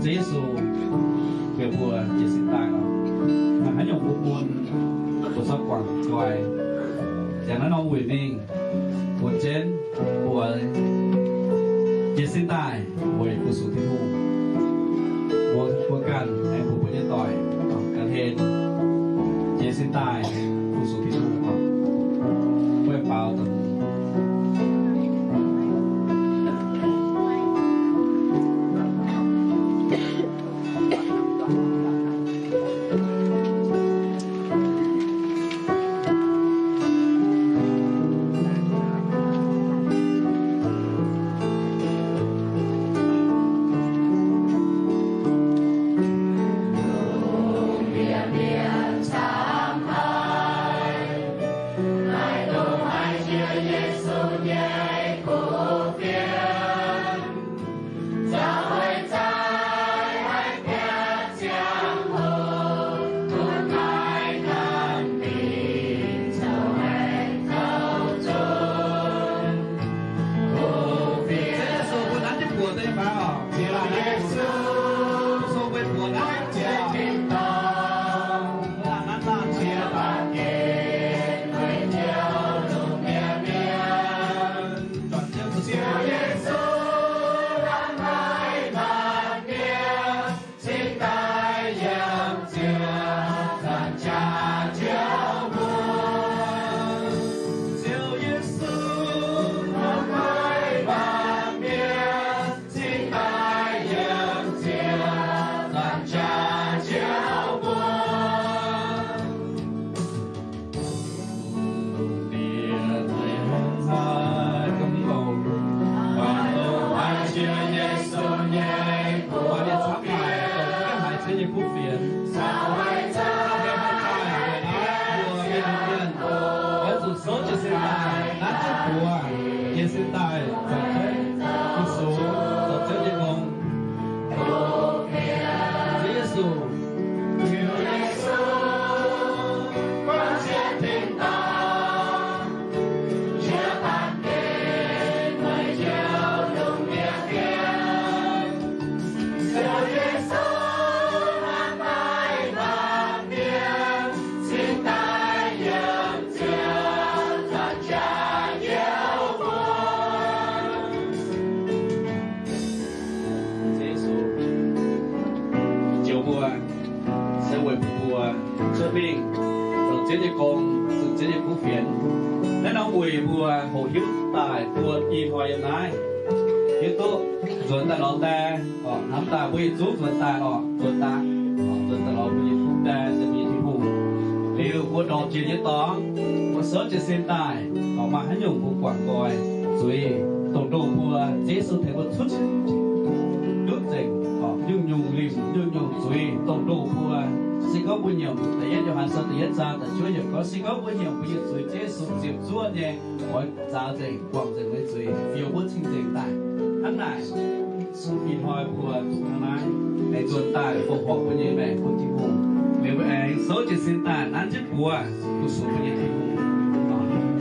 Ziouv Yesu, heuc mbuo jiez sin daaih oc. Maaih haaix nyungc bun mbuo, mbuo corc guangc nqoi, yaac naaiv norm wuic mingh, mbuo jienv mbuo jiez sin daaih weic fu-sux Tin-Hungh. Mbuo, mbuo ganh aengx bun mbuo nyei doic ganh hlen jiez sin daaih fu-sux Tin-Hungh oc. Mbuo baaux Oix zuqc souv jiez sin daaih, nanv jienv buoz, jiez sin daaih, zoux jienv fu-sux, zoux Ziouv nyei gong. Ziouv Yesu, Ziouv Yesu, njoux mbuo, se weic mbuo cuotv mingh zoux Ziouv nyei gong, zunh Ziouv nyei kuv fienx. Naaiv norm wuic mbuo hoqc hiuv daaih buo ih hnoi yiem naaiv, hiuv duqv nzuonx daaih lorz die, hnamv daaih mbuo yietc zungv nzuonx daaih oc, nzuonx daaih, nzuonx daaih lorz mbuo nyei kuv die, se mbuo nyei Tin-Hungh. Liuz mbuo ndorpc jiex nyei dorngx, mbuo souv jiez sin daaih, maaih haaix nyungc mbuo guangc nqoi, zuiz dongh ndoh mbuo, Ziouv Yesu tengx mbuo cuotv duqv nzengc, nyungc-nyungc limc, nyungc-nyungc zuiz dongh ndoh mbuo. Se gorngv mbuo nyiemc da'yietv Yo^han Sou da'yietv zaang da'juov yiemc gorngv, se gorngv mbuo nyiemc mbuo nyei zuiz, Ziouv Yesu ziepc zuoqv nyei oix zaaux nzengc, guangc nzengc mbuo nyei zuiz, fiou mbuo cing-nzengc daaih. Hnangv naaic, ih hnoi mbuo hnangv naaiv aengx nzuonx daaih fongc horc mbuo nyei maengc bun Tin-Hungh. Liuz mbuo aengx souv jiez sin daaih nanv jienv buoz fu-sux mbuo nyei Tin-Hungh.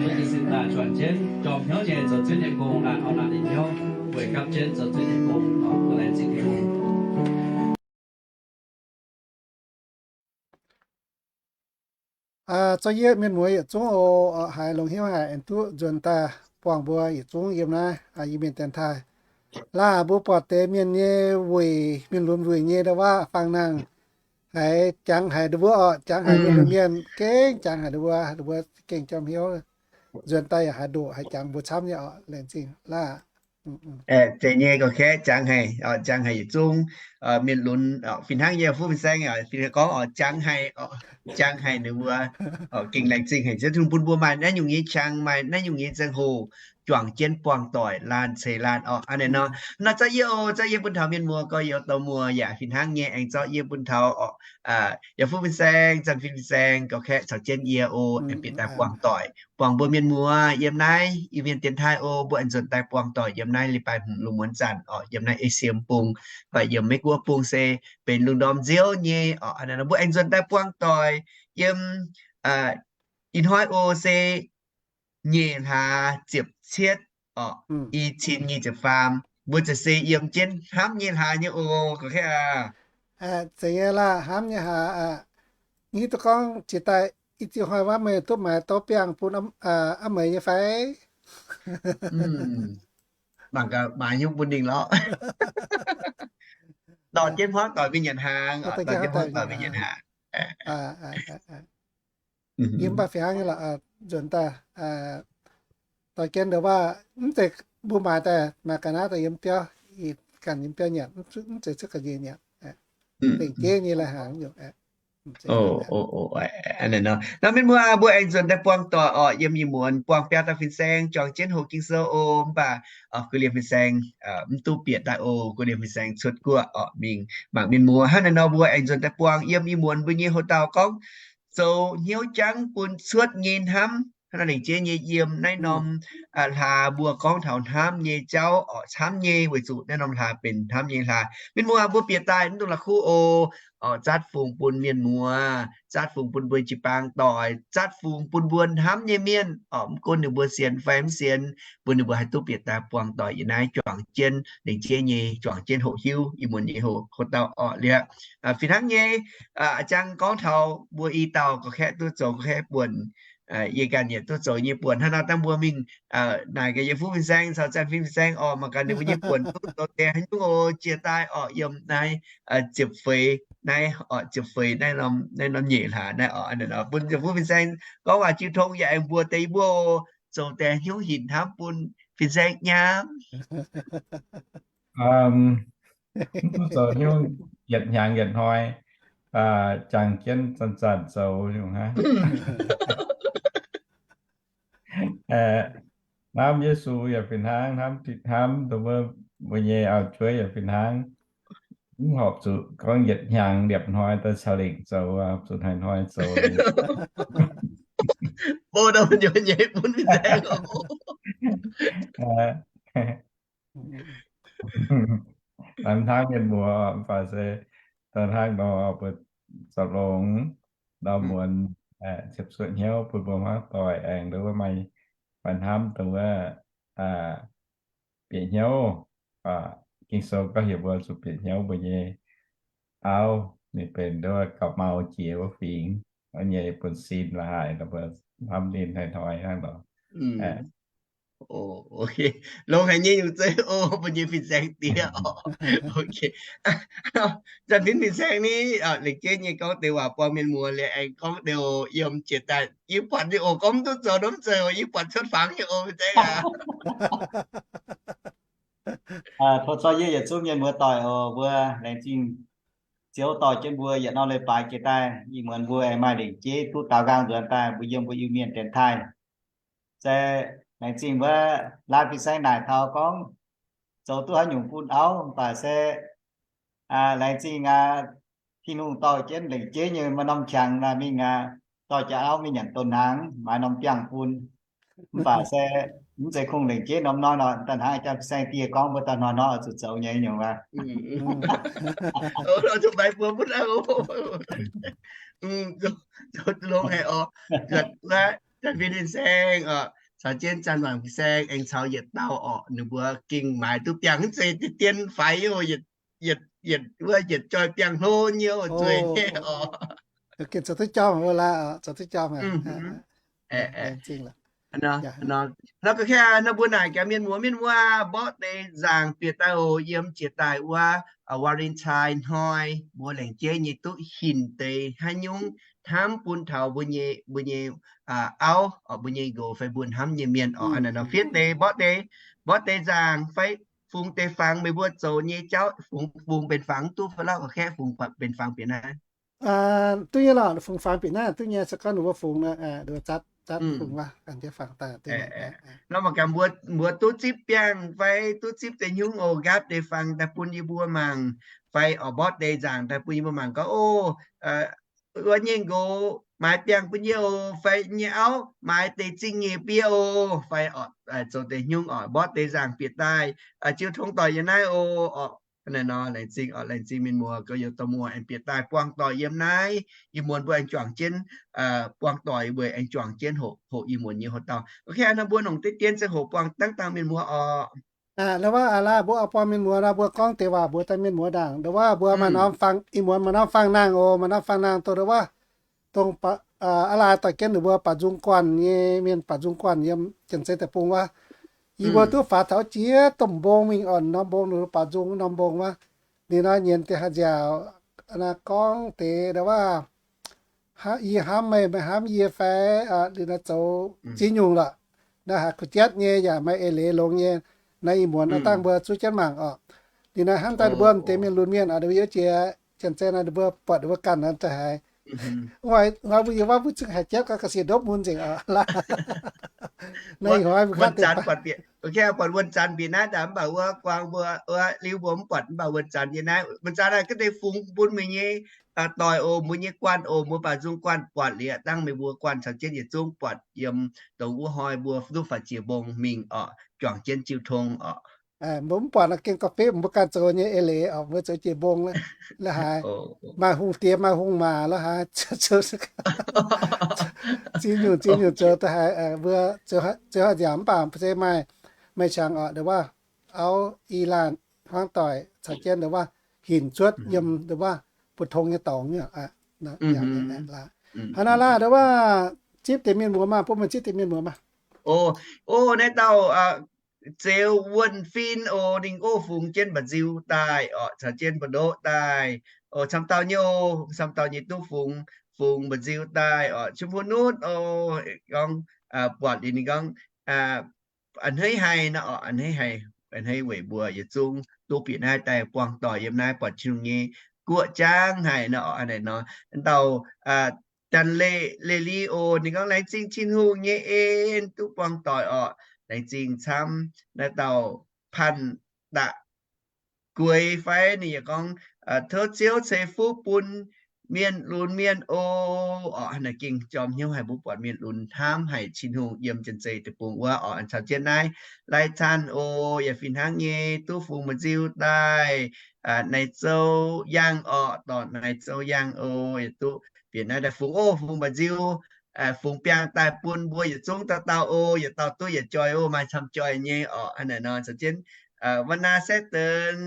Souv jiez sin daaih juangc jienv jorm hnyouv nyei zoux Ziouv nyei gong, laanh auv laanh nyei hnyouv weic gapv jienv zoux Ziouv nyei gong. Mbuo laengz zingh Tin-Hungh. Zorqv yie mienh muoz yietc zungv oc, haiz longx hnyouv haic aengx duqv nzuonx daaih buangh mbuo yietc zungv yiem naaiv Iu-Mienh dienx taaih. Laanh mbuo buatc deix mienh nyei wuic, mienh lunx wuic nyei ndau-waac faang nangh, haiz jangx haic ndau mbuo oc, jangx haic mienh lunx mienh, gengh jangx haic ndau mbuo, ndau mbuo gengh jorm hnyouv. Nzuonx daaih yaac haaix ndoqc haiz jangx mbuo camv nyei oc, laengz zingh laanh. Zeiz nyei, gauh kaeqv, jangx haic, jangx haic yietc zungv mienh lunx. Fih hnangv yie fuqv fin-saeng gorngv oc, jangx haic, jangx haic ninh mbuo. Gengh laengz zingh haic Ziouv Tin-Hungh bun mbuo maaih naaiv nyungc nyei qangx, maaih naaiv nyungc nyei ziangh hoc juangc jienv buangh doic laanh ceix laanh oc. Hnangv naaiv nor, nor zorqv yie oc, zorqv yie bun taux mienh muoz gorx-youz dorh muoz yaac fih hnangv nyei aengx zorqv yie bun taux oc, yaac fuqv fin-saeng, zanc fin fin-saeng, gauh kaeqv caux jienv yie oc, aengx bieqc daaih buangh doic, buangh mbuo mienh muoz yiem naaiv Iu-Mienh dienx taaih oc. Mbuo aengx nzuonx daaih buangh doic yiem naaiv leiz-baaix hmz lungh muonz zanc oc, yiem naaiv Esie Bung, fai yiem Meiv Guoqv Bung se benx lungh ndorm nziouv nyei oc. Hnangv naaiv nor mbuo aengx nzuonx daaih buangh doic yiem ih hnoi oc se nyeic hlaax ziepc cietv oc, i cin nyic ziepc faam. mbuo za'gengh yiem jienv hnamv nyei hlaax nyei oc, gorqv-kaeqv aac. Zeiz nyei laah, hnamv nyei hlaax aqv. Hiuv duqv gorngv jiex daaih i ziuh hnoi wuov meih duqv maaiz douv biangh bun aav meih nyei fai? Mangc gaax maaiz hnyouv bun ninh lorqc. Dorh jienv hmuangv doic mingh nyanc hnaangx, dorh jienv hmuangv doic mingh nyanc hnaangx. Yie mv baac fih hnangv nyei lorqc, nzuonx daaih dorh jienv ndo waac mv zeiz mbuo maaiz daaih, maaiz ga'naaiv daaih yiem biauv, ganh yiem biauv nyanc, mv zeiz cuotv ga'nyiec nyanc. Lengc jeiv nyei lai-hnaangx nyungc. Nor mienh muoz, mbuo aengx nzuonx daaih buangh doic orqc, yiem ih muonz buangh biaa dauh fin-saeng juangc jienv hoqc Ging-Sou oc. Mv baac guv liemh fin-saeng mv duqv bieqc daaih oc. Guv liemh fin-saeng cuotv guoqv orqc, mingh mangc mienh muoz. Hnangv naaiv nor mbuo aengx nzuonx daaih buangh yiem ih muonz mbuo nyei hoc-dauh gorngv zoux hnyouv jangv bun cuotv nyei hnamv. Hnangv naaiv lengc jeiv nyei yiem naaiv norm hlaax mbuo gorngv taux hnamv nyei jauv orqc, hnamv nyei, weic zuqc naaiv norm hlaax benx hnamv nyei hlaax. Mienh muoz, mbuo bieqc daaih mv dungx la'kuqv oc. Zatv fungx bun mienh muoz, zatv fungx bun mbuo jiu-baang doic, zatv fungx bun mbuo hnamv nyei mienh orqc, mv gunv ninh mbuo sienx fai mv sienx, bun ninh mbuo haih duqv bieqc daaih buangh doic yiem naaiv juangc jienv lengc jeiv nyei, juangc jienv hoqc hiuv ih muonz nyei hoc-dauh orqc. Liuz fih hnangv nyei, a'jang gorngv taux mbuo i dauh gorqv-kaeqv duqv zoux gorqv-kaeqv buonc, yie ganh yaac duqv zoux nyei buonc. Hnangv nor dangh mbuo mingh naaic gaax Yietc Fuqv Fin-Saeng caux Zanh Fin Fin-Saeng orqc, mangc gaax ninh mbuo nyei buonc duqv zoux deix haaix nyungc oc. Jiex daaih orqc, yiem naaiv ziepc feix naaiv orqc, ziepc feix naaiv norm nyeic hlaax naaiv orqc, bun Yietc Fuqv Fin-Saeng gorngv waac jiu tong yaac aengx mbuox deix yie mbuo oc, zoux deix hnyouv hinc hnamv bun fin-saeng nyaam. Mv duqv zoux hnyouv yietc hnyangx yietc hnoi, jangx jienv zanc-zanc zoux nyungc hnangv. Hnamv Yesu yaac fih hnangv, hnamv, hnamv dongh wuov mbuo nyei auv-jueiv yaac fih hnangv. Mv horpc zuqc gorngv yietc hnyangx yietc hnoi daaih caux lengc zoux, horpc zuqc hnoi-hnoi zoux. Bun mbuo nyei bun fin-saeng oc. Hnangv mienh muoz, mv baac se daaih hnangv nor mbuo zorc longx ndau muonz, ziepc zuoqv hnyouv bun mbuo hmuangv doic aengx nduov wuov maaih, maaih hnamv dongh wuov bieqc hnyouv. Ging-Sou gorngv heuc mbuo zuqc bieqc hnyouv mbuo nyei auv, ninh benx nduov gauh mau jiex wuov fingx, wuov nyei buonv-sin la'haaix, mbuo hnamv ninh hnoi-hnoi hnangv nor. Longx haic nyei nyungc zeiv oc, mbuo nyei fin-saeng diex oc. Zanc-fin fin-saeng ni, lengc jeiv nyei gorngv deix waac buangh mienh muoz liuz aengx gorngv deix oc. Yiem jiex daaih yie buatc nyei oc, gorngv mv duqv zoux nor mv zeiz oc, yie buatc cuotv fangx nyei oc, fin-saeng aac. Tov zorqv yie yietc zungv mienh muoz doic oc, mbuo laengz zingh Ziouv dorh jienv mbuo yietc norm leiz-baaix jiex daaih. Ih muonz mbuo aengx maaih lengc jeiv duqv daaux nqaang nzuonx daaih, mbuo yiem mbuo Iu-Mienh dienx taaih. Se laengz zingh wuov laanh fin-saeng naaic taux gorngv zoux duqv haaix nyungc bun auv, mv baac se laengz zingh aa, Tin-Hungh dorh jienv lengc jeiv nyei maaih norm qangx naaic mingh aa, dorh jaax auv mingh nyanc douz hnaangx, maaiz norm biangh bun. Mv baac se mv zeiz kungx lengc jeiv norm hnoi nor, daaih hnangv aa jang fin-saeng dieh gorngv mbuo daaih hnoi-hnoi oix zuqc zoux nyei nyungc aqv. Zoux longx haic oc. Zanc-fin fin-saeng oc, caux jienv zanc-waangc fin-saeng aengx caux yietc dauh orqc, ninh mbuo gengh maaiz duqv biangh mv zeiz dien faix oc, yietc, yietc wuov yietc joih biangh hlo nyei oc, zueiz nyei oc. Gengh zoux duqv jauv laaix, zoux duqv jauv. Nor gorngv hnangv nor mbuo naaic gaax mienh muoz, mienh muoz, mborqv deix nzaangc bieqc daaih oc. Yiem jiex daaih wuov Valentine hnoi, mbuo laengz jeiv nyei duqv hinc deix haaix nyungc hnamv bun taux mbuo nyei, mbuo nyei auv, mbuo nyei nqox fai mbuo hnamv nyei mienh oc. Aa, naaiv nor fiev deix, mborqv deix, mborqv deix nzaangc fai fungx deix fangx. Meih mbuo zoux nyei jauv fungx, fungx benx fangx duqv fai lorqc, gorngv kaeqv fungx benx fangx bieqc naaiv? Duqv nyei lorqc, fungx fangx bieqc naaiv duqv nyei. Se gorngv ninh mbuo fungx nor, ninh mbuo zatv, zatv fungx aqv, ganh jiex fangx daaih. Nor mangc gaax mbuo, mbuo duqv zipv biangh fai duqv zipv deix nyungc oc, nqaapv deix fangx daaih bun yie mbuo mangc, fai oix mborqv deix nzaangc daaih bun yie mbuo mangc gorngv, o, wuov nyei nqox maaiz biangh bun yie oc, fai nyei auv maaiz deix zingh nyeic bie oc, fai zoux deix nyungc oc, mborqv deix nzaangc bieqc daaih jiu tong doic yiem naaiv oc. Naaiv nor laengz zingh oc, laengz zingh mienh muoz, gorx-youz dorh muoz aengx bieqc daaih buangh doic yiem naaiv. Ih muonz mbuo aengx juangc jienv buangh doic, mbuo aengx juangc jienv hoqc, hoqc ih muonz nyei hoc-dauh. Ok, nor mbuo nongc deix dien ziangh hoc buangh dangv dangh mienh muoz oc. Ndau wuov aa laai mbuo oix buangh mienh muoz nor, mbuo gorngv deix waac mbuox daaih mienh muoz ndaangc. Ndau wuov mbuo maaih norm fang, ih muonz maaih norm fang nangh oc, maaih norm fang nangh dongh ndau wuov, dongh aa laai doic jienv ninh mbuo Baaux Nzung Guanh nyei mienh, Baaux Nzung Guanh yiem Janx-Zei Deic-Bung wuov. Yie mbuo duqv faaux taux jiex domh mbong mingh oc, norm mbong ninh mbuo Baaux Nzung norm mbong wuov. Ninh nor nyienz deix haaix nziaauc gorngv deix ndau wuov, yie hnamv meih, meih hnamv yie fai, liuz naaiv zoux ziex nyungc lorqc. Naaiv haiz kuh jatv nyei yaac maaih eix leiz longx nyei. Naaiv ih muonz aav dangh mbuo zuov jienv mangc oc. Liuz naaiv hnamv daaih ninh mbuo m'deix mienh lunx mienh oc, ninh mbuo yiem jiex Janx-Zei naaiv ninh mbuo buatc ninh mbuo ganh nor daaih haiz, mv baac wuov yie mv buatc zungv haiz jatv gau, ga'sie ndopv mun nzengc oc. Naaiv ih hnoi mbuo wuonh zanc buatc bieqc, buatc wuonh zanc bieqc naaiv daaih mv baac wuov guang mbuo, wuov liuz mbuo mv buatc mv baac wuonh zanc yie naaiv wuonh zanc naaiv ga'deix fungx bun meih nyei doic oc, mbuo nyei guanh oc, mbuo Baaux Nzung Guanh buatc liuz aqv, dangh meih mbuo guanh caux jienv yietc zungv buatc yiem dongh wuov hnoi mbuo duqv faaux jiex mbong mingh oc, juangc jienv jiu tong oc. Mbuo mv buatc nor gengh gauh feqv mbuo ganh zoux nyei eix leiz oc, mbuo zoux jiex mbong la'haaix, maaih hungh diex maaih hungh maac la'haaix, ziex nyungc ziex nyungc zoux da'haiz, mbuo zoux haaix nziaauc mv baac se maaih, maaih qangx oc, ndau wuov auv i laanh hmuangv doic caux jienv ndau wuov hinc cuotv yiem ndau wuov bun tong nyei dorngx. Hnangv naaiv laah, ndau wuov zipv deix mienh muoz maah, bun meih zipv deix mienh muoz maah. O, naaiv dauh Zeux Wuonh Fin oc, ninh oc fungx jienv mba'nziu daaih oc, caux jienv mbu'ndoqv daaih oc, camv dauh nyei oc, camv dauh nyei duqv fungx, fungx mba'nziu daaih oc, ชมพูนุช oc, gorngv buatc liuz ninh gorngv a'hneiv haic nor oc, a'hneiv haic, a'hneiv weic mbuo yietc zungv duqv bieqc naaiv daaih buangh doic yiem naaiv buatc Tin-Hungh nyei guoqv jangv haic nor oc. A'hneiv nor, dauh Janx-Leiz, Leiz Li oc, ninh gorngv laengz zingh Tin-Hungh nyei en duqv buangh doic oc, laengz zingh camv. Naaiv dauh Panh Da'gueix fai ninh yaac gorngv, tov Ziouv ceix fuqv bun mienh lunx mienh oc. Oc, hnangv naaic gengh jorm hnyouv haic mbuo buatc mienh lunx hnamv haic Tin-Hungh yiem Janx-Zei Deic-Bung wuov oc. Caux jienv naaiv Lai Canh oc, yaac fih hnangv nyei duqv fungx mba'nziu daaih Naaiv Zouv Yangh oc, dorh Naaiv Zouv Yangh oc, yaac duqv bieqc naaiv daaih fungx oc, fungx mba'nziu, fungx biangh daaih bun mbuo yietc zungv dauh dauh oc, yietc dauh duqv yietc joih oc, maaih camv joih nyei oc. Hnangv naaic nor caux jienv วรรณา แซ่เติน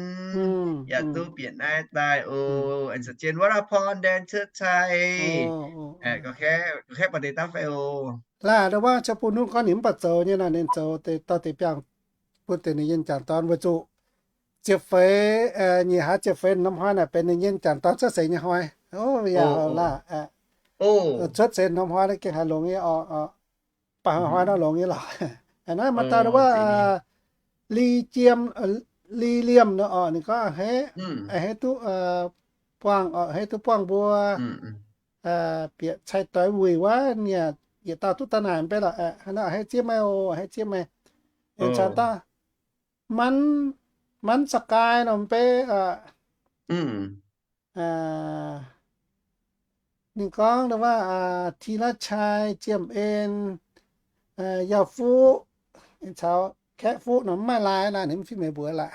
yaac duqv bieqc naaiv daaih oc. Caux jienv วรพร แดนเชิดชัย ga'kaeqv buatc deix dauh fai oc. Laah, ndau wuov ชมพูนุช gorngv ninh mv baac zoux nyei nor, ninh zoux deix dorh deix biangh bun deix ninh nyei jangc dorn weic zuqc ziepc feix, nyic hlaax ziepc feix norm hnoi naaic benx ninh nyei jangc dorn cuotv seix nyei hnoi. Yaac laah, cuotv seix norm hnoi naaiv gengh haaix longx nyei oc, baac hnoi hnoi nor longx nyei lorqc. Naaiv maaih dauh ndau wuov Li Jiem, Li Liemh nor oc, ninh gorngv a'hneiv duqv buangh oc, a'hneiv duqv buangh mbuo bieqc cai doix wuic wuov, ninh yietc dauh duqv daaih naaic mv bei lorqc. A'hneiv zieqv meih oc, a'hneiv zieqv meih. Aengx caux dauh Manv, Manv Sa'gaai nor mv bei oc. Ninh gorngv ndau wuov Ti La'chai, Jiem En, Yauh Fuqv, caux Kaeqv Fuqv nor mv maaih lai naaic, ninh mv fiev meih mbuox laaix.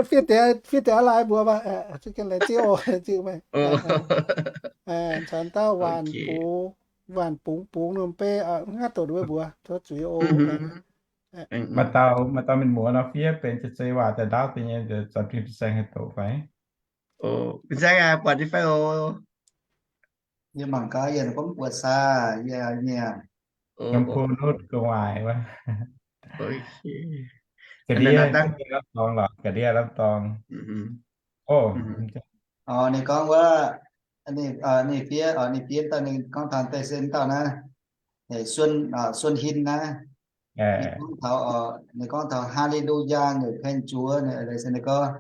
Fiev deix, fiev deix aqv lai mbuox maah. Zieqv oc, zieqv meih. Caux dauh Waanc Bungx, Waanc Bungx Bungx nor mv bei, mv ngaatv doqc ninh mbuo mbuox tov zuiz oc. Maaih dauh, maaih dauh mienh muoz nor fiev benx Janx-Zei waac daaih ndaauv deix nyei, zanc fin fin-saeng haih doqc fai? Fin-saeng aac, buatc nyei fai oc? Yie mangc gaax, yie mv buatc saa, yie nyei. Yiem Pu Nutv gu'nguaaic wuov. Ga'ndiev, ga'ndiev lamh dorngx lorqc, ga'ndiev lamh dorngx. Ninh gorngv wuov, ninh fiev, ninh fiev dauh, ninh gorngv taux deix se dauh naaiv, Suon Hin naaiv. Ninh gorngv taux, ninh gorngv taux Haa^li^lu^yaa nyei เพลง juov, ninh gorngv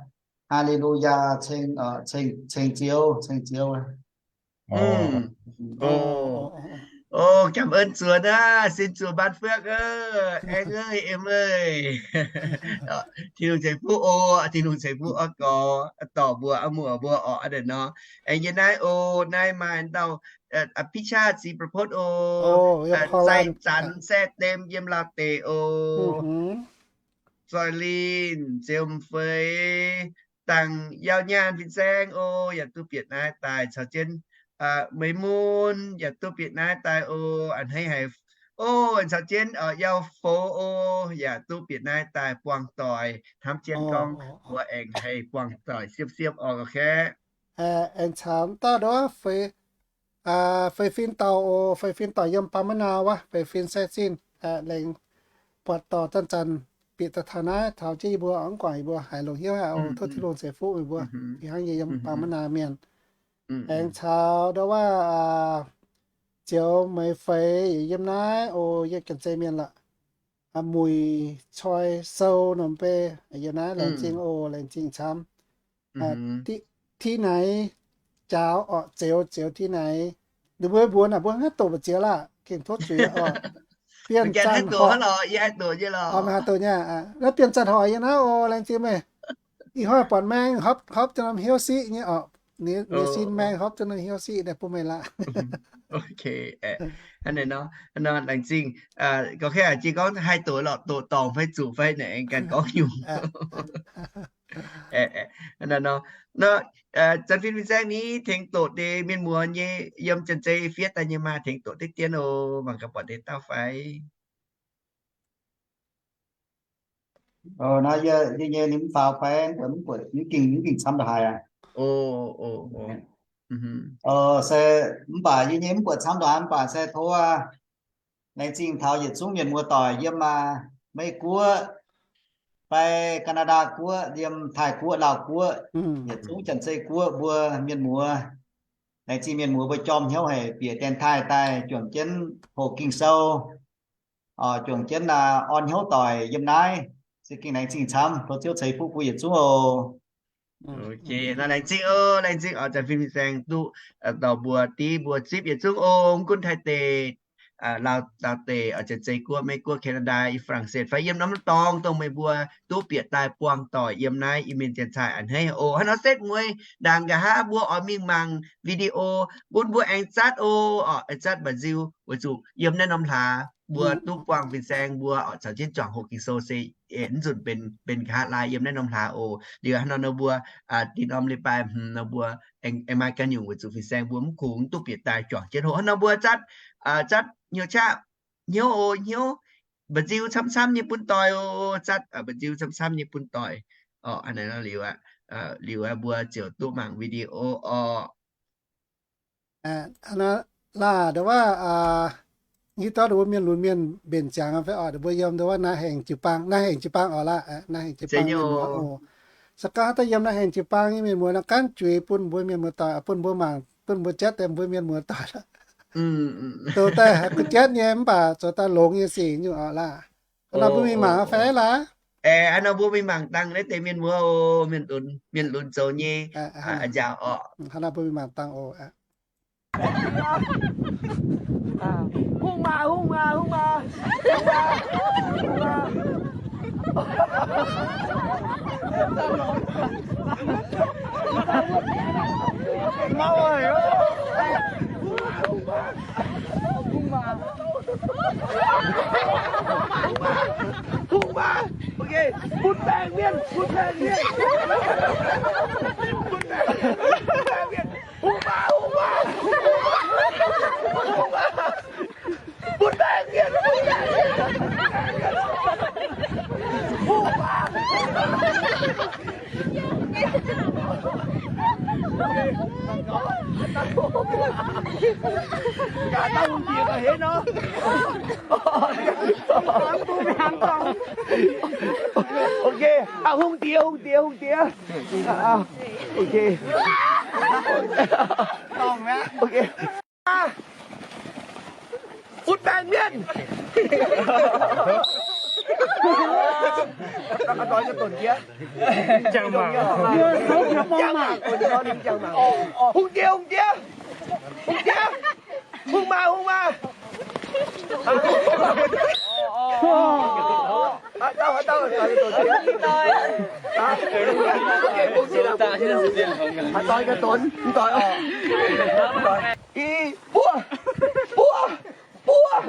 Haa^li^lu^yaa, ceng Ziouv, ceng Ziouv. O, cảm ơn Chúa aqv, xin Chúa ban phước aqv, anh ơi, em ơi. Tin-Hungh ceix fuqv oc, Tin-Hungh ceix fuqv oc, gorx dorc mbuo, a'muoc mbuo oc, a'deix nor. Aengx yie naaiv oc, naaiv maaih dauh อภิชาติ ศรีประพจน์ oc, Zai Zanx Sae Dem yiem Laauv deic oc. Zoi Linh, Ziemx Feix, Dangc Yauh Nyaanh fin-saeng oc, yaac duqv bieqc naaiv daaih caux jienv Meix Mun yaac duqv bieqc naaiv daaih oc. A'hneiv haic O, caux jienv yauh fouv o, yaac duqv bieqc naaiv daaih buangh doic hnamv jienv gorngv mbuo aengx haih buangh doic siepv-siepv oc. Aengx caux dauh nduov feix fin dauh o, feix fin dauh yiem Bangh Manav wuov, feix fin se zinh lengx buatc dorh zanc-zanc bieqc daaih taux naaiv taux jienv yie mbuo, mv guangc yie mbuo haiz longc hnyouv haic o. Tov Tin-Hungh ceix fuqv meih mbuo, fih hnangv yie yiem Bangh Manav mienh. Aengx caux nduov wuov Zioux Meix Feix yaac yiem naaiv o, yiem Janx-Zei mienh lorqc. Muic Coi Sou norm bei yiem naaiv, laengz zingh o, laengz zingh camv. Ti Naix Jaaux orqc, Zioux, Zioux Ti Naix. Ninh mbuo mbuox naaic mbuo haaix doqc mbu'ziex laah, gengh tov zuiz oc. Bienh Zanc Horc, meih haaix doqc nyei? Naaiv Bienh Zanc Horc yiem naaiv o, laengz zingh meih. Ih hnoi buatc maeng hopv, hopv jienv norm hnyouv siqv nyei orqc. Ninh sin maeng hopv jienv norm hnyouv siqv naaiv bun meih laah. Laengz zingh. Gauh kangv jiex gorngv haih doqc lorqc, doqc dorngc fai zuqc fai naaic aengx ganh gorngv nyungc. Nor, Janx-Fin Fin-Saeng ni tengx doqc deix mienh muoz nyei, yiem Janx-Zei fiev daaih nyei maah, tengx doqc deix dien o, mangc gaax buatc deix dauh fai. Yie nyei ninh mv faaux fai, mv buatc, mv gengh, mv gengh camv ndongc haaix aqv. Se mv baac yie nyei mv buatc camv ndongc haaix, mv baac se tov laengz zingh taux yietc zungv mienh muoz doic yiem Meiv Guoqv fai Canada Guoqv, yiem Taiv Guoqv, Laauv Guoqv, yietc zungv Janx-Zei Guoqv mbuo mienh muoz. Laengz zingh mienh muoz mbuo jorm hnyouv haic bieqc dienx taaih daaih juangc jienv hoqc Ging-Sou, juangc jienv orn hnyouv doic yiem naaiv. Se gengh laengz zingh camv, tov Ziouv ceix fuqv bun yietc zungv oc. Nor laengz zingh oc, laengz zingh oc, Janx-Fin Fin-Saeng duqv dorh mbuo div mbuo zipv yietc zungv oc, mv gunv Taiv deic, Laauv deic, Janx-Zei Guoqv, Meiv Guoqv, Canada, Faa^lang^setv fai yiem norm dorngx dongh meih mbuo duqv bieqc daaih buangh doic yiem naaiv Iu-Mienh dienx taaih a'hneiv oc. Hnangv nor setv mueiz ndaangc nqa'haav mbuo oix mingh mangc video bun mbuo aengx zatv oc, aengx zatv mba'nziu weic zuqc yiem naaiv norm hlaax mbuo duqv buangh fin-saeng mbuo oc caux jienv juangc hoqc Ging-Sou se mv nzunc benx nqa'haav lai yiem naaiv norm hlaax oc. Liuz hnangv nor nor mbuo dinh norm leiz-baaix hmz nor mbuo aengx maaih ganh nyungc weic zuqc fin-saeng mbuo mv kungx duqv bieqc daaih juangc jienv hoqc. Hnangv nor mbuo zatv, zatv hnyouv qaqv hnyouv oc, hnyouv mba'nziu camv-camv nyei bun doic oc, zatv mba'nziu camv-camv nyei bun doic oc. Liuz, liuz mbuo ziouc duqv mangc video oc. Laah, ndongc wuov, hiuv duqv ndongc wuov mienh lunx mienh mbenc ziangx fai oc, ndongc mbuo yiem ndongc wuov naaiv hengx jiu-baang, naaiv hengx jiu-baang oc laah, naaiv hengx jiu-baang mienh muoz oc. Se gorngv haaix dauh yiem naaiv hengx jiu-baang nyei mienh muoz nor, gaanv juix bun mbuo mienh muoz doic, bun mbuo mangc, bun mbuo jatv deix mbuo mienh muoz doic. Zoux daaih haiz kuh jatv nyei mv baac zoux daaih longx nyei sic nyungc oc laah. Hnangv naaiv mbuo mingh mangc fai laah. Hnangv naaiv mbuo mingh mangc dangh naaiv deix mienh muoz oc, mienh lunx zoux nyei njaaux oc. Hnangv naaiv mbuo mingh mangc dangh oc. Hungh maaz, hungh maaz, hungh maaz. Hungh maaz. Ok, bun baengh mienh, bun baengh mienh. Bun baengh mienh. Hungh maaz, hungh maaz. Bun baengh mienh, bun baengh mienh. Hungh maaz. Gaax dauh hungh diex gaax henv nor. Ok, hungh diex, hungh diex, hungh diex. Ok. Ok. Bun baengh mienh. Hungh diex, hungh diex. Hungh diex. Hungh maaz, hungh maaz. Ih, buov, buov, buov.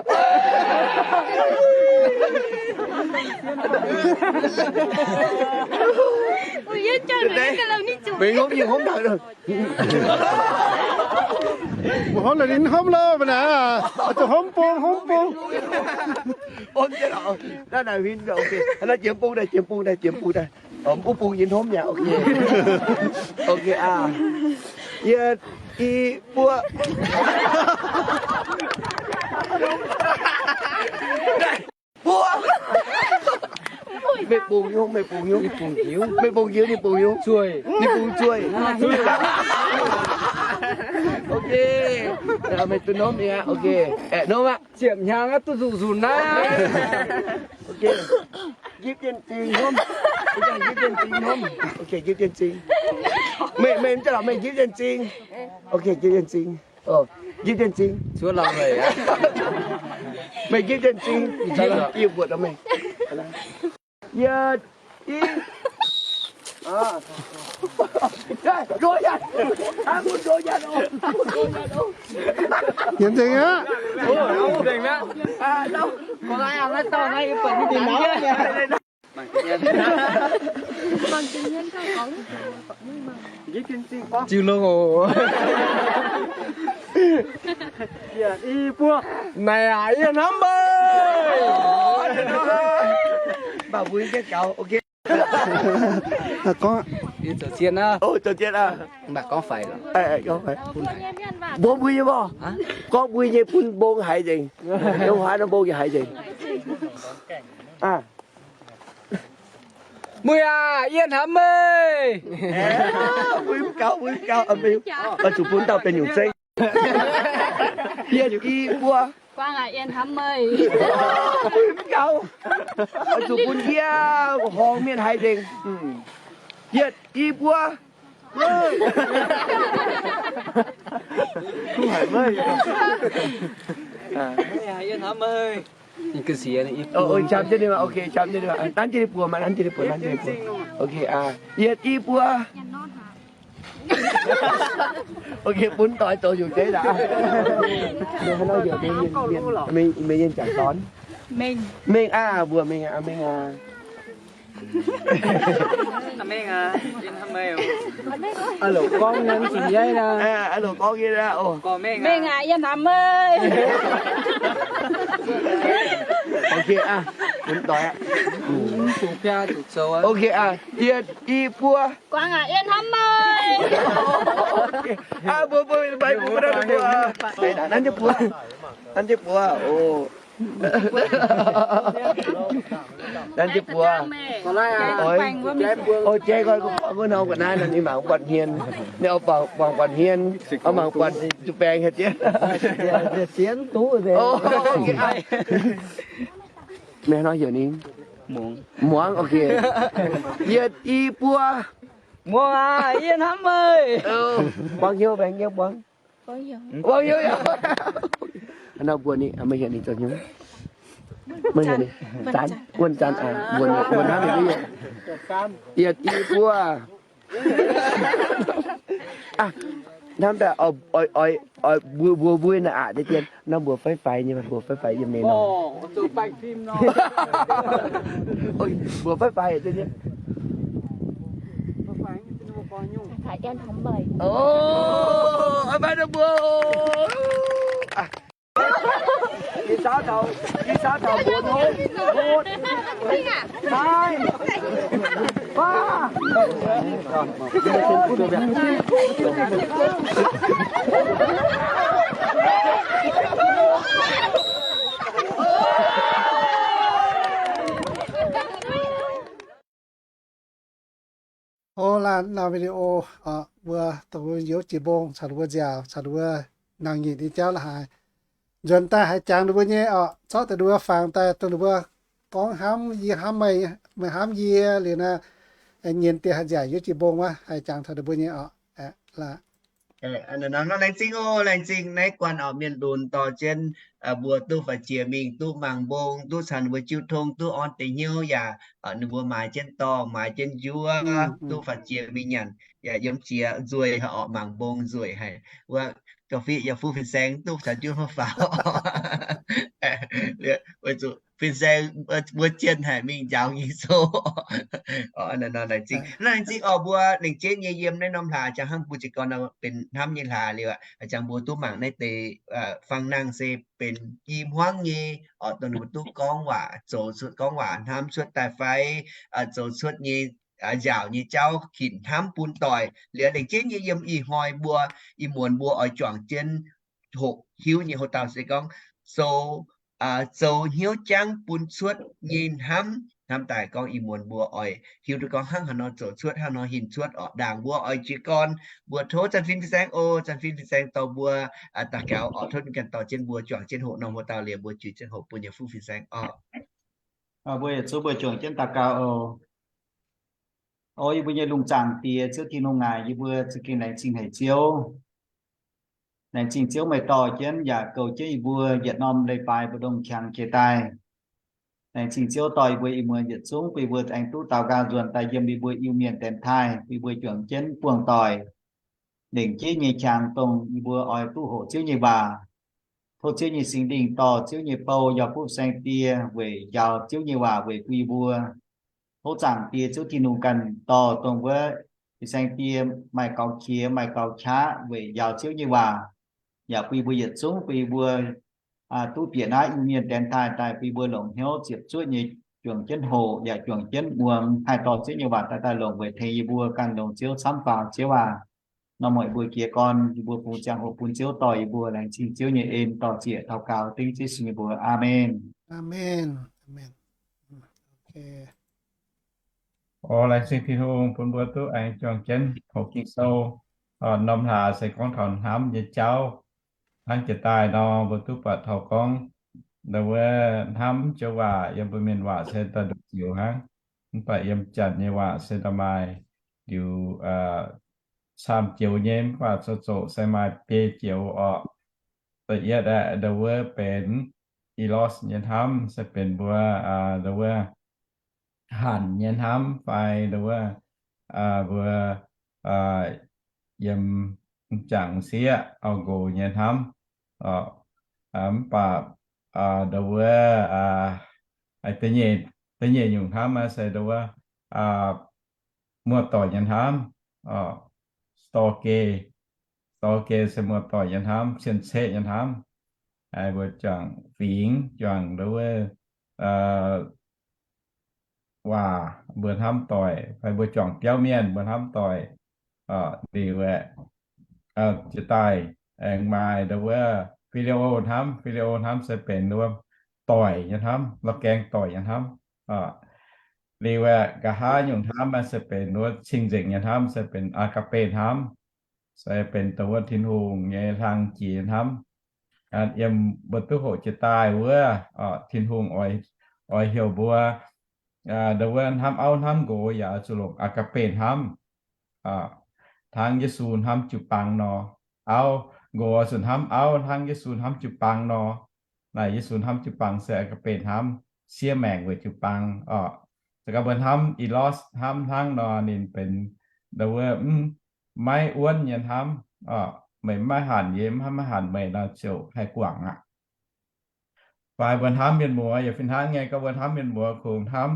Mbuo hopv nyei hopv ndau. Mbuo hopv la'ninh hopv loh, mbuo naaic, zuqc hopv bung, hopv bung. Naaiv naaic huin, ok. Naaiv jiem bung daaih, jiem bung daaih, jiem bung daaih. Mv bung nyei hopv yaac, ok. Ok aa. Yietc, i, buo. Buo. Meih bungx nyungc, meih bungx nyungc. Meih bungx njiec, ninh bungx nyungc. Zueih. Ninh bungx zueih. Ok. Meih duqv norm aqv. Ok. Aeqv, norm aqv. Ziepc hnyangx aqv, duqv nzuqc nzunc naaiv. Ok. Nqipv jienv zingh hopv. Nqipv jienv zingh hopv. Ok, nqipv jienv zingh. Meih, meih mv zeiz lorqc, meih nqipv jienv zingh. Ok, nqipv jienv zingh. Nqipv jienv zingh. Cuotv lorqc meih aqv. Meih nqipv jienv zingh. Yie mbuox meih. Yietc, i. Yietc zingh aqv. Jiu longx oc. Naaic aac, yie hnamv meih. Gorngv, mv baac gorngv faix lorqc. Mbuo mbuo nyei mor, gorngv mbuo nyei bun mbong haiz nzengc. Yiem huaav norm mbong yaac haiz nzengc. Muic aac, yie hnamv meih. Mbuo mv gaux, mbuo mv gaux, oix zuqc bun dauh benx nyungc zeiv. Yie i buo. Guangc aac, yie hnamv meih. Mbuo mv gaux, oix zuqc bun yie horngc mienh haiz nzengc. Yietc, i, buo. Hnamv meih. Ih ga'sie, ih, ih, camv jienv ninh, ok, camv jienv ninh, nanv jienv ninh buoz maah, nanv jienv ninh buoz, nanv jienv ninh buoz. Ok aa, yietc, i, buo. Ok, bun doix zoux nyungc zeiv aqv. Mienh, mienh, mienh jangx dorn. Mengh aqv, mbuo mengh aqv, mengh aqv. Aa, loc gorngv nyei, mv zuqc nyaiv aqv. Aa, loc gorngv nyei aqv. Mengh aqv, yie hnamv meih. Ok aqv, bun doix aqv. Mv zuqc biaa zuqc zoux aqv. Ok aqv, yietc, i, buo. Guangc aac, yie hnamv meih. Aa, mbuo, mbuo, mbuo, mbuo, nanv jienv buoz. Nanv jienv buoz, o. Nanv jienv buoz. Oix, o, jaiv gorn, gorngv nor gu'naaiv, ninh mangc buatc hmien. Ninh oix buangh buatc hmien, oix mangc buatc zuqc baengx haaix jiex. Meih hnoi heuc ninh? Muangx, ok. Yietc, i, buo. Muangx aac, yie hnamv meih. Buangh hnyouv, buangh hnyouv, buangh. Buangh hnyouv yaac. Nor mbuox ninh, meih heuc ninh zoux hnyouv. Meih heuc ninh, zanc, wuonh zanc aac, mbuox ninh, mbuox hnamv ninh. Yietc, i, buo. Hnamv daaih oix, oix, oix mbuox mbuo naaic aqc deix dien, nor mbuox fai faix nyei, mbuox fai faix yiem ninh nor. Mbuox fai faix deix nyei. O, mbuo. Ih saauv taux, ih saauv taux mbuox hopv, hopv, naaiv, faav. O, laanh nor video oc, mbuo dongh mbuo youz jiex mbong caux ninh mbuo nziaauc, caux ninh mbuo nangc nyitc nyei jauv la'haaix, nzuonx daaih haiz jangx ninh mbuo nyei oc, zorqv daaih ninh mbuo fangx daaih dongh ninh mbuo gorngv hnamv yie hnamv meih, meih hnamv yie liuz naaiv, nyienz dieh haaix nziaauc youz jiex mbong wuov, haiz jangx taux ninh mbuo nyei oc. Laengz zingh oc, laengz zingh naaiv guanh oc, mienh lunx dorh jienv mbuo duqv faaux jiex mingh, duqv mangc mbong, duqv caux ninh mbuo jiu tong, duqv orn deix hnyouv yaac ninh mbuo maaiz jienv dorngh, maaiz jienv njuov, duqv faaux jiex mingh nyanc yaac yiem jiex nzueic haic orqc, mangc mbong nzueic haic. Wuov ga'fiev yaac fuqv fin-saeng duqv caux njuov faaux. Weic zuqc fin-saeng mbuo jienh haic mingh njaaux nyei sou. Laengz zingh orqc, mbuo lengc jeiv nyei yiem naaiv norm hlaax jangx hnangv mbuo jiez gorn benx hnamv nyei hlaax liuz aqv, jangx mbuo duqv mangc naaiv deix fang nangh se benx i hmuangv nyei orqc, dongh ninh mbuo duqv gorngv waac, zoux cuotv gorngv waac hnamv cuotv daaih fai zoux cuotv nyei njaaux nyei jauv hinc hnamv bun doic. Liuz lengc jeiv nyei yiem ih hnoi mbuo, ih muonz mbuo oix juangc jienv hoqc hiuv nyei hoz dauh se gorngv zoux, zoux hnyouv jangv bun cuotv nyei hnamv. Hnamv daaih gorngv ih muonz mbuo oix hiuv duqv gorngv hnangv haaix nor zoux cuotv, hnangv nor hinc cuotv orqc. Ndaangc mbuo oix jiez gorn, mbuo tov Zanc Fin Fin-Saeng oc. Zanc Fin Fin-Saeng dorh mbuo daux gaux orqc, tov ninh ganh dorh jienv mbuo juangc jienv hoqc norm hoz dauh liuz mbuo juix jienv hoqc bun yie fuqv fin-saeng orqc. Mbuo yietc zungv mbuo juangc jienv daux gaux oc. O yie mbuo nyei lungh zaangc Diex, Ziouv Tin-Hungh aac, yie mbuo za'gengh laengz zingh haic Ziouv. Laengz zingh Ziouv meih dorh jienv yaac goux jienv yie mbuo yietc norm leiz-baaix mbu'ndongx qangx jiex daaih. Laengz zingh Ziouv dorh yie mbuo ih muonz yietc zungv bun yie mbuo aengx duqv daux gaux nzuonx daaih yiem yie mbuo Iu-Mienh dienx taaih, bun yie mbuo juangc jienv buangh doic lengc jeiv nyei qangx dongh yie mbuo oix duqv hoqc Ziouv nyei waac. Tov Ziouv nyei Singx Lingh dorh Ziouv nyei bou yaac fuqv saeng-die weic njaaux Ziouv nyei waac weic bun yie mbuo. Tov zaangc Diex Ziouv Tin-Hungh ganh dorh dongh wuov fin-saeng-die maaih gaux qiex maaih gaux qaqv weic njaaux Ziouv nyei waac, yaac bun yie mbuo yietc zungv bun yie mbuo duqv bieqc naaiv Iu-Mienh dienx taaih daaih bun yie mbuo longc hnyouv ziepc zuoqv nyei juangc jienv hoqc yaac juangc jienv muangx haih dorh Ziouv nyei waac daaih daaih longc weic tengx yie mbuo ganh longc Ziouv camv faaux. Ziouv aac, norm mueic mbuo jiez gorn yie mbuo bungx ziangh hoc bun Ziouv dorh yie mbuo. Laengz zingh Ziouv nyei en, dorh ziec daux gaux dengv Yesu nyei mbuox. Aamen. Aamen. Aamen. O laengz zingh Tin-Hungh bun mbuo duqv aengx juangc jienv hoqc Ging-Sou norm hlaax se gorngv taux hnamv nyei jauv. Hnangv jiex daaih nor mbuo duqv buatc taux gorngv, ndau wuov hnamv joux waac yiem mbuo mienh waac se daaih nduqc ziux hnangv, mv baac yiem Janx nyei waac se daaih maaih liuz camv joux nyei, mv baac zoux zoqc se maaih biei joux orqc. Da'yietv aeqv, ndau wuov benx eros nyei hnamv, se benx mbuo ndau wuov hanc nyei hnamv fai ndau wuov mbuo yiem m'jangc m'sieqv auv-nqox nyei hnamv. Mv baac ndau wuov da'nyeic nyungc hnamv se ndau wuov muoz-doic nyei hnamv, storge. Storge se muoz-doic nyei hnamv, cien-ceqv nyei hnamv. Mbuo juangc fingx, juangc ndau wuov waac mbuo hnamv doic, fai mbuo juangc biauv mienh mbuo hnamv doic. Liuz aeqv, jiex daaih aengx maaih ndau wuov filio hnamv. Filio hnamv se benx ndau wuov doic nyei hnamv, la'gaeng doic nyei hnamv. Liuz aeqv, nqa'haav nyungc hnamv se benx ndau wuov cing-nzengc nyei hnamv, se benx aa^ga'be hnamv, se benx ndau wuov Tin-Hungh nyei hlang jiex hnamv. Yiem mbuo duqv hoqc jiex daaih wuov, Tin-Hungh oix heuc mbuo ndau wuov hnamv auv hnamv nqox yaac oix zuqc longc aa^ga'be hnamv, hnangv Yesu hnamv jiu-baang nor. Auv, nqox oix zuqc hnamv auv hnangv Yesu hnamv jiu-baang nor. Naaic Yesu hnamv jiu-baang se aa^ga'be hnamv, siev maengc weic jiu-baang orqc. Se gorngv mbuo hnamv eros hnamv hnangv nor, ninh benx ndau wuov maiv wuonv nyei hnamv orqc. Meih maiv hanc yie, mv maiv hanc meih nor, ziouc haih guangc aqv. Fai mbuo hnamv mienh muoz yaac fih hnangv nyei. Gorngv mbuo hnamv mienh muoz kungx hnamv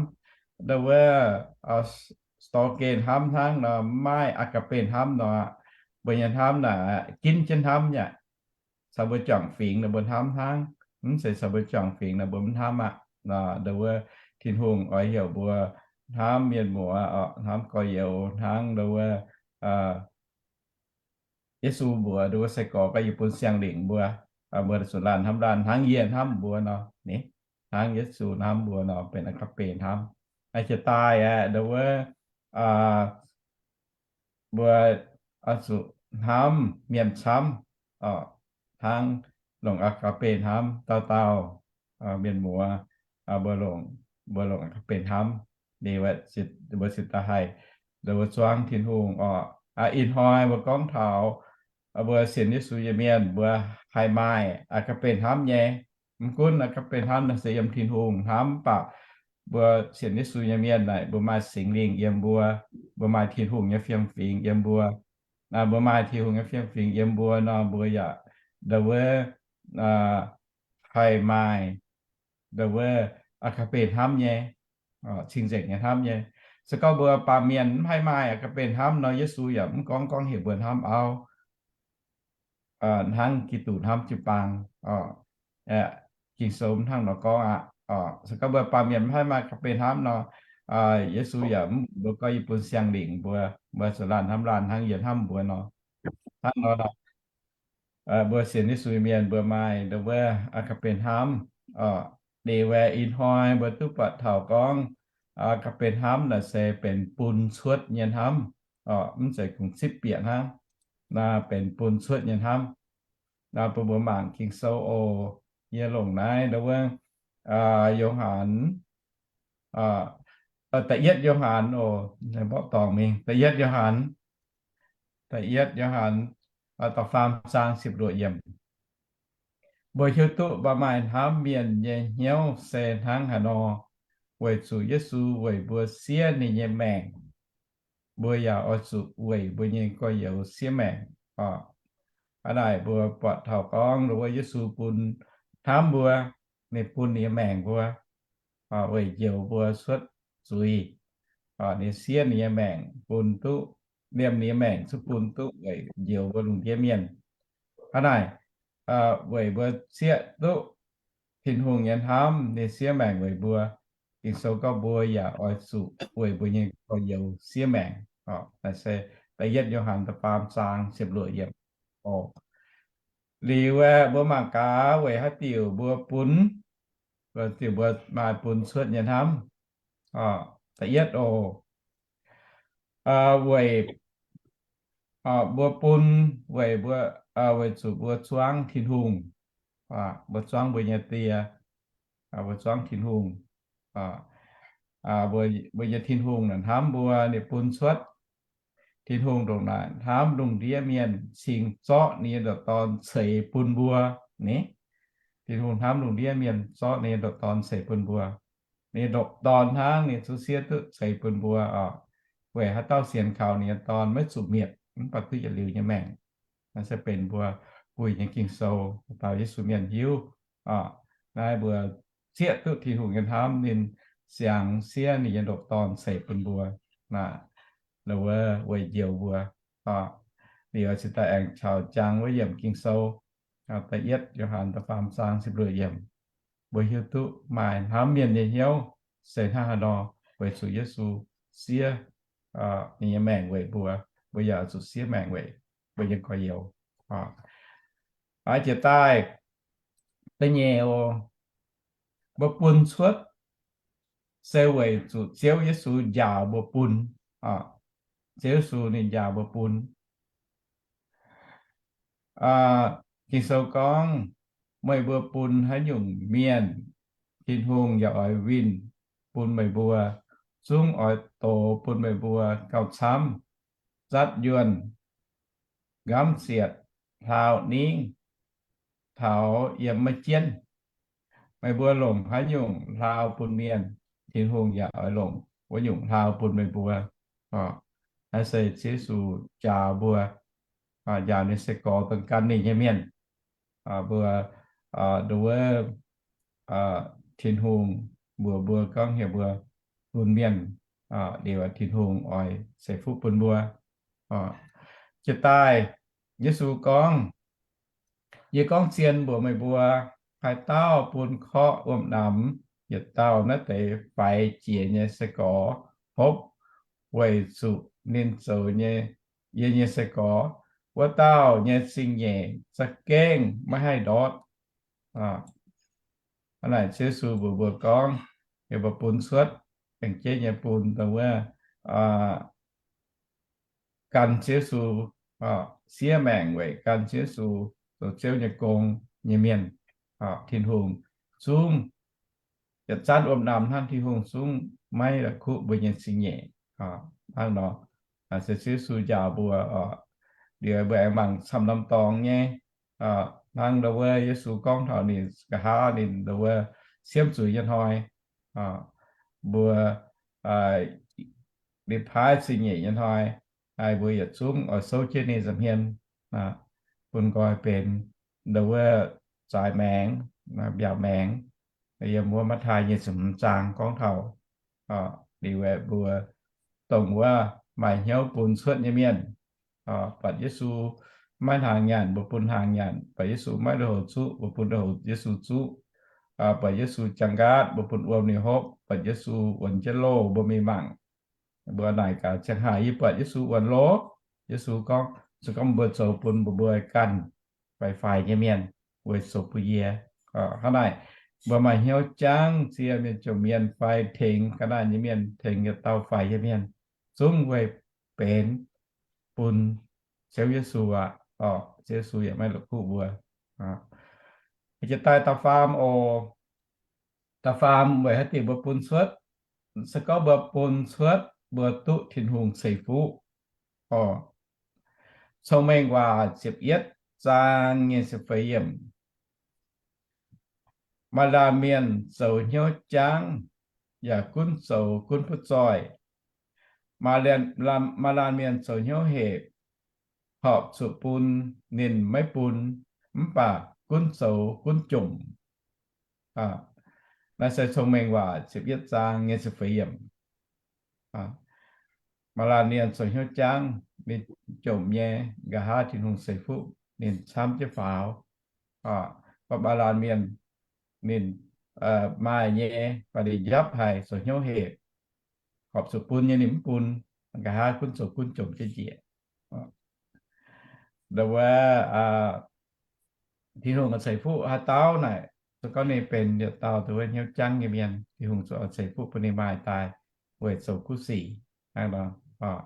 ndau wuov storge hnamv hnangv nor, maiv aa^ga'be hnamv nor, mbuo nyei hnamv naaic ginv jienv hnamv nyei aqv. Caux mbuo juangc fingx nor mbuo hnamv hnangv. Mv zeiz caux mbuo juangc fingx nor mbuo mv hnamv aqv. Ndau wuov Tin-Hungh oix heuc mbuo hnamv mienh muoz, hnamv gorx-youz hnangv ndau wuov Yesu mbuox ndau wuov, se gorx gorngv yie bun siang-lingc mbuo, mbuo zuqc laanh hnamv laanh hnangv yie hnamv mbuo nor. Hnangv Yesu hnamv mbuo nor benx aa^ga'be hnamv. Jiex daaih aeqv, ndau wuov mbuo zuqc hnamv mienh camv, hnangv longc aa^ga'be hnamv. Dauh dauh mienh muoz, mbuo longc, mbuo longc aa^ga'be hnamv. Ninh mbuo ziouc daaih haih ndau wuov zuangv Tin-Hungh orqc. Ih hnoi mbuo gorngv taux mbuo sienx Yesu nyei mienh mbuo haih maaih aa^ga'be hnamv nyei. Mv gunv aa^ga'be hnamv naaic se yiem Tin-Hungh hnamv, mv baac mbuo sienx Yesu nyei mienh naaic, mbuo maaih Singx Lingh yiem mbuo, mbuo maaih Tin-Hungh nyei fiem-fingx yiem mbuo. Mbuo maaih Tin-Hungh nyei fiem-fingx yiem mbuo nor, mbuo yaac ndau wuov haih maaih ndau wuov aa^ga'be hnamv nyei, cing-nzengc nyei hnamv nyei. Se gorngv mbuo baamh mienh mv haih maaih aa^ga'be hnamv nor, Yesu yaac mv gorngv, gorngv heuc mbuo hnamv auv hnangv Giduc hnamv jiu-baang. Ging-Sou mv hnangv nor gorngv aqv. Se gorngv mbuo baamh mienh mv haih maaih aa^ga'be hnamv nor, Yesu yaac mv mbuox gorngv yie bun siang-lingc mbuo, mbuo zuqc laanh hnamv laanh hnangv yie hnamv mbuo nor. Hnangv nor, mbuo sienx Yesu mienh mbuo maaih ndau wuov aa^ga'be hnamv. Liuz aeqv, ih hnoi mbuo duqv buatc taux gorngv aa^ga'be hnamv naaic se benx bun cuotv nyei hnamv. Mv zeiz kungx zipv bieqc hnangv. Naaiv benx bun cuotv nyei hnamv. Naaiv bun mbuo mangc Ging-Sou oc. Yie longc naaiv ndau wuov Yo^han, da'yietv Yo^han oc, mborqv dorngc mingh, da'yietv Yo^han, da'yietv Yo^han, da'faam zaang ziepc luoqc yiemc. Mbuo hiuv duqv mbuo maaih hnamv mienh nyei hnyouv se hnangv haaix nor, weic zuqc Yesu weic mbuo siev ninh nyei maengc, mbuo yaac oix zuqc weic mbuo nyei gorx-youz siev maengc. Hnangv naaic mbuo buatc taux gorngv ndau wuov Yesu bun hnamv mbuo, ninh bun ninh nyei maengc mbuo weic njoux mbuo cuotv zuiz. Ninh siev ninh nyei maengc bun duqv, liemh ninh nyei maengc cuotv bun duqv weic njoux mbuo lungh ndiev mienh. Hnangv naaic, weic mbuo zieqv duqv Tin-Hungh nyei hnamv, ninh siev maengc weic mbuo. Ging-Sou gorngv mbuo yaac oix zuqc weic mbuo nyei gorx-youz siev maengc. Naaiv se da'yietv Yo^han da'faam zaang ziepc luoqc yiemc. Liuz aeqv, mbuo mangc gaax weic haaix diuc mbuo bun, weic diuc mbuo maaih bun cuotv nyei hnamv. Da'yietv oc, weic mbuo bun, weic mbuo, weic zuqc mbuo zuangv Tin-Hungh. Mbuo zuangv mbuo nyei Die, mbuo zuangv Tin-Hungh. Mbuo nyei Tin-Hungh naaic hnamv mbuo, ninh bun cuotv. Tin-Hungh ndongc naaic hnamv lungh ndiev mienh cingx zorqv ninh nyei ndoqc Dorn ceix bun mbuo. Ni, Tin-Hungh hnamv lungh ndiev mienh zorqv ninh nyei ndoqc Dorn ceix bun mbuo. Ninh ndoqc Dorn hnangv ninh zungv siev duqv ceix bun mbuo oc. Weic haaix dauh sienx kaux ninh nyei Dorn maiv zuqc mietc, mv baac duqv yietc liuz nyei maengc. Naaiv se benx mbuo buix nyei Ging-Sou daux Yesu mienh hiuv. Naaiv mbuo zieqv duqv Tin-Hungh nyei hnamv, ninh siangx siev ninh nyei ndoqc Dorn ceix bun mbuo, weic njoux mbuo. Liuz cingx daaih aengx caux jangx wuov yiemc Ging-Sou, da'yietv Yo^han da'faam zaang ziepc luoqc yiemc. Mbuo hiuv duqv maaih hnamv mienh nyei hnyouv se hnangv haaix nor, weic zuqc Yesu siev ninh nyei maengc weic mbuo, mbuo yaac zuqc siev maengc weic mbuo nyei gorx-youz. Jiex daaih da'nyeic oc, mbuo bun cuotv se weic zuqc Ziouv Yesu njaaux mbuo bun. Ziouv Yesu ninh njaaux mbuo bun. Ging-Sou gorngv, meih mbuo bun haaix nyungc mienh, Tin-Hungh yaac oix winh bun meih mbuo, zungv oix dox bun meih mbuo gauh camv, zatv yuonh, nqamv zietc, hlaau ningv, taux yiem maiv jienv. Meih mbuo longc haaix nyungc hlaau bun mienh, Tin-Hungh yaac oix longc wuov nyungc hlaau bun meih mbuo. Naaiv se Ziouv Yesu njaaux mbuo, njaaux ninh sai-gorx dongh gan ninh nyei mienh. Mbuo, nduov, Tin-Hungh mbuox mbuo gorngv heuc mbuo bun mienh, liuz Tin-Hungh oix ceix fuqv bun mbuo. Jiex daaih, Yesu gorngv, yie gorngv zien mbuox meih mbuo, haaix dauh bun korqv wuom-namx yietc dauh naaiv deix faix jiex nyei sai-gorx hopv weic zuqc ninh zoux nyei, yie nyei sai-gorx, wuov dauh nyei zingh nyeic za'gengh maiv haih ndortv. Hnangv naaic Ziouv Yesu mbuox mbuo gorngv, yie mbuo bun cuotv, gengh jeiv nyei bun dongh wuov gan Ziouv Yesu, siev maengc weic gan Ziouv Yesu zoux Ziouv nyei gong nyei mienh, Tin-Hungh zungv yietc zanc wuom-namx hnangv, Tin-Hungh zungv maiv la'kuqv mbuo nyei zingh nyeic. Hnangv nor, se Ziouv Yesu njaaux mbuo. Liuz mbuo aengx mangc camv norm dorngx nyei Hnangv ndau wuov Yesu gorngv taux ninh nqa'haav ninh ndau wuov siemv zuiz nyei hnoi, mbuo, ninh paaiv zingh nyeic nyei hnoi, mbuo yietc zungv oix souv jienv ninh nza'hmien, bun nqoi benx ndau wuov zaaix maengx, mbiaauc maengx, yiem wuov Matv^taai nyei ziepc hmz zaang gorngv taux liuz aeqv, mbuo dongh wuov maaih hnyouv bun cuotv nyei mienh, buatc Yesu maiv hnaangx nyanc, mbuo bun hnaangx nyanc, buatc Yesu maiv lui-houx zuqv, mbuo bun lui-houx Yesu zuqv, buatc Yesu jangx nqaatv, mbuo bun wuom ninh hopv, buatc Yesu wuonx jienv loh, mbuo mingh mangc. Mbuo naaic gaax, ziangh haaix yie buatc Yesu wuonx loh, Yesu gorngv, se gorngv mbuo zoux bun mbuo, mbuo ganh faix-faix nyei mienh weic zuqc bun yie. Hnangv naaic, mbuo maaih hnyouv jangv ziex mienh jomc mienh fai tengx ga'naaiv nyei mienh, tengx yietc dauh faix nyei mienh, zungv weic benx bun Ziouv Yesu aqv. Ziouv Yesu yaac maiv la'kuqv mbuo. Jiex daaih da'faam oc. Da'faam weic haaix diuc mbuo bun cuotv? Se gorngv mbuo bun cuotv, mbuo duqv Tin-Hungh ceix fuqv. Cong-Mengh Waac ziepc yietv zaang nyei ziepc feix yiemc. Maaih laanh mienh zoux hnyouv jangv, yaac gunv zoux gunv butv zoih. Maaih laanh mienh zoux hnyouv hepc, horpc zuqc bun ninh maiv bun, mv baac gunv zoux gunv jomc. Naaiv se Cong-Mengh Waac ziepc yietv zaang nyei ziepc feix yiemc. Maaih laanh mienh zoux hnyouv jangv, ninh jomc nyei, nqa'haav Tin-Hungh ceix fuqv ninh camv jienv faaux. Maaih laanh mienh ninh maaih nyei, mv baac ninh njapv haic, zoux hnyouv hepc, horpc zuqc bun nyei ninh mv bun, nqa'haav gunv zoux gunv jomc jienv njiec. Ndau wuov Tin-Hungh oix ceix fuqv haaix dauh naaic, se gorngv ninh benx yietc dauh dongh wuov hnyouv jangv nyei mienh, Tin-Hungh zuqc oix ceix fuqv bun ninh maaih daaih weic zoux kuv sic. Hnangv nor,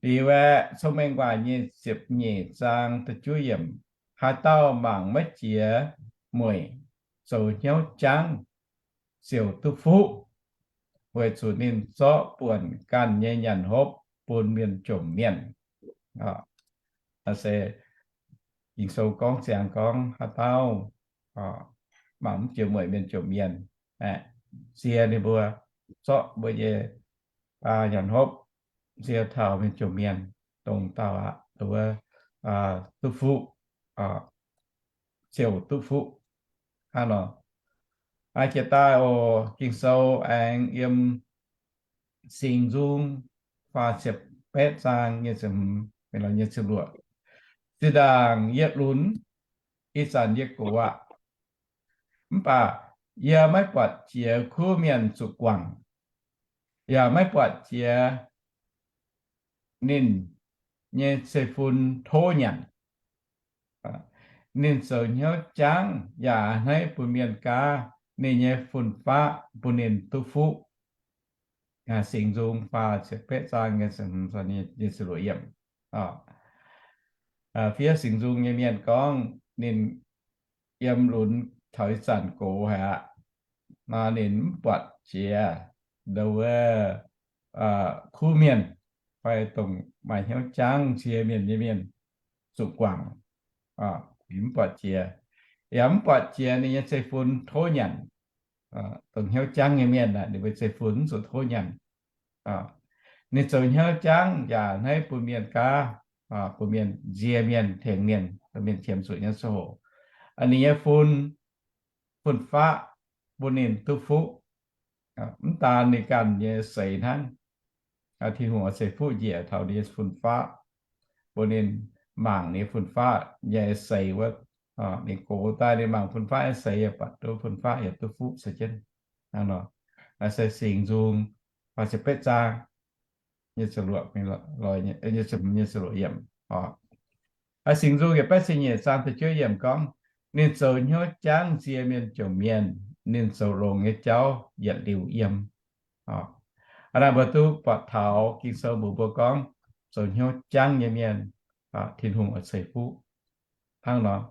liuz aeqv, Cong-Mengh Waac nyei ziepc nyeic zaang da'juov yiemc, haaix dauh mangc maiv jiex mueic, zoux hnyouv jangv, ziouc duqv fuqv, weic zuqc ninh zorqv buonc ganh nyei nyanc hopv bun mienh jomc mienh. Se Ging-Sou gorngv ziangx gorngv haaix dauh mangc mv jiex mueic mienh jomc mienh, sie ninh mbuo, zorqv mbuo nyei nyanc hopv sie taux mienh jomc mienh, dongh dauh aqv, dongh wuov duqv fuqv, ziouc duqv fuqv. Hnangv nor, jiex daaih oc, Ging-Sou aengx yiem Singx Nzung faah ziepc betv zaang nyei ziepc hmz, mingh lorz nyei ziepc luoqc. Zinh ndaangc yie lunx ih zanc yie gox aqv, mv baac yie maiv buatc jiex kuv mienh zuqc guangc, yaac maiv buatc jiex ninh nyei zeiv-fun tov nyanc. Ninh zoux hnyouv jangv yaac hneiv bun mienh gaav, ninh nyei fun-faqv bun ninh duqv fuqv. Singx Nzung faah ziepc betv zaang nyei ziepc luoqc yiemc. Fiev Singx Nzung nyei mienh gorngv ninh yiem lunx taux ih zanc gox haic aqv. Ninh mv buatc jiex ndau wuov kuv mienh fai dongh maaih hnyouv jangv nzie mienh nyei mienh zuqc guangc. Ninh mv buatc jiex, yaac mv buatc jiex ninh nyei zeiv-fun tov nyanc. Dongh hnyouv jangv nyei mienh aeqv, ninh mbuo zeiv-fun mv zuqc tov nyanc. Ninh zoux hnyouv jangv yaac hneiv bun mienh gaav, bun mienh nzie mienh, tengx mienh, bun mienh qiemx zuqc nyei ziangh hoc. Ninh nyei fun, fun-faqv bun ninh duqv fuqv. Mv daan ninh ganh nyei seix hnangv, Tin-Hungh oix ceix fuqv njiec taux ninh nyei fun-faqv, bun ninh mangc ninh fun-faqv nyei seix wuov. Ninh gox daaih ninh mangc fun-faqv nyei seix yaac buatc duqv fun-faqv yaac duqv fuqv se jienv. Hnangv nor, naaiv se Singx Nzung faah ziepc betv zaang nyei ziepc luoqc, nyei ziepc luoqc yiemc. Singx Nzung yietc baeqv ziepc nyeic zaang da'juov yiemc gorngv, ninh zoux hnyouv jangv nzie mienh jomc mienh, ninh zoux longx nyei jauv yietc liuz yiem. Aa, naaiv mbuo duqv buatc taux Ging-Sou mbuox mbuo gorngv zoux hnyouv jangv nyei mienh, Tin-Hungh oix ceix fuqv. Hnangv nor,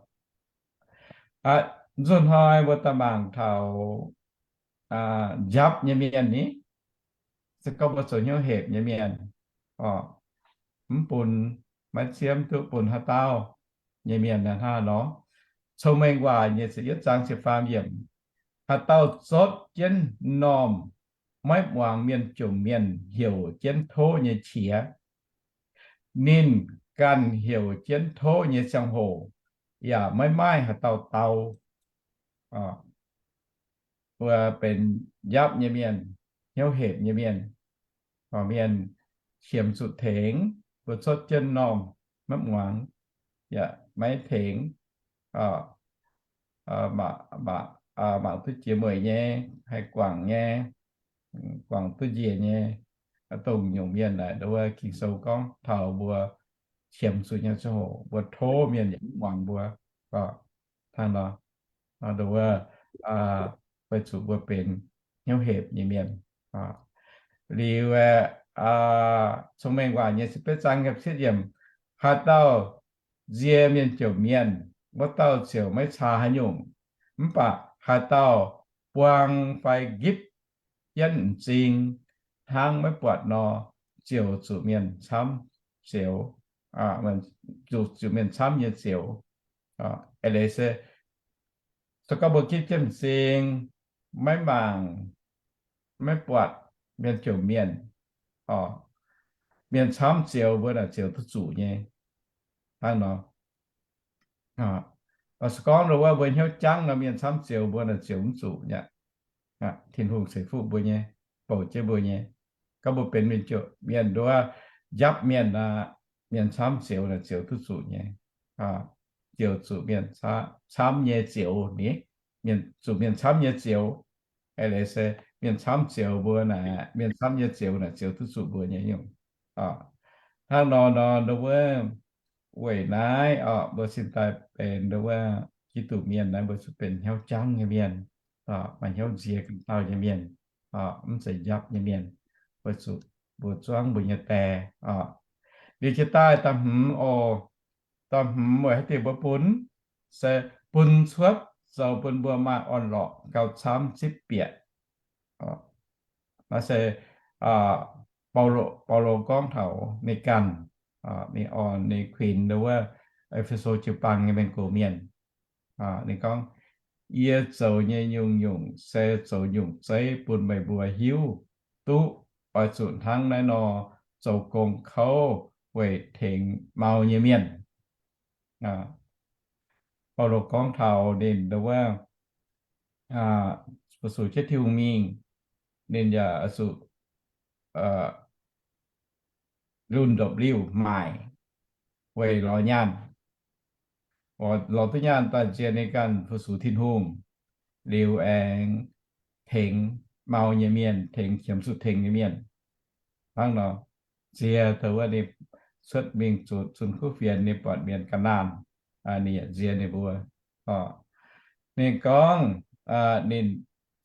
nzunc hnoi mbuo daaih mangc taux njapc nyei mienh ni, se gorngv mbuo zoux hnyouv hepc nyei mienh, mv bun, maiv ziemv duqv bun haaix dauh nyei mienh naaiv hnangv nor, Cong-Mengh Waac nyei ziepc yietv zaang ziepc faam yiemc, haaix dauh zotv jienv m'normh maiv muangx mienh jomc mienh heuc jienv tov nyei qiex, ninh ganh heuc jienv tov nyei ziangh hoc yaac maiv maaih haaix dauh dau. Mbuo benx njapv nyei mienh, hnyouv hepc nyei mienh, mienh qiemx zuqc tengx, mbuo zotv jienv m'normh maiv muangx, yaac maiv tengx, mangc duqv jiex mueic nyei, haih guangc nyei, guangc duqv njiec nyei, dongh nyungc mienh naaic, wuov Ging-Sou gorngv taux mbuo qiemx zuqc nyei ziangh hoc mbuo tov mienh yaac maiv muangx mbuo. Hnangv nor, weic zuqc mbuo benx hnyouv hepc nyei mienh. Liuz, Cong-Mengh Waac nyei ziepc betv zaang ziepc cietv yiemc, haaix dauh nzie mienh jomc mienh, wuov dauh ziouc maiv caa haaix nyungc. Mv baac haaix dauh buang fai nqipv jienv m'zing hnangv maiv buatc nor, ziouc zuqc mienh camv zioux, zuqc mienh camv nyei zioux. Eix leiz se, se gorngv mbuo nqipv jienv m'zing, maiv mangc, maiv buatc mienh jomc mienh, mienh camv zioux mbuo naaic zioux duqv zuqc nyei. Hnangv nor, se gorngv wuov mbuo hnyouv jangv nor, mienh camv zioux mbuo naaic zioux mv zuqc nyei. Tin-Hungh ceix fuqv mbuo nyei, bouc jienv mbuo nyei. Gorngv mbuo benx mienh jomc mienh, nduov njapv mienh aqv, mienh camv zioux naaic zioux duqv zuqc nyei. Zioux zuqc mienh camv nyei zioux ni, zuqc mienh camv nyei zioux. Eix leiz se mienh camv zioux mbuo naaic, mienh camv nyei zioux naaic zioux duqv zuqc mbuo nyei nyungc. Hnangv nor nor, nduov wuov weic naaiv mbuo cingx daaih benx nduov wuov Giduc mienh naaiv, mbuo zuqc benx hnyouv jangv nyei mienh, maaih hnyouv nziex ganh dauh nyei mienh, mv zeiz njapv nyei mienh, weic zuqc mbuo zuangv mbuo nyei die. Liuz jiex daaih da'hmz oc, da'hmz weic haaix diuc mbuo bun, se bun cuotv zoux bun mbuo maaih orn-lorqc gauh camv zipv bieqc. Naaiv se Baulo gorngv taux ninh ganh, ninh orn ninh kuinx nduov wuov E^fe^so jiu-baang nyei mienh gox mienh. Ninh gorngv, yie zoux nyei nyungc-nyungc se zoux nyungc zeiv bun meih mbuo hiuv duqv oix zuqc hnangv naaiv nor zoux gong kouv weic tengx mau nyei mienh. Baulo gorngv taux ninh nduov wuov fu-sux jienv Tin-Hungh mingh, ninh yaac zuqc lunh ndopv-liuh maaic weic lorz nyaanh. Lorz duqv nyaanh daaih nziex ninh ganh fu-sux Tin-Hungh, liuz aengx tengx mau nyei mienh, tengx qiemx zuqc tengx nyei mienh. Hnangv nor, nziex dongh wuov ninh cuotv mingh zuqc zunh kuv fienx, ninh buatc mienh ga'naanh, ninh yaac nziex ninh mbuo. Ninh gorngv ninh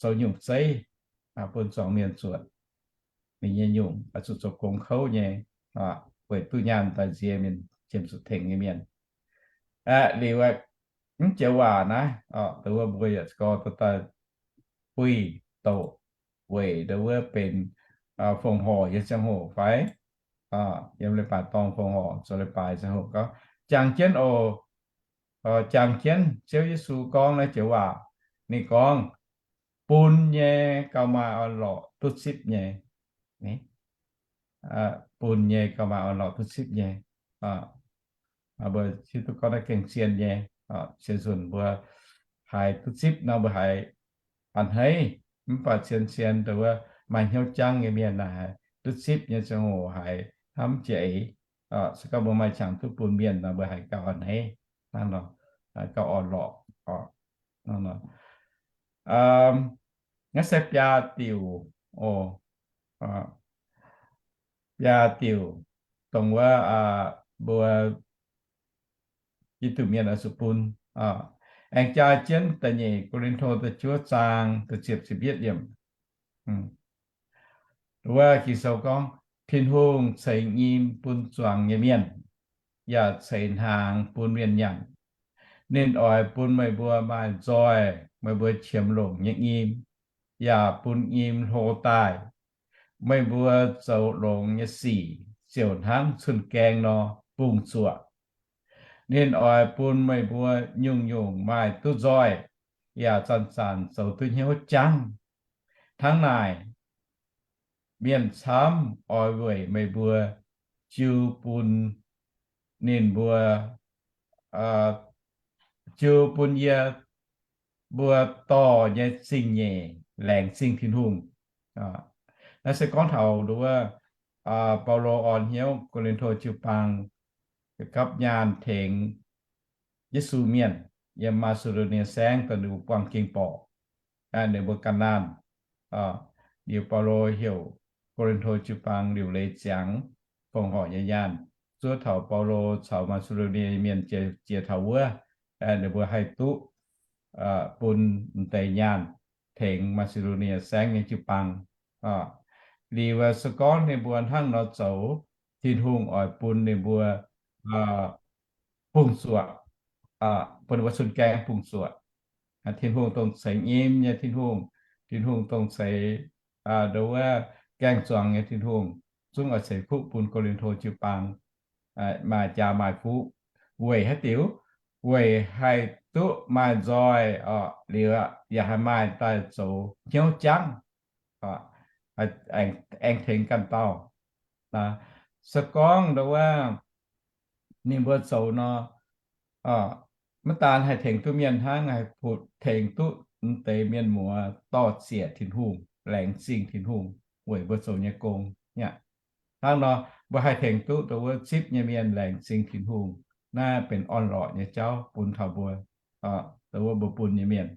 zoux nyungc zeiv bun zuangx mienh zuotc. Ninh nyei nyungc oix zuqc zoux gong kouv nyei, weic duqv nyaanh daaih nziex mienh, qiemx zuqc tengx nyei mienh. Liuz, mv joux waac naaiv, dongh wuov mbuo yaac gorx daaih buih doqc weic dongh wuov benx fongc horc nyei ziangh hoc fai yiem leiz-baaix dorngh fongc horc zoux leiz-baaix ziangh hoc gorngv, jangx jienv oc, jangx jienv Ziouv Yesu gorngv naaiv joux waac. Ninh gorngv, bun nyei gauh maaih orn-lorqc duqv zipv nyei. Bun nyei gauh maaih orn-lorqc duqv zipv nyei. Mbuo hiuv duqv gorngv naaiv gengh zien nyei. Zien nzunc mbuo haiz duqv zipv nor mbuo haiz a'hneiv, mv baac zien-zien dongh wuov maaih hnyouv jangv nyei mienh naaic haiz duqv zipv nyei ziangh hoc haiz hnamv jiex. Se gorngv mbuo maaih qangx duqv bun mienh nor mbuo haiz gauh a'hneiv, gauh orn-lorqc. Naaiv se biaa diuc oc. Biaa diuc dongh wuov mbuo Giduc mienh oix zuqc bun. Aengx jaa jienv da'nyeic Ko^lin^to da'juov zaang da'ziepc ziepc yietv yiemc. Wuov Ging-Sou gorngv, Tin-Hungh ceix nyim bun zuangx nyei mienh, yaac ceix hnaangx bun mienh nyanc. Ninh oix bun meih mbuo maaih nzoih meih mbuo qiemx longc nyei nyim, yaac bun nyim hlo daaih. Meih mbuo zoux longx nyei sic ziouc hnangv cun-gaeng nor bungx zuoqc. Ninh oix bun meih mbuo nyungc-nyungc maaih duqv nzoih, yaac zanc-zanc zoux duqv hnyouv jangv. Hnangv naaic, mienh camv oix weic meih mbuo jiu bun ninh mbuo, jiu bun yie mbuo dorh nyei zingh nyeic laengz zingh Tin-Hungh. Naaiv se gorngv taux nduov, Baulo orn hnyouv Ko^lin^to jiu-baang gapv nyaanh tengx Yesu mienh yiem Maa^si^ndo^nie Saengv dongh ninh mbuo buangh ging borqc, ninh mbuo ga'naanh. Liuz Baulo heuc Ko^lin^to jiu-baang liuc leiz ziangx fongc horc nyei nyaanh, zuov taux Baulo caux Maa^si^ndo^nie mienh jiex taux wuov, ninh mbuo haih duqv bun m'deix nyaanh tengx Maa^si^ndo^nie Saengv nyei jiu-baang. Liuz se gorngv ninh mbuo hnangv nor zoux, Tin-Hungh oix bun ninh mbuo bungx zuoqc, bun ninh mbuo cun gaeng bungx zuoqc. Tin-Hungh dongh ceix nyim nyei Tin-Hungh, Tin-Hungh dongh ceix nduov gaeng zuangx nyei Tin-Hungh, zungv oix ceix fuqv bun Ko^lin^to jiu-baang maaih jaa maaih fuqv. Weic haaix diuc? Weic haih duqv maaih nzoih orqc, liuz yaac haih maaih daaih zoux hnyouv jangv, aengx tengx ganh dauh. Se gorngv nduov ninh mbuo zoux nor, maiv daan haih tengx duqv mienh hnangv, haih tengx duqv m'deix mienh muoz dorh ziec Tin-Hungh, laengz zingh Tin-Hungh weic mbuo zoux nyei gong. Hnangv nor, mbuo haih tengx duqv dongh wuov zipv nyei mienh laengz zingh Tin-Hungh. Naaiv benx orn-lorqc nyei jauv bun taux mbuo, dongh wuov mbuo bun nyei mienh.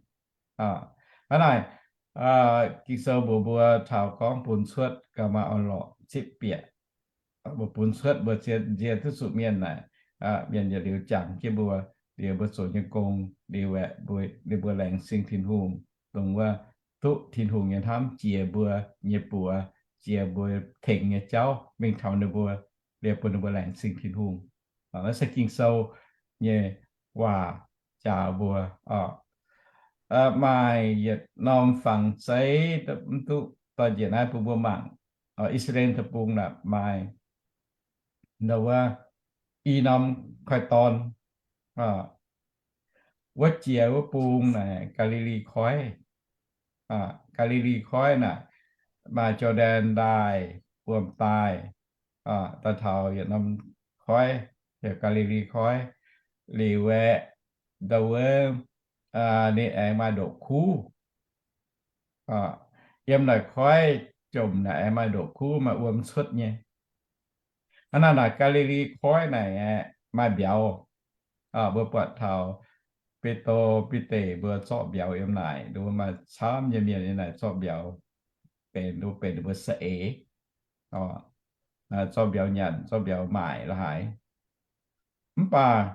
Hnangv naaic, Ging-Sou mbuox mbuo taux gorngv bun cuotv gauh maaih orn-lorqc zipv bieqc. Mbuo bun cuotv mbuo nzie duqv zuqc mienh naaic, mienh yietc liuz jangx jienv mbuo, liuz mbuo zoux nyei gong liuz aeqv, ninh mbuo laengz zingh Tin-Hungh, dongh wuov duqv Tin-Hungh nyei hnamv jiex mbuo nyei buoz, jiex mbuo tengx nyei jauv mingh taux ninh mbuo, liuz bun ninh mbuo laengz zingh Tin-Hungh. Naaiv se Ging-Sou nyei waac njaaux mbuo. Maaih yietc norm fangx zeiv mv duqv dorh njiec naaiv bun mbuo mangc. I^saa^laa^en Deic-Bung naaic maaih nduov i norm koiv-dorn. Wuov jiex wuov bung naaic Gaa^li^li Koiv. Gaa^li^li Koiv naaic maaih Jor^ndaen Ndaaih wuom-daaih, daaih taux yietc norm koiv, heuc Gaa^li^li Koiv. Liuz aeqv, ndau wuov ninh aengx maaih ndoqc kuv. Yiem naaic koiv jomc naaic aengx maaih ndoqc kuv maaih wuom cuotv nyei. Hnangv naaic, naaic Gaa^li^li Koiv naaic aeqv, maaih mbiauz. Mbuo buatc taux Bide, Bide mbuo zorqv mbiauz yiem naaic, nduov maaih camv nyei mienh yiem naaic zorqv mbiauz, benx nduov benx ninh mbuo saeng-eix, zorqv mbiauz nyanc, zorqv mbiauz maaic la'haaix. Mv baac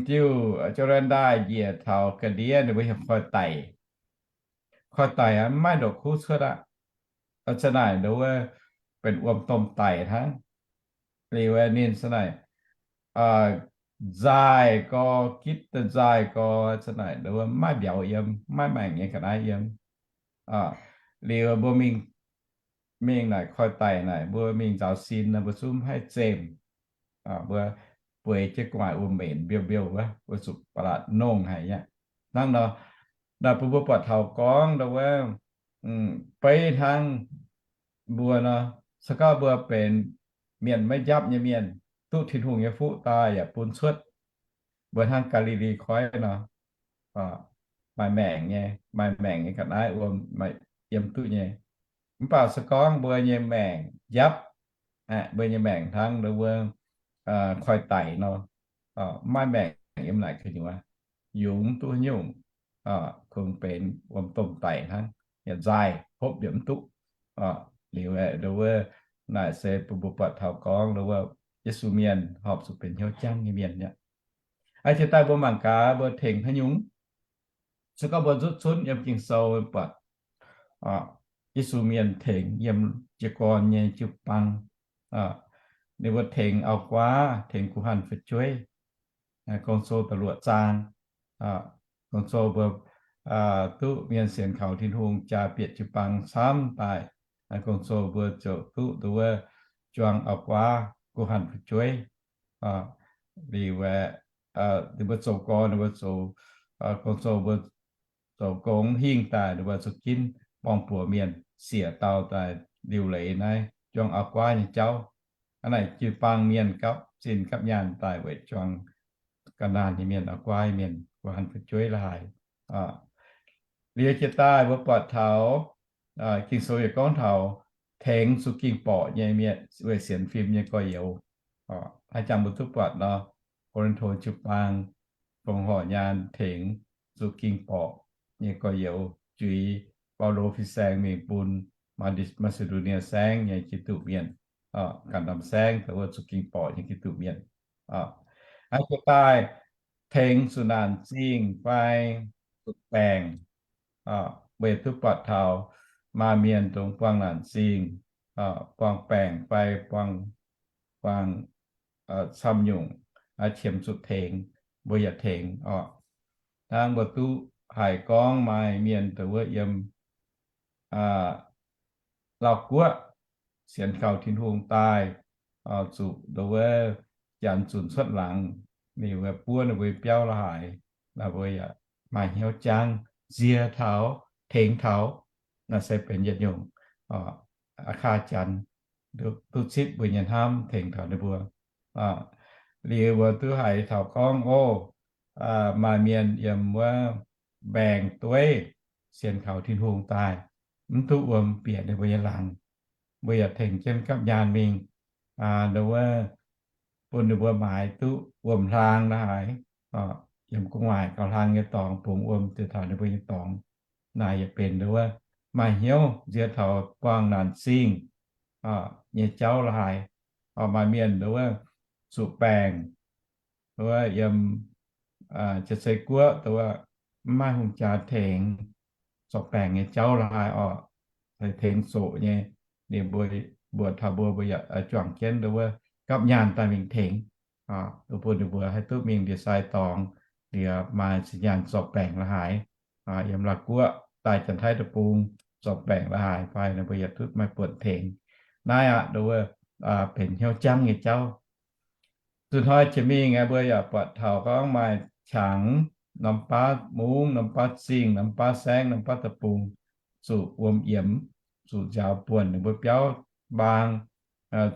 diuh Jor^ndaen Ndaaih njiec taux ga'ndiev ninh mbuo heuc Koiv-Daic. Koiv-Daic maiv maaih ndoqc kuv cuotv aqv. Aa, zanc naaic nduov benx wuom domh daic hnangv. Liuz ninh zanc naaic nzaaih gorx, gitv daaih nzaaih gorx, zanc naaic nduov maiv maaih mbiauz yiem, maiv maengc nyei ga'naaiv yiem. Liuz mbuo mingh, mingh naaic Koiv-Daic naaic, mbuo mingh nzaaux sin nor, mbuo zungv maiv haih zemh. Mbuo bueix jienv gu'nguaaic wuom-menc mbiouh mbiouh wuov, mbuo zuqc ba'laqc nongh haic aqv. Hnangv nor, naaic bun mbuo buatc taux gorngv nduov, beiv hnangv mbuo nor, se gorngv mbuo benx mienh maiv njapv nyei mienh, duqv Tin-Hungh nyei fuqv daaih yaac bun cuotv, mbuo hnangv Gaa^li^li Koiv nor, maaih maengc nyei, maaih maengc nyei ga'naaiv wuom, maaih yiem duqv nyei. Mv baac se gorngv mbuo nyei maengc njapv, mbuo nyei maengc hnangv nduov Koiv-Daic nor, maiv maengc yiem naaic gu'nyuoz, yungz duqv nyungc, kungx benx wuom domh daic hnangv, nzaaih hopv mbiauz mv duqv. Liuz aeqv, nduov naaic se bun mbuo buatc taux gorngv nduov Yesu mienh horpc zuqc benx hnyouv jangv nyei mienh aqv. Aa, jiex daaih mbuo mangc gaax mbuo tengx haaix nyungc. Se gorngv mbuo nzutv zunv yiem Ging-Sou buatc Yesu mienh tengx yiem jiez gorn nyei jiu-baang, ninh mbuo tengx auv-guaav, tengx guh hanh fu'jueiv, Gong-Zoh da'luoqc zaang, Gong-Zoh mbuo duqv mienh sienx kaux Tin-Hungh jaa bieqc jiu-baang camv daaih, Gong-Zoh mbuo ziouc duqv nduov juang auv-guaav, guh hanh fu'jueiv. Liuz aeqv, ninh mbuo zoux gorn, ninh mbuo zoux gong-zoh, mbuo zoux gong hingh daaih, ninh mbuo zuqc ginv borng-buoc mienh siec dauh daaih liuc leiz naaiv juang auv-guaiv nyei jauv. Hnangv naaic jiu-baang mienh gapv zinh gapv nyaanh daaih weic juang ga'naanh nyei mienh, auv-guaiv mienh, guanh fu'jueiv la'haaix. Liuz jiex daaih mbuo buatc taux Ging-Sou yaac gorngv taux tengx zuqc ging-borqc nyei mienh weic sienx fim nyei gorx-youz. Hnangv jangx mbuo duqv buatc nor, Ko^lin^to jiu-baang fongc horc nyaanh tengx zuqc ging-borqc nyei gorx-youz, juix Baulo fin-saeng mingh bun Maa^de^, Maa^si^ndo^nie Saengv nyei Giduc mienh, ganh norm saengv dongh wuov zuqc ging-borqc nyei Giduc mienh. Hnangv jiex daaih tengx zuqc naanc zingh fai zuqc baengc. Mbuo duqv buatc taux maaih mienh dongh buangh naanc zingh, buangh baengc fai buangh, buangh camv nyungc, qiemx zuqc tengx, mbuo yaac tengx oc. Hnangv mbuo duqv haiz gorngv maaih mienh dongh wuov yiem Laauv Guoqv sienx kaux Tin-Hungh daaih, zuqc dongh wuov janx zunc cuotv laangz, ninh mbuo buov ninh mbuo nyei biauv la'haaix, mbuo yaac maaih hnyouv jangv nzie taux, tengx taux, naaiv se benx yietc nyungc aqv, kaav janx duqv zipv mbuo nyei hnamv tengx taux ninh mbuo. Liuz mbuo duqv haiz taux gorngv, o, maaih mienh yiem wuov mbaengx-dueiv sienx kaux Tin-Hungh daaih, mv duqv wuom bieqc ninh mbuo nyei laangz. Mbuo yaac tengx jienv gapv nyaanh mingh, dongh wuov bun ninh mbuo maaiz duqv wuom-hlaang la'haaix, yiem gu'nguaaic gauh hlang nyei dorngx bungx wuom deix taux ninh mbuo nyei dorngx. Naaic yaac benx dongh wuov maaih hnyouv nzie taux buangh naanc zingh nyei jauv la'haaix. Maaih mienh dongh wuov zuqc baengc, wuov yiem Jaav-Sei Guoqv dongh wuov mv maaih hungh jaa tengx zorc baengc nyei jauv la'haaix oc, tengx zoqc nyei. Ninh mbuo, mbuox taux mbuo, mbuo yaac juangc jienv dongh wuov gapv nyaanh daaih mingh tengx, bun ninh mbuo haih duqv mingh ndie-sai dorngx, liuz maaih zinh nyaanh zorc baengc la'haaix, yiem Laauv Guoqv daaih Janx-Taiv Deic-Bung zorc baengc la'haaix fai, ninh mbuo yaac duqv maaih buonc tengx. Naaiv aqv, dongh wuov benx hnyouv jangv nyei jauv. Zuqc hnoi jiex mingh aeqv, mbuo yaac buatc taux gorngv maaih qangx, norm baav mungv, norm baav zingh, norm baav saengv, norm baav deic-bung, zuqc wuom yiemx, zuqc nziaaux buonc ninh mbuo biauv mbaang,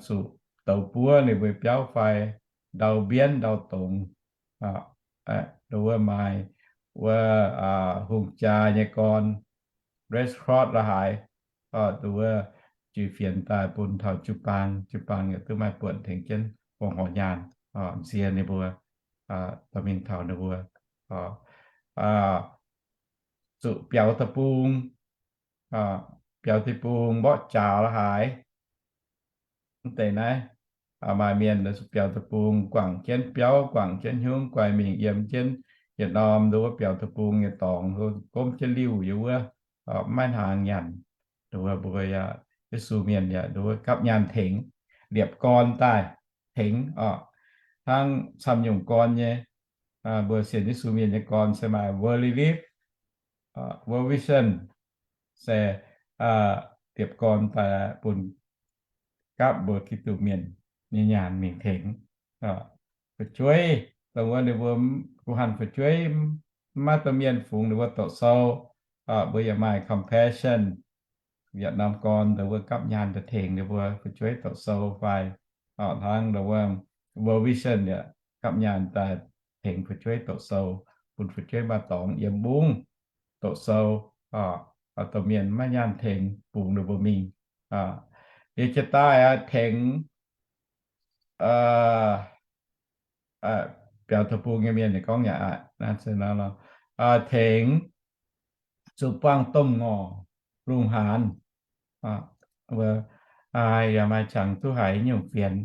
zuqc douz buov ninh mbuo biauv fai ndau mbienv ndau dongz. Dongh wuov maaih wuov hungh jaa nyei gorn, Red Cross la'haaix, dongh wuov juix fienx daaih bun taux jiu-baang, jiu-baang yaac duqv maaih buonc tengx jienv fongc horc nyaanh nzie ninh mbuo, dorh mingh taux ninh mbuo. Zuqc biaux deic-bung, biaux deic-bung mborqv jaax la'haaix, mv deix naaiv, maaih mienh zuqc biaux deic-bung guangc jienv biauv, guangc jienv hnyungv guaix mingh yiem jienv yietc norm dongh wuov biaux deic-bung nyei dorngx, gomv jienv liuh yiem wuov, mv maaih hnaangx nyanc. Dongh wuov mbuo yaac, Yesu mienh yaac dongh wuov gapv nyaanh tengx, liepc gorn daaih tengx oc. Hnangv camv nyungc gorn nyei, mbuo sienx Yesu mienh nyei gorn se maaih World Relief, World Vision, se liepc gorn daaih bun gapv mbuo Giduc mienh nyei nyaanh mingh tengx fu'jueiv, dongh wuov ninh mbuo guh hanh fu'jueiv mv maaih domh mienh fungx ninh mbuo doqc sou. Mbuo yaac maaih Compassion, yietc norm gorn dongh wuov gapv nyaanh daaih tengx ninh mbuo fu'jueiv doqc sou fai, hnangv dongh wuov World Vision yaac gapv nyaanh daaih tengx fu'jueiv doqc sou, bun fu'jueiv maaih dorngx yiem mungv doqc sou, domh mienh maiv nyaanh tengx bungx ninh mbuo mingh. Liuz jiex daaih aqv, tengx biaux deic-bung nyei mienh gorngv yaac aqv, tengx zuqc buangh domh ngorc lungh haanz. Yaac maaih qangx duqv haiz nyungc fienx,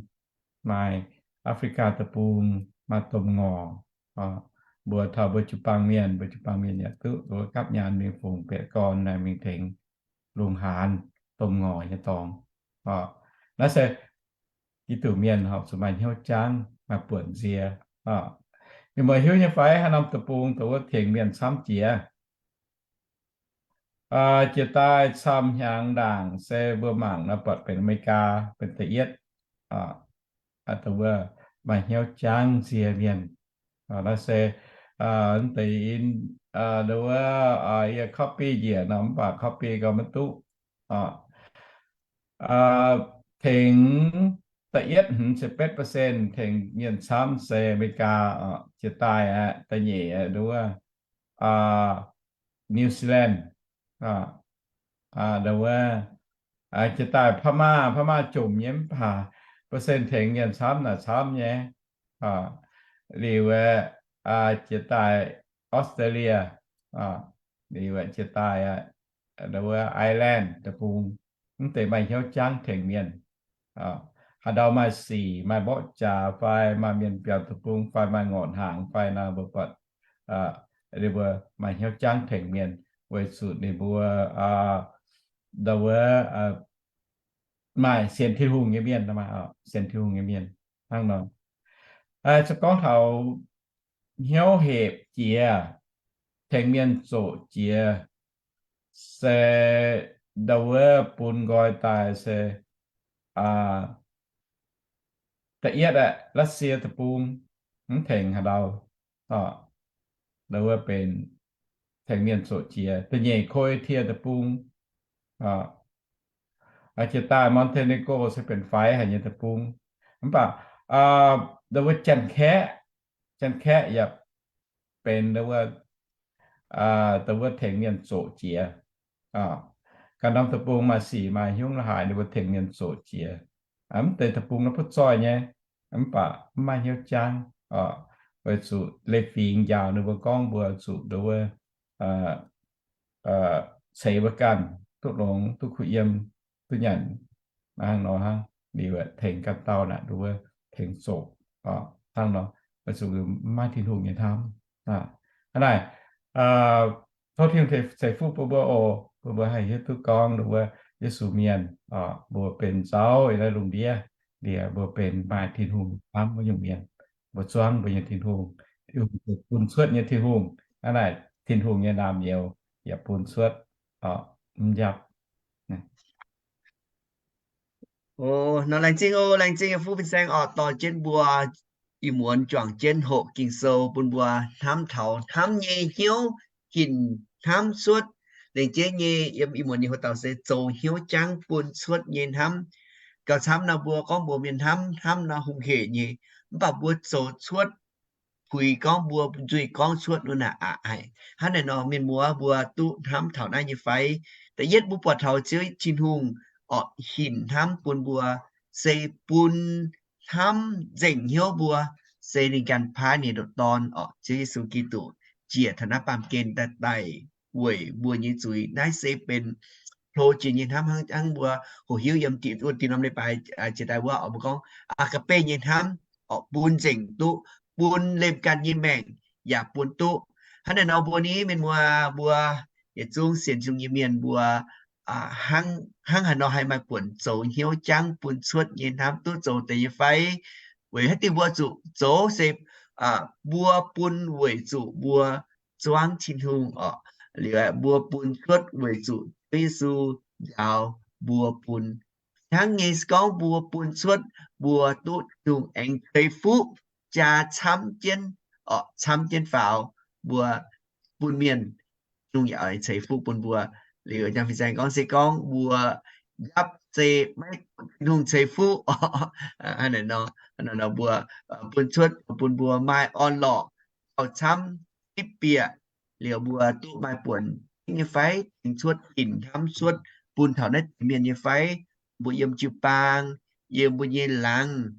maaih Africa deic-bung maaih domh ngorc. Mbuo taux mbuo jiu-baang mienh, mbuo jiu-baang mienh yaac duqv gapv nyaanh mingh fungx bietc gorn naaic mingh tengx lungh haanz domh ngorc nyei dorngx. Naaiv se Giduc mienh horpc zuqc maaih hnyouv jangv, maaih buonc nzie. Meih mbuo hiuv nyei fai haaix norm deic-bung dongh wuov tengx mienh camv jiex? Jiex daaih camv hnyangx ndaangc se mbuo mangc nor buatc benx America benx da'yietv, dongh wuov maaih hnyouv jangv nzie mienh. Naaiv se deix in, nduov, yie copy njiec nor, mv baac copy gau maiv duqv. Tengx da'yietv hmz ziepc betv percent tengx mienh camv se America, jiex daaih aqv. Da'nyeic nduov, New Zealand, nduov, jiex daaih Pama, Pama jomc nyei mv baac percent tengx mienh camv naaic camv nyei. Liuz, jiex daaih Australia, liuz jiex daaih Ireland deic-bung, mv deix maaih hnyouv jangv tengx mienh. Haaix ndau maaih sic, maaih mborqv jaax fai maaih mienh biaux deic-bung fai maaih ngorc hnaangx fai nor, mbuo buatc ninh mbuo maaih hnyouv jangv tengx mienh, weic zuqc ninh mbuo, nduov, maaih sienx Tin-Hungh nyei mienh, sienx Tin-Hungh nyei mienh hnangv nor. Se gorngv taux hnyouv hepc jiex, tengx mienh zoqc jiex, se nduov bun nqoi daaih se da'yietv aeqv, Russia deic-bung mv tengx haaix ndau, nduov benx tengx mienh zoqc jiex. Da'nyeic Croatia deic-bung, jiex daaih Montenegro se benx faix haic nyei deic-bung. Mv baac nduov Janx-Kaeqv, Janx-Kaeqv yaac benx nduov, nduov tengx mienh zoqc jiex. Ganh norm deic-bung maaih sic maaih hnyouv la'haaix, ninh mbuo tengx mienh zoqc jiex. Mv deix deic-bung nor butv zoih nyei, mv baac mv maaih hnyouv jangv, weic zuqc leiz-fingx njaaux ninh mbuo gorngv mbuo zuqc nduov ceix mbuo ganh duqv longx, duqv kuh yiem, duqv nyanc, hnangv nor hnangv. Liuz tengx ganh dauh naaic nduov tengx zoqc hnangv nor, weic zuqc mv maaih Tin-Hungh nyei hnamv. Hnangv naaic, tov Tin-Hungh ceix fuqv bun mbuo oc, bun mbuo haih hiuv duqv gorngv nduov Yesu mienh, mbuo benx nzauv yiem naaiv lungh ndiev, liuz mbuo benx maaih Tin-Hungh hnamv wuov nyungc mienh. Mbuo zuangv mbuo nyei Tin-Hungh, Tin-Hungh bun cuotv nyei Tin-Hungh. Hnangv naaic Tin-Hungh nyei naamh nyouz yaac bun cuotv mv njapv. Nor laengz zingh oc, laengz zingh yie fuqv fin-saeng oc, dorh jienv mbuo ih muonz juangc jienv hoqc Ging-Sou bun mbuo hnamv taux hnamv nyei hnyouv hinc hnamv cuotv. Laengz jienv nyei yiem ih muonz nyei hoc dauh se zoux hnyouv jangv bun cuotv nyei hnamv. Gauh camv nor mbuo gorngv mbuox mienh hnamv, hnamv nor hungh hec nyei, mv baac mbuo zoux cuotv puix gorngv mbuo nzuih gorngv cuotv wuov naaic aqc haic. Hnangv naaic nor mienh muoz mbuo duqv hnamv taux naaiv nyei fai? Da'yietv mbuo buatc taux Ziouv Tin-Hungh orqc hinc hnamv bun mbuo, se bun hnamv nzengc hnyouv mbuo, se ninh ganh paaiv ninh ndoqc Dorn orqc, Ziouv Yesu Giduc, njiec taux naaiv baamh gen daaih daic weic mbuo nyei zuiz. Naaiv se benx hlo jiex nyei hnamv hnangv, hnangv mbuo hoqc hiuv yiem wuov deix norm leiz-baaix jiex daaih wuov orqc, mbuo gorngv agape nyei hnamv orqc, bun nzengc duqv, bun liemh ganh nyei maengc yaac bun duqv. Hnangv naaic nor mbuo ni mienh muoz mbuo yietc zungv sienx Tin-Hungh nyei mienh mbuo hnangv haaix nor haih maaih buonc zoux hnyouv jangv bun cuotv nyei hnamv duqv zoux deix nyei fai? Weic haaix diuc mbuo zuqc zoux se mbuo bun weic zuqc mbuo zuangv Tin-Hungh orqc, liuz mbuo bun cuotv weic zuqc Ziouv Yesu njaaux mbuo bun. Hnangv nyei se gorngv mbuo bun cuotv, mbuo duqv Tin-Hungh aengx ceix fuqv jaa camv jienv orqc, camv jienv faaux mbuo bun mienh, Tin-Hungh yaac ceix fuqv bun mbuo. Liuz jang fin-saeng gorngv se gorngv mbuo njapv se maiv Tin-Hungh ceix fuqv orqc, hnangv naaic nor mbuo bun cuotv bun mbuo maaih orn-lorqc gauh camv zipv bieqc, liuz mbuo duqv maaih buonc nyei fai tengx cuotv hinc hnamv cuotv bun taux naaiv deix mienh nyei fai? Mbuo yiem jiu-baang, yiem mbuo nyei laangz,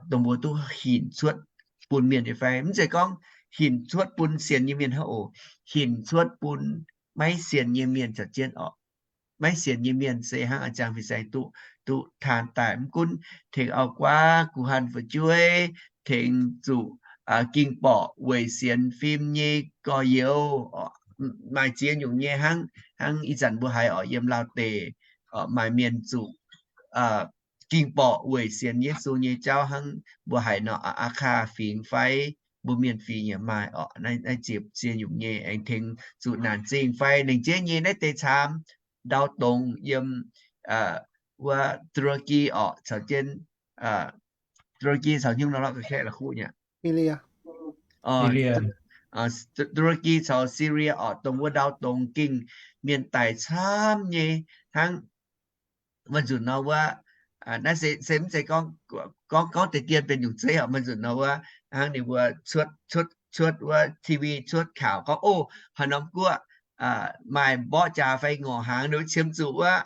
dongh mbuo duqv hinc cuotv bun mienh nyei fai? Mv zeiz gorngv hinc cuotv bun sienx nyei mienh hnangv oc. Hinc cuotv bun maiv sienx nyei mienh caux jienv orqc. Maiv sienx nyei mienh se hnangv a'jang fin-saeng duqv, duqv taan daaih, mv gunv tengx auv-guaav, guh hanh fu'jueiv, tengx zuqc ging-borqc weic sienx fim nyei gorx-youz, maaih ziex nyungc nyei hnangv. Hnangv ih zanc mbuo haiz orqc, yiem Laauh deic maaih mienh zuqc ging-borqc weic sienx Yesu nyei jauv hnangv mbuo haiz nor, Aa^kaa fingx fai mbuo mienh fingx yaac maaih orqc. Naaiv ziepc ziex nyungc nyei aengx tengx zuqc naanc zingh fai lengc jeiv nyei naaiv deix caamx ndau dongz yiem wuov Turkey orqc caux jienv, Turkey caux hnyouv nor lorqc, ga'kaeqv la'kuqv nyei. Syria, Turkey caux Syria orqc, dongh wuov ndau dongh gengh mienh daic camv nyei hnangv. Maaih nzunc nor wuov, naaiv se, se mv zeiz gorngv, gorngv, gorngv deix dien benx nyungc zeiv orqc. Maaih nzunc nor wuov hnangv ninh mbuo cuotv, cuotv, cuotv wuov T V cuotv kaux gorngv, o, haaix norm guoqv maaih mborqv jaax fai ngorc hnaangx, ninh mbuo qiemx zuqc wuov,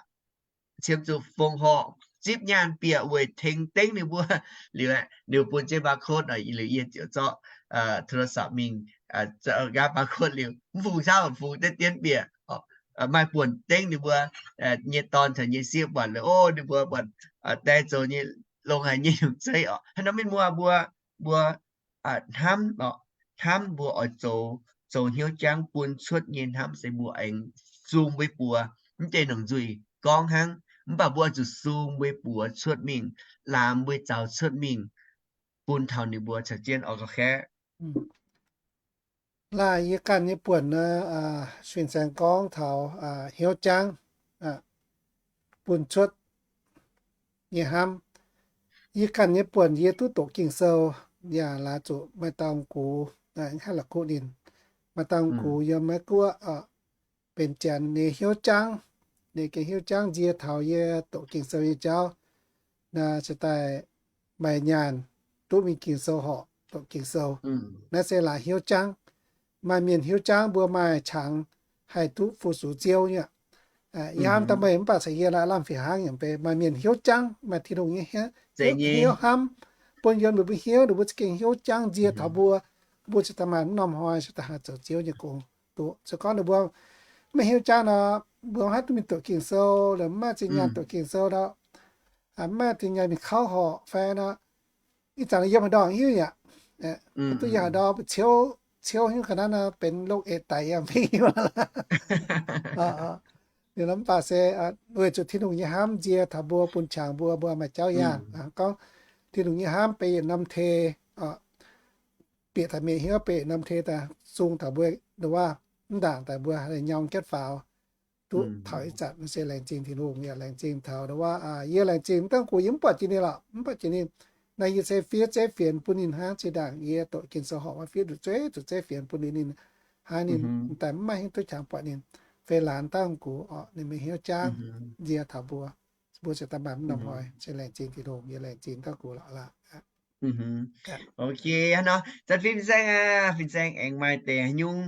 qiemx zuqc fongc horc zipv nyaanh bieqc weic tengx dengv ninh mbuo. Liuz ninh mbuo bun jienv barcode, liuz yie ziouc zorqv thu la sapc mingh, nqaapv barcode liuz mv fungc cauv, fungc deix dien bieqc. Maaih buonc dengv ninh mbuo nyei dorn caux nyei sieqv buatc liuz, o, ninh mbuo buatc die zoux nyei, longx haic nyei nyungc zeiv orqc. Haaix norm mienh muoz mbuo, mbuo hnamv, hnamv mbuo oix zoux, zoux hnyouv jangv bun cuotv nyei hnamv se mbuo aengx sung mbuo buoz, mv zeiz nongc nzuih gorngv hnangv. Mv baac mbuo oix zuqc sung mbuo buoz cuotv mingh, laamx mbuo zaux cuotv mingh, bun taux ninh mbuo caux jienv oix gauh kaeqv. Laaih yie ganh nyei buonc nor, fin-saeng gorngv taux hnyouv jangv bun cuotv nyei hnamv. Yie ganh nyei buonc yie duqv doqc Ging-Sou yaac laaix zuqc maaih dauh gux, hnangv la'kuqv ninh, maaih dauh gux yiem Meiv Guoqv, benx Janx, ninh hnyouv jangv, ninh gengh hnyouv jangv nzie taux yie doqc Ging-Sou nyei jauv. Naaiv se daaih maaih nyaanh duqv mingh Ging-Sou horqc, doqc Ging-Sou. Naaiv se laaix hnyouv jangv. Maaih mienh hnyouv jangv mbuo maaih qangx haih duqv fu-sux Ziouv nyei. Yie hnamv daaih meih mv baac caux yie laaix lamh fih hnangv yaac benx maaih mienh hnyouv jangv, maaih Tin-Hungh nyei hnyouv hnamv bun yiem ninh mbuo hnyouv, ninh mbuo za'gengh hnyouv jangv nzie taux mbuo, mbuo cingx daaih maaih mv norm hnoi cingx daaih haih zoux Ziouv nyei gong. Duqv se gorngv ninh mbuo maiv hnyouv jangv nor, mbuo maiv haih duqv mingh doqc Ging-Sou, maiv maaih zinh nyaanh doqc Ging-Sou nor, maiv maaih zinh nyaanh mingh kauv horqc fai nor, ih zanc yiem haaix ndau hiuv yaac, duqv yiem haaix ndau, ciouv, ciouv hiuv ga'naaiv nor benx longx eix daic yaac mv hiuv. Ninh mv baac se weic zuqc Tin-Hungh nyei hnamv nzie taux mbuo, bun qangx mbuo, mbuo maaih jauv yaangh. Gorngv Tin-Hungh nyei hnamv benx yietc norm tei, bieqc taux mienh hnyouv benx yietc norm tei daaih sung taux mbuo, nduov, mv ndaangc daaih mbuo haih nyorng jienv faaux, duqv taux ih zanc. Naaiv se laengz zingh Tin-Hungh, yaac laengz zingh taux nduov, yie laengz zingh mv dangv gux, yie mv buatc jiex ninh lorqc, mv buatc jiex ninh. Naaiv yie se fiev zeiv fienx bun ninh hnangv. Zinh ndaangc yie doqc Ging-Sou horqc, maiv fiev nduqc zeiv, zuqc zeiv fienx bun ninh, ninh hnangv ninh daaih mv maaih hnyouv duqv qangx buatc ninh. Fei laanh dangv gux orqc, ninh maiv hnyouv jangv nzie taux mbuo, mbuo cingx daaih maaih mv norm hnoi. Se laengz zingh Tin-Hungh, yie laengz zingh dangv gux lorqc laaix. Ok, hnangv nor, zanc fim fin-saeng aqv, fin-saeng aengx maaih deix haaix nyungc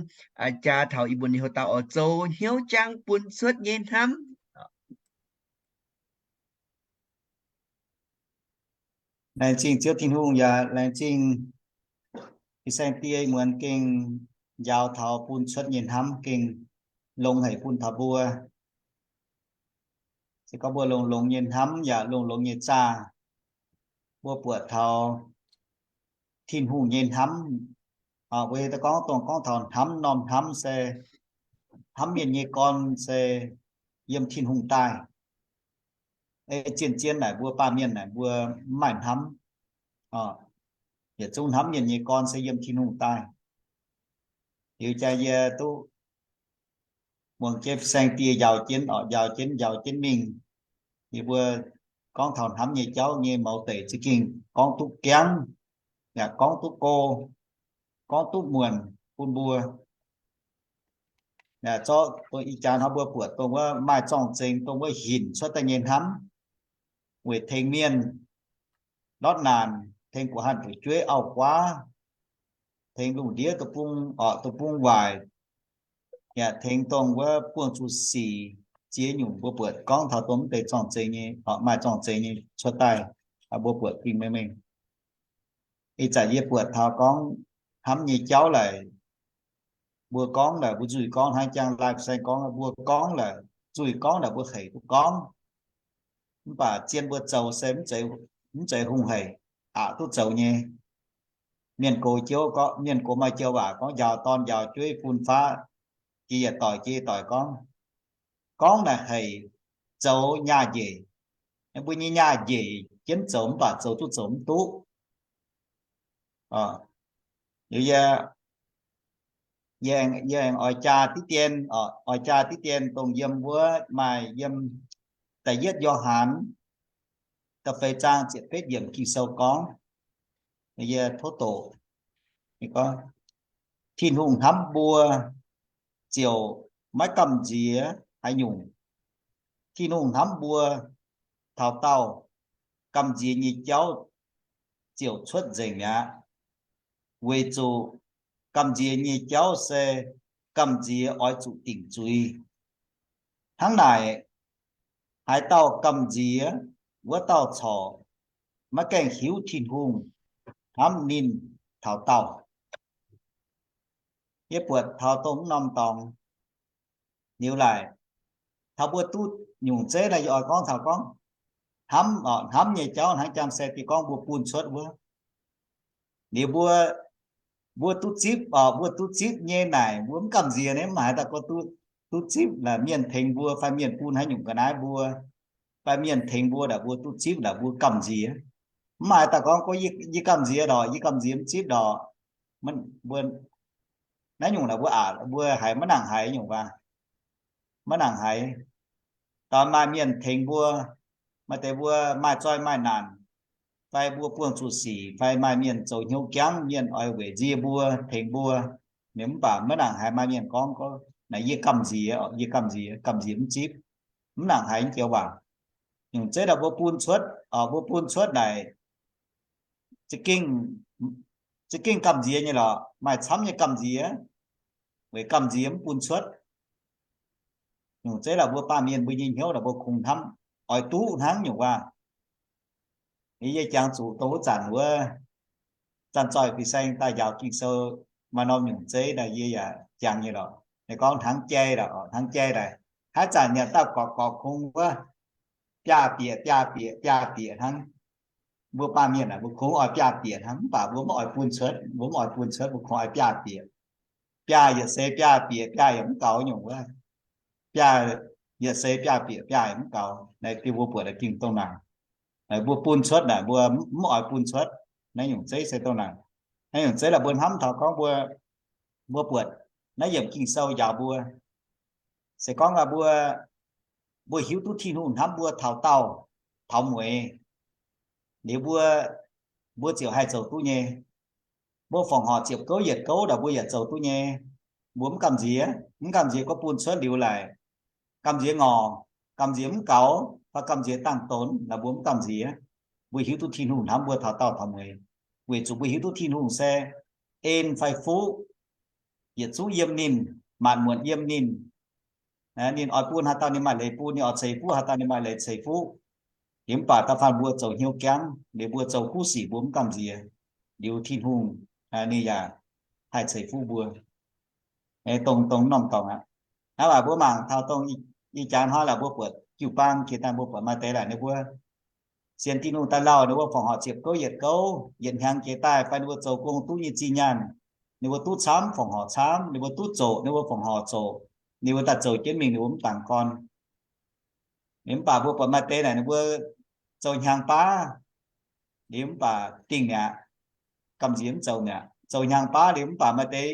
jaa taux ih mbuo ninh houx dauh oix zoux hnyouv jangv bun cuotv nyei hnamv. Laengz zingh Ziouv Tin-Hungh yaac laengz zingh fin-saeng die muonz gengh njaaux taux bun cuotv nyei hnamv gengh longx haic bun taux mbuo. Se gorngv mbuo longx-longx nyei hnamv yaac longx-longx nyei zaah, mbuo buatc taux Tin-Hungh nyei hnamv. Mbuo hiuv duqv gorngv dongh gorngv taux hnamv norm hnamv se hnamv mienh nyei gorn se yiem Tin-Hungh daaih. Zien-zien naaic mbuo baamh mienh naaic mbuo mv maaih hnamv. Yietc zungv hnamv mienh nyei gorn se yiem Tin-Hungh daaih. Liuz jaa yie duqv muangx jienv saeng-die njaaux jienv orqc, njaaux jienv, njaaux jienv mingh. Yie mbuo gorngv taux hnamv nyei jauv nyei mouz deic za'gengh gorngv duqv gaengh, yaac gorngv duqv go, gorngv duqv muonc bun mbuo. Zorqv dongh ih jaax hnoi mbuo buatc dongh wuov maaih zorng-zengx, dongh wuov hinc cuotv daaih nyei hnamv, weic tengx mienh ndortv naanc, tengx guh hanh fu'jueiv auv-guaav, tengx lungh ndiev deic-bung orqc, deic-bung waaic, yaac tengx dongh wuov buangh zuqc sic ziex nyungc mbuo buatc gorngv taux dongh mv deix zorng-zengx nyei, maaih zorng-zengx nyei cuotv daaih, mbuo buatc ging mengh mengh. Ih zanc yie buatc taux gorngv hnamv nyei jauv laic, mbuo gorngv laic, mbuo nzuih gorngv hnangv jangx laai saeng gorngv, mbuo gorngv laic, nzuih gorngv laic, mbuo hec duqv gorngv. Mv baac zien mbuo zoux se mv zeiz hungh hec, aqc duqv zoux nyei. Mienh gox jouv gorngv, mienh gox maaih joux waac gorngv, njaaux dorn njaaux jueiv fun faqv, jiex yietc doic jiex yietc doic gorngv. Gorngv naaic hec, zoux nyaah njiec. Mbuo nyei nyaah njiec jienv zoux mv baac zoux duqv zoux mv duqv. Liuz yie, yie aengx oix jaa diqv dien, oix jaa diqv dien dongh yiem wuov maaih yiem da'yietv Yo^han da'feix zaang ziepc betv yiemc Ging-Sou gorngv, yie tov doqc. Ninh gorngv, Tin-Hungh hnamv mbuo ziouc maiv gamh nziex haaix nyungc. Tin-Hungh hnamv mbuo taux daauh, gamh nziex nyei jauv ziouc cuotv nzengc mi'aqv. Weic zuqc gamh nziex nyei jauv se gamh nziex oix zuqc dingc zuiz. Hnangv naaic, haaix dauh gamh nziex, wuov dauh corc maiv gaengh hiuv Tin-Hungh hnamv ninh taux daauh. Yie buatc taux dongh mv norm dorngx liuz laaic, taux mbuo duqv nyungc zeiv naaic, yie oix gorngv taux gorngv hnamv, hnamv nyei jauv hnangv jang se diuh gorngv mbuo bun cuotv wuov. Liuz mbuo, mbuo duqv zipv, mbuo duqv zipv nyei naaic mbuo mv gamh nziex nyei, mv maaih haaix dauh gorngv duqv, duqv zipv naaic mienh tengx mbuo fai mienh bun haaix nyungc ga'naaiv mbuo, fai mienh tengx mbuo naaic mbuo duqv zipv naaic mbuo gamh nziex. Mv maaih haaix dauh gorngv, gorngv yie gamh nziex lorqc, yie gamh nziex mv zipv lorqc. Mbuo naaiv nyungc naaic mbuo aqc, mbuo haiz maiv nangc haiz nyungc waac, maiv nangc haiz. Daaih maaih mienh tengx mbuo, maaih deix mbuo maaih zoi maaih naanc, fai mbuo buangh zuqc sic, fai maaih mienh zoux hnyouv jangv, mienh oix weic nzie mbuo, tengx mbuo. Mv baac maiv nangc haiz maaih mienh gorngv, gorngv naaic yie gamh nziex, yie gamh nziex, gamh nziex mv zipv. Mv nangc haiz joux waac. Nyungc zeiv naaic mbuo bun cuotv, mbuo bun cuotv naaic za'gengh gamh nziex nyei lorqc, maaih camv nyei gamh nziex, weic gamh nziex mv bun cuotv. Nyungc zeiv naaic mbuo baamh mienh mbuo nyei hnyouv naaic mbuo kungx hnamv oix duqv hnangv nyungc waac. Yie jangx zuqc dongh wuov zanc wuov, zanc zoih fin-saeng daaih njaaux Ging-Sou maaih norm nyungc zeiv naaic yie yaac jangx nyei lorqc. Ninh gorngv hnangv jai lorqc, hnangv jai daaih, haaix zanc nyanc daaih gorqv gorqv kungx wuov, biaav-bieqc biaav-bieqc biaav-bieqc hnangv. Mbuo baamh mienh aah, mbuo kungx oix biaav-bieqc hnangv, mv baac mbuo mv oix bun cuotv, mbuo mv oix bun cuotv, mbuo kungx oix biaav-bieqc. Biaav yietc seix biaav-bieqc biaav yaac mv gaux nyungc wuov. Biaav yietc seix biaav-bieqc biaav yaac mv gaux. Naaiv diuh mbuo buatc naaiv ging dongh naaic, mbuo bun cuotv naaic mbuo mv oix bun cuotv. Naaiv nyungc zeiv se dongh naaic. Naaiv nyungc zeiv laaix mbuo hnamv taux gorngv mbuo, mbuo buatc naaiv yiemc Ging-Sou njaaux mbuo, se gorngv mbuo, mbuo hiuv duqv Tin-Hungh hnamv mbuo taux daauh, taux mueiz, liuz mbuo, mbuo ziouc haih zoux duqv nyei. Mbuo fongc horc ziepc gouv yietc gouv naaic mbuo yaac zoux duqv nyei. Mbuo mv gamh nziex, mv gamh nziex gorngv bun cuotv liuz laaic, gamh nziex ngorc, gamh nziex mv gaux, fai gamh nziex dangh donx naaic mbuo mv gamh nziex. Mbuo hiuv duqv Tin-Hungh hnamv mbuo taux daauh taux mueiz, weic zuqc mbuo hiuv duqv Tin-Hungh se en fai fuqv, yietc zungv yiem ninh, maanc muotc yiem ninh. Ninh oix bun haaix dauh ninh maaih leiz bun, ninh oix ceix fuqv haaix dauh ninh maaih leiz ceix fuqv. Liuz mv baac da'faanh mbuo zoux hnyouv jangv, liuz mbuo zoux kuv sic mbuo mv gamh nziex, liuz Tin-Hungh ninh yaac haih ceix fuqv mbuo. Dongh, dongh norm dorngx aqv. Hnangv waac mbuo mangc taux dongh ih jaax hnoi laaix mbuo buatc jiu-baang jiex daaih mbuo buatc maaih deix laaix ninh mbuo sienx Tin-Hungh daaih lauh, ninh mbuo fongc horc ziepc gouv yietc gouv, yietc hnyangx jiex daaih fai ninh mbuo zoux gong duqv nyei zinh nyaanh, ninh mbuo duqv camv fongc horc camv, ninh mbuo duqv zoqc ninh mbuo fongc horc zoqc, ninh mbuo daaih zoux jienv mingh ninh mbuo mv dangx gorn. Liuz mv baac mbuo buatc maaih deix naaic ninh mbuo zoux hnyangx baav, liuz mv baac dingh mi'aqv, gamh nziex mv zoux mi'aqv. Zoux hnyangx baav liuz mv baac maaih deix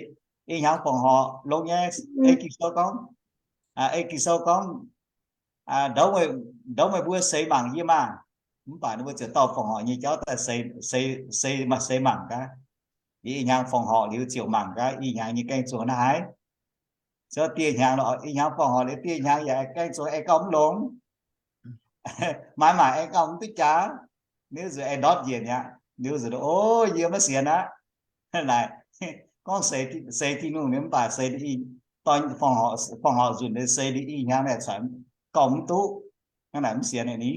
ih hnyangx fongc horc longx nyei, ei Ging-Sou gorngv, ei Ging-Sou gorngv, ndouv meih mbuo seix mangc yie maah! Mv baac ninh mbuo ziouc dorh fongc horc nyei jauv daaih seix, seix mangc gaax. Liuz ih hnyangx fongc horc liuz ziouc mangc gaax ih hnyangx nyei gaeng zuangx naaiv haaix. Ziouc dieh hnyangx, ih hnyangx fongc horc liuz dieh hnyangx yaac gaeng zuangx aengx gauh mv longx. Maaih maaic aengx gauh mv duqv jaax. Ninh zuqc aengx ndortv njiec mi'aqv. Ninh zuqc, o, yie maiv sienx aqv. Naaic, gorngv seix Tin-Hungh liuz mv baac seix, fongc horc nzunc liuz seix liuz ih hnyangx naaic corc gauh mv duqv. Hnangv naaic mv sienx ni,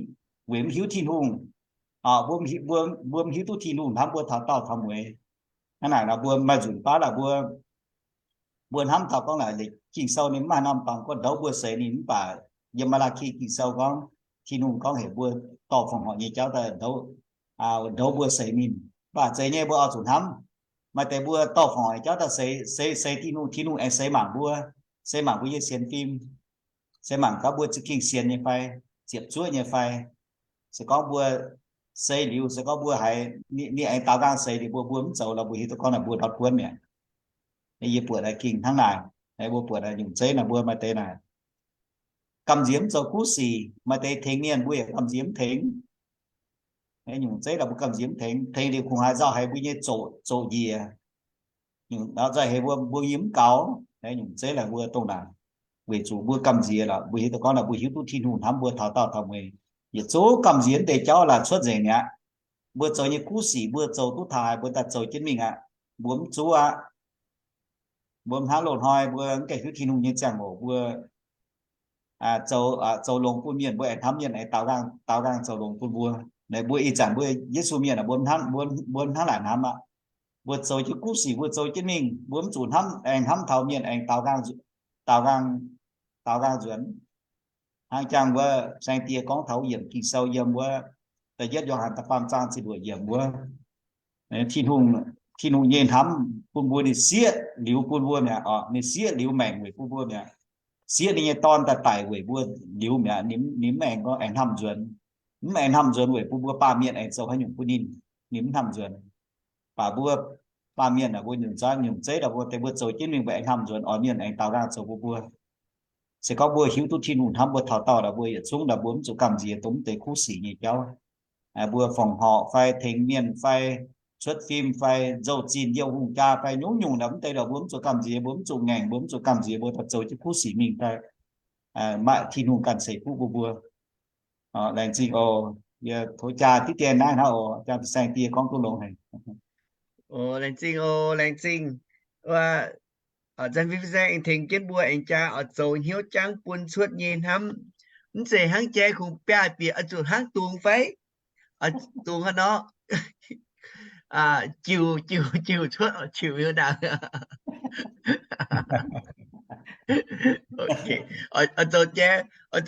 weic mv hiuv Tin-Hungh. Mbuo mv hiuv duqv Tin-Hungh hnamv mbuo taux daauh taux mueiz. Hnangv naaic nor mbuo maaih nzunc baav laaix mbuo, mbuo hnamv taux gorngv naaic Ging-Sou ninh mv maaih norm dorngx gorngv ndouv mbuo seix ninh, mv baac yiem Maa^laa^ki Ging-Sou gorngv, Tin-Hungh gorngv heuc mbuo dorh fongc horc nyei jauv daaih ndouv mbuo seix ninh. Mv baac zeiz nyei mbuo oix zuqc hnamv, maaih deix mbuo dorh fongc horc nyei jauv daaih seix, seix Tin-Hungh, Tin-Hungh aengx seix mangc mbuo, seix mangc mbuo nyei sienx fim, seix mangc gaax mbuo za'gengh sienx nyei fai, ziepc zuoqv nyei fai. Se gorngv mbuo seix liuz, se gorngv mbuo haiz ninh aengx daaux nqaang seix liuz mbuo, mbuo mv zoux lorz mbuo hiuv duqv gorngv naaic mbuo ndortv buonv mi'aqv. Yie buatc naaic ging hnangv naaic. Mbuo buatc nyungc zeiv naaic mbuo maaih deix naaic gamh nziex mv zoux kuv sic, maaih deix tengx mienh mbuo yaac gamh nziex mv tengx. Nyungc zeiv naaic mbuo gamh nziex mv tengx, tengx liuz kungx haaix nzauh haiz mbuo nyei zoqc, zoqc njiec. Nzauh heix mbuo, mbuo yiem mv gaux, nyungc zeiv laaic mbuo dongh naaic. Weic zuqc mbuo gamh nziex lorqc, mbuo hiuv duqv gorngv naaic mbuo hiuv duqv Tin-Hungh hnamv mbuo taux daauh taux mueiz. Yietc zungv gamh nziex mv deix jauv laaic cuotv nzengc mi'aqv. Mbuo zoux nyei kuv sic mbuo zoux duqv taux haaix mbuo daaih zoux jienv mingh aqv. Mbuo mv zuqv aqv. Mbuo hnangv loz-hnoi mbuo mv gaengh hiuv Tin-Hungh nyei ziangh hoc mbuo zoux, zoux longx bun mienh, mbuo aengx hnamv mienh aengx daaux nqaang, daaux nqaang zoux longx bun mbuo. Naaic mbuo ih zanc mbuo Yesu mienh aah, mbuo hnangv, mbuo hnangv laaic hnamv aqv. Mbuo zoux jienv kuv sic mbuo zoux jienv mingh, mbuo mv zuqc hnamv, aengx hnamv taux mienh aengx daaux nqaang, daaux nqaang, daaux nqaang nzuonx. Hnangv jangx wuov saeng-die gorngv taux yiemc Ging-Sou yiem wuov da'yietv Yo^han da'faam zaang ziepc luoqc yiemc wuov, Tin-Hungh, Tin-Hungh nyei hnamv bun mbuo ninh sieqv liuz bun mbuo mi'aqv oc. Ninh sieqv liuz maengc weic bun mbuo mi'aqv. Sieqv ninh nyei Dorn daaih daic weic mbuo liuz mi'aqv. Ninh mv aengx, aengx hnamv nzuonx, mv aengx hnamv nzuonx weic bun mbuo baamh mienh aengx zoux haaix nyungc bun ninh, ninh mv hnamv nzuonx. Baac mbuo baamh mienh aah, mbuo nyungc zeiv, nyungc zeiv daaih mbuo deix mbuo zoux jienv mingh mbuo aengx hnamv nzuonx oix mienh aengx daaux nqaang zoux bun mbuo. Se gorngv mbuo hiuv duqv Tin-Hungh hnamv mbuo taux daauh, mbuo yietc zungv daaih mbuo mv zuqc gamh nziex dongh mv deix kuv sic nyei jauv. Mbuo fongc horc fai tengx mienh fai cuotv fim fai nzou-zinh youh hungh jaa fai nyungc-nyungc naaic, mv deix daaih mbuo mv zuqc gamh nziex, mbuo mv zuqc ngaengc, mbuo mv zuqc gamh nziex, mbuo daaih zoux jienv kuv sic mingh daaih maaih Tin-Hungh ganh ceix fuqv bun mbuo. Laengz zingh oc. Yie tov jaa diqv dien naaiv hnangv oc. Jaa fin-saeng die gorngv duqv longx haic. Laengz zingh oc, laengz zingh. Zanc fin-saeng aengx tengx jienv mbuo aengx jaa oix zoux hnyouv jangv bun cuotv nyei hnamv. Mv zeiz hnangv jai kungx biaav-bieqc oix zuqc hnangv dungz fai dungz hnangv nor, jiuc, jiuc, jiuc cuotv, jiuc hiuv ndaangc. Oix zoux jai, oix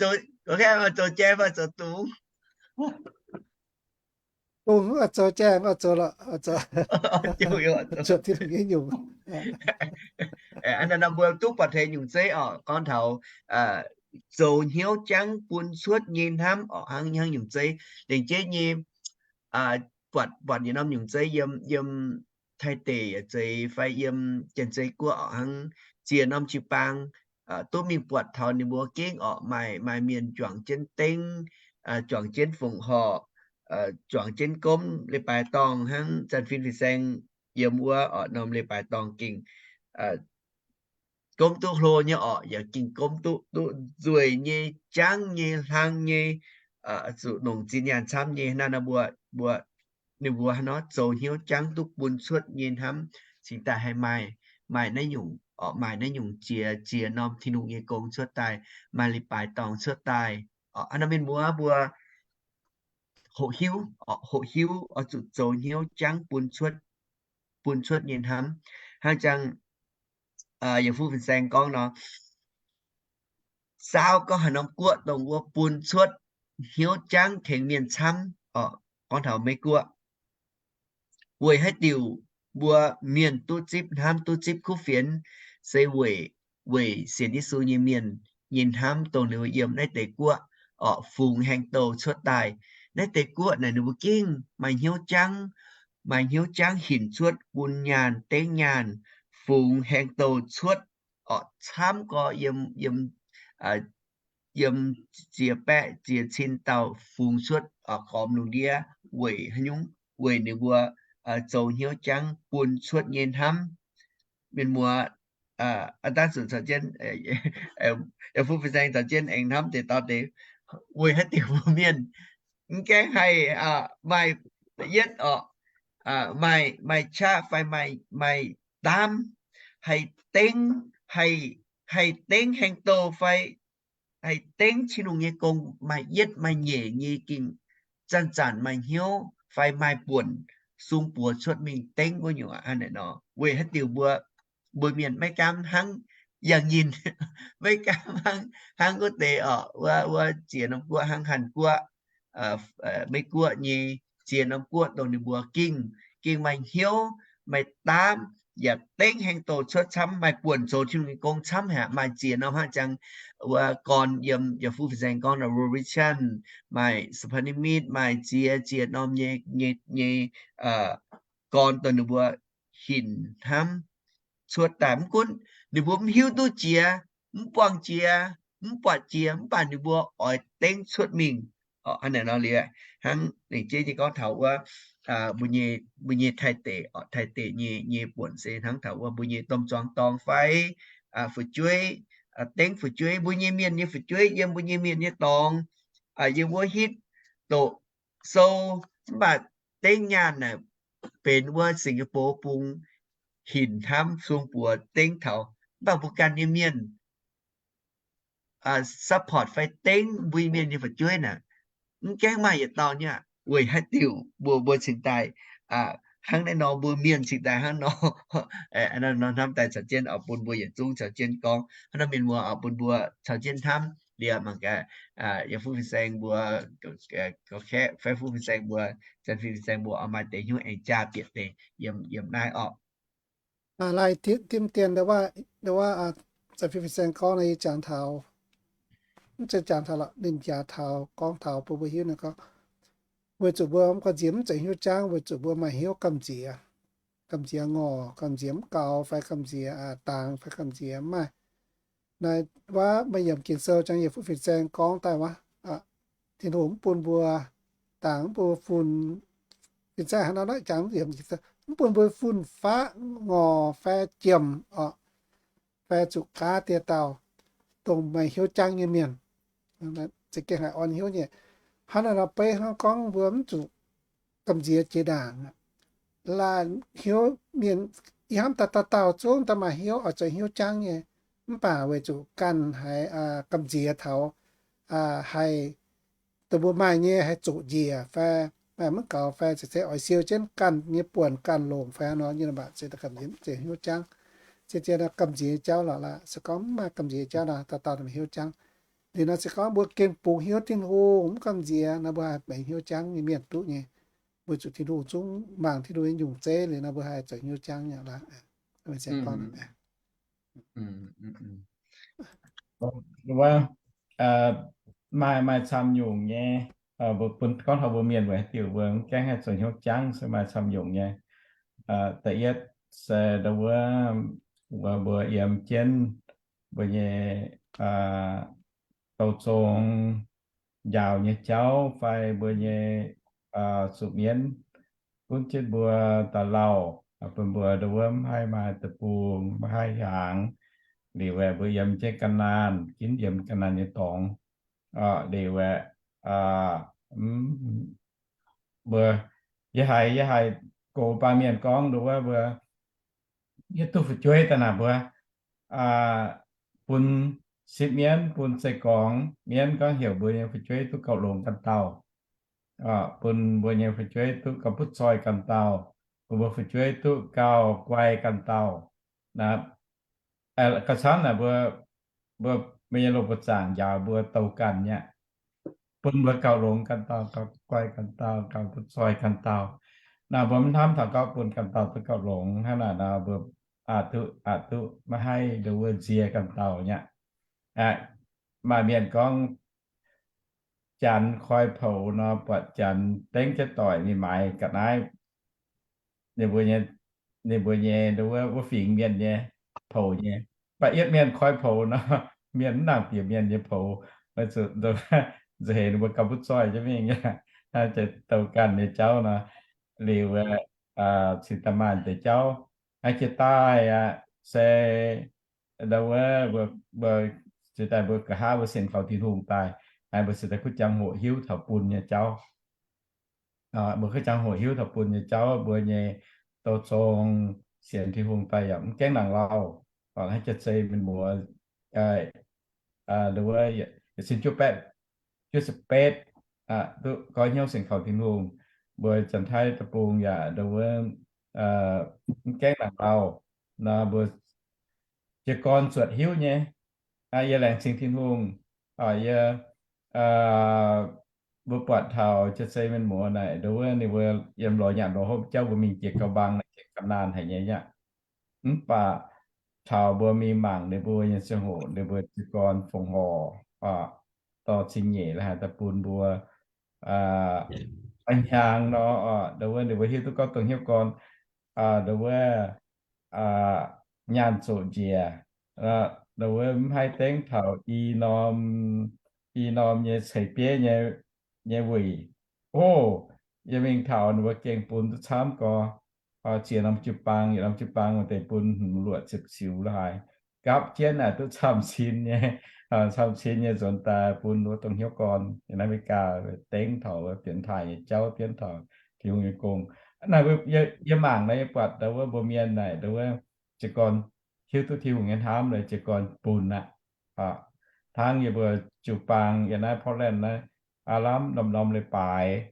zoux jai fai zoux dungz? Dungz, zoux jai, zoux lorqc, cuotv Tin-Hungh nyei nyungc. Mbuo duqv buatc taux nyungc zeiv oc, gorngv taux zoux hnyouv jangv bun cuotv nyei hnamv oc, hnangv, hnangv nyungc zeiv lengc jeiv nyei. Buatc, buatc yietc norm nyungc zeiv yiem, yiem Taiv deic zeiz fai yiem Janx-Zei Guoqv oc, hnangv ziex norm jiu-baang duqv mingh buatc taux ninh mbuo gengh oc, maaih, maaih mienh juangc jienv dengv, juangc jienv fongc horc, juangc jienv gomv leiz-baaix dorngh hnangv zanc fin-saeng yiem wuov oc, norm leiz-baaix dorngh gengh gomv duqv hlo nyei oc, yaac gengh gomv duqv, duqv nzueic nyei, jangv nyei, hlang nyei, zuqc nongc zinh nyaanh camv nyei. Naaiv nor mbuo, mbuo, ninh mbuo hnangv nor zoux hnyouv jangv duqv bun cuotv nyei hnamv cingx daaih haih maaih, maaih naaiv nyungc oc, maaih naaiv nyungc ziex, ziex norm Tin-Hungh nyei gong cuotv daaih, maaih leiz-baaix dorngh cuotv daaih oc. Hnangv nor mienh muoz mbuo hoqc hiuv, hoqc hiuv oix zuqc zoux hnyouv jangv bun cuotv, bun cuotv nyei hnamv. Hnangv jangx yaac fu fin-saeng gorngv nor, saauv gorngv haaix norm guoqv dongh wuov bun cuotv hnyouv jangv tengx mienh camv oc, gorngv taux Meiv Guoqv. Weic haaix diuc mbuo mienh duqv zipv hnamv, duqv zipv kuv fienx, se weic, weic sienx Yesu nyei mienh nyei hnamv dongh ninh mbuo yiem naaiv deix guoqv oc, fungx haeng douh cuotv daaih. Naaiv deix guoqv naaic ninh mbuo gengh maaih hnyouv jangv, maaih hnyouv jangv hinc cuotv, bun nyaanh, dengv nyaanh, fungx haeng douh cuotv oc, camv gorx yiem, yiem, yiem ziex baeqv ziex cin dauh fungx cuotv oc, gormx lungh ndiev weic haaix nyungc? Weic ninh mbuo zoux hnyouv jangv bun cuotv nyei hnamv. Mienh muoz, aa, dangv zuqc caux jienv, fu fin-saeng caux jienv aengx hnamv deix dorn deix, weic haaix diuc mbuo mienh mv gaengh haih maaih yietv oc, maaih, maaih qaqv fai maaih, maaih daamv, haih dengv, haih, haih dengv haeng douh fai haih dengv Tin-Hungh nyei gong maaih yietv maaih nyeic nyei gengh zanc-zanc maaih hnyouv fai maaih buonc sung buoz cuotv mingh dengv wuov nyungc aqv. Hnangv naaic nor, weic haaix diuc mbuo, mbuo mienh maiv gaamv hnangv yangh nyinh, maiv gaamv hnangv, hnangv wuov deix oc, wuov, wuov ziex norm guoqv hnangv Hàn Guoqv, Meiv Guoqv nyei ziex norm guoqv dongh ninh mbuo gengh, gengh maaih hnyouv, maaih daamv, yaac dengv haeng douh cuotv camv, maaih buonc zoux Tin-Hungh nyei gong camv haic. Maaih ziex norm hnangv jangx wuov gorn yiem yaac fu fin-saeng gorngv nor, Rorichan, maaih Sapanimit, maaih ziex, ziex norm nyei, nyei, nyei gorn dongh ninh mbuo hinc hnamv cuotv daaih. Mv gunv ninh mbuo mv hiuv duqv jiex, mv buangh jiex, mv buatc jiex, mv baac ninh mbuo oix dengv cuotv mingh. Hnangv naaic nor liuz, hnangv lengc jeiv nyei gorngv taux wuov mbuo nyei, mbuo nyei Taiv deic, Taiv deic nyei, nyei buonc se hnangv taux wuov mbuo nyei domh zuangx dorngx fai fu'jueiv, dengv fu'jueiv, mbuo nyei mienh nyei fu'jueiv yiem mbuo nyei mienh nyei dorngx, yiem wuov hitv doqc sou, mv baac dengv nyaanh naaic benx wuov Singapore bung hinc hnamv sung buoz dengv taux, mv baac mbuo ganh nyei mienh support fai dengv mbuo mienh nyei fu'jueiv naaic, mv gaengh maaih yietc dauh nyei aqv. Weic haaix diuc mbuo, mbuo cingx daaih hnangv naaiv nor, mbuo mienh cingx daaih hnangv nor, hnamv daaih caux jienv oix bun mbuo yietc zungv caux jienv gorngv, hnangv nor mienh muoz oix bun mbuo caux jienv hnamv liuz mangc gaax, yiem fuqv fin-saeng mbuo, gorngv kaeqv fai fuqv fin-saeng mbuo, Janx-Fin fin-saeng mbuo oix maaih deix hnyouv aengx jaa bieqc deix yiem, yiem naaiv orqc. Laai dimv dien, Janx-Fin fin-saeng gorngv naaiv, yie jangx taux, mv zeiz jangx taux lorqc, ninh jangx taux, gorngv taux bun mbuo hiuv naaiv gorngv, weic zuqc mbuo mv gamh nziex, mv zeiz hnyouv jangv, weic zuqc mbuo maaih hnyouv gamh nziex, gamh nziex ngorc, gamh nziex mv gaux, fai gamh nziex dangx, fai gamh nziex mv maaih. Naaiv waac maaih yiem Ging-Sou jangx, yiem fuqv fin-saeng gorngv daaih wuov, Tin-Hungh mv bun mbuo dangx, mv bun mbuo fun, fin-saeng hnangv nor jangx, mv bun mbuo fun-faqv ngorc fai jiemh orqc, fai zuqc gaav dieh dauh, dongh maaih hnyouv jangv nyei mienh. Za'gengh haih orn hnyouv nyei. Hnangv naaiv nor beiv hnangv gorngv mbuo mv zuqc gamh nziex jiex ndaangc. Laanh hnyouv mienh, ih hnamv daaih dauh dauh zungv daaih maaih hnyouv oix zoux hnyouv jangv nyei, mv baac weic zuqc ganh haiz gamh nziex taux, haih dongh mbuo maaih nyei haih zoqc njiec fai maaih mv gaux fai ceix oix siou jienv ganh nyei buonc ganh longc fai hnangv nor, nyei mv baac se gamh nziex mv zeiz hnyouv jangv. Se zien gamh nziex jauv lorqc laaix. Se gorngv mv maaih gamh nziex jauv nor, dauh dauh hnyouv jangv. Liuz nor se gorngv mbuo gengh bungx hnyouv Tin-Hungh, mv gamh nziex nor, mbuo haih benx hnyouv jangv nyei mienh duqv nyei. Weic zuqc Tin-Hungh zungv mangc Tin-Hungh nyei nyungc zeiv liuz nor, mbuo haih zoux hnyouv jangv nyei laaix. Maaih, maaih camv nyungc nyei, gorngv taux mbuo mienh weic haaix diuc mbuo mv gaengh haih zoux hnyouv jangv se maaih camv nyungc nyei. Da'yietv se ndau wuov, mbuo, mbuo yiem jienv mbuo nyei douz zong njaaux nyei jauv fai mbuo nyei zuqc mienv gunv jienv mbuo daaih lauh, bun mbuo ndau wuov mv haih maaih deic-bung, mv haih hiaangx. Liuz aeqv, mbuo yiem jienv ga'naanh, ginv yiem ga'naanh nyei dorngx. Liuz aeqv, mbuo, yie haiz, yie haiz gox baamh mienh gorngv ndau wuov mbuo, yie duqv fu'jueiv daaih naaic mbuo bun sipv mienv, bun zeiv gorngx mienv gorngv heuc mbuo nyei fu'jueiv duqv gauh longx ganh dauh, bun mbuo nyei fu'jueiv duqv gauh butv zoih ganh dauh, bun mbuo fu'jueiv duqv gauh guai ganh dauh. Gauh camv naaic mbuo, mbuo, mbuo nyei loz-buoz zaangc njaaux mbuo douc ganh nyei aqv, bun mbuo gauh longx ganh dauh, gauh guai ganh dauh, gauh butv zoih ganh dauh. Naaic mbuo mv hnamv taux gorngv bun ganh dauh duqv gauh longx hnangv naaic nor, mbuo aqc duqv, aqc duqv maiv haih ndau wuov nzie ganh dauh nyei aqv. Maaih mienh gorngv Janx koi poux nor, buatc Janx dengv jienv doic mingh maaiz ga'naaiv ninh mbuo nyei, ninh mbuo nyei ndau wuov, wuov fingx mienh nyei poux nyei. Mv baac yietv mienh koi poux nor, mienh mv nangc bieqc mienh nyei poux, nzunc heix ninh mbuo gauh butv zoih jienv mingh aqv. Naaiv douc ganh nyei jauv nor, liuz cingx daaih maaih deix jauv, jiex daaih aqv, se ndau wuov, mbuo, mbuo cingx daaih mbuo nqa'haav mbuo sienx kaux Tin-Hungh daaih, mbuo cingx daaih kuv jangx hoqc hiuv taux bun nyei jauv. Mbuo kuv jangx hoqc hiuv taux bun nyei jauv, mbuo nyei douz zong sienx Tin-Hungh daaih yaac mv gaengh nangc lauh. Hnangv jiex zei mienh muoz, ndau wuov, yietc cin juov baeqv juov ziepc betv, duqv goiv hnyouv sienx kaux Tin-Hungh. Mbuo Janx-Taiv deic-bung yaac ndau wuov mv gaengh nangc lauh. Nor mbuo jiez gorn zuotc hiuv nyei. Yie laengz zingh Tin-Hungh, yie, mbuo buatc taux jiex zei mienh muoz naaic, ndau wuov ninh mbuo yiem lorz nyanc lorz hopv jauv mbuo mingh jiex gauh mbaang naaic, jiex ga'naanh haic nyei aqv. Mv baac taux mbuo mingh mangc ninh mbuo nyei ziangh hoc, ninh mbuo jiez gorn fongc horc, dorh cing nyeic la'haaix daaih bun mbuo, a'hnyangx nor, ndau wuov ninh mbuo hiuv duqv gorngv dongh hnyouv gorn, ndau wuov, nyaanh zoqc njiec, ndau wuov mv haih dengv taux i norm, i norm nyei ceix bieiv nyei, nyei wuic. Ov, yie mingh taux ninh mbuo gengh bun duqv camv gorx, ziex norm jiu-baang, yietc norm jiu-baang maaih deix bun hmz luoqc ziepc siux la'haaix. Gapv jienv naaic duqv camv-cin nyei, camv-cin nyei nzuonx daaih bun wuov dongh hnyouv gorn yiem America dengv taux wuov dienx taaih nyei jauv, dienv taux Tin-Hungh nyei gong. Naaiv yie mangc naaiv yie buatc ndau wuov mbuo mienh naaic ndau wuov jiez gorn hiuv duqv Tin-Hungh nyei hnamv naaic jiez gorn bun aqv. Hnangv yie mbuo jiu-baang yiem naaiv Portland naaiv, aav lamh norm-norm leiz-baaix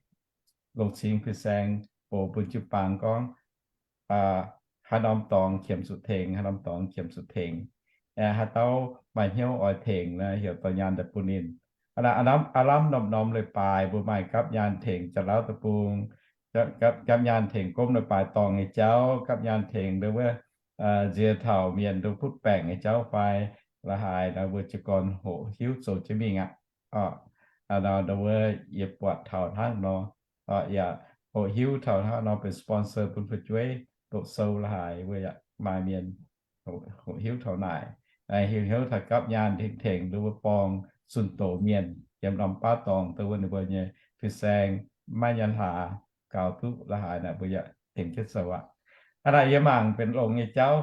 longc cingx fin-saeng bouc bun jiu-baang gorngv, haaix norm dorngx qiemx zuqc tengx, haaix norm dorngx qiemx zuqc tengx. Haaix dauh maaih hnyouv oix tengx naaic heuc dorh nyaanh daaih bun ninh. Aav lamh norm-norm leiz-baaix mbuo maaih gapv nyaanh tengx Janx-Lauv Deic-Bung, gapv nyaanh tengx gomv leiz-baaix dorngh nyei jauv, gapv nyaanh tengx ndau wuov nziex taux mienh ndau butv baengc nyei jauv fai la'haaix nor, mbuo jiez gorn hoqc hiuv zoux jienv mingh aqv. Ndau wuov yie buatc taux hnangv nor, yaac hoqc hiuv taux hnangv nor benx sponsor bun fu'jueiv doqc sou la'haaix, mbuo yaac maaih mienh hoqc hiuv taux naaic, hiuv hnyouv taux gapv nyaanh tengx tengx ndau wuov borng zunh doz mienh yiem norm baav dorngh ndau wuov ninh mbuo nyei fin-saeng maiv nyanc hlaax gaux duqv la'haaix naaic, mbuo yaac tengx jienv zoux aqv. Hnangv naaic yie mangc benx longx nyei jauv,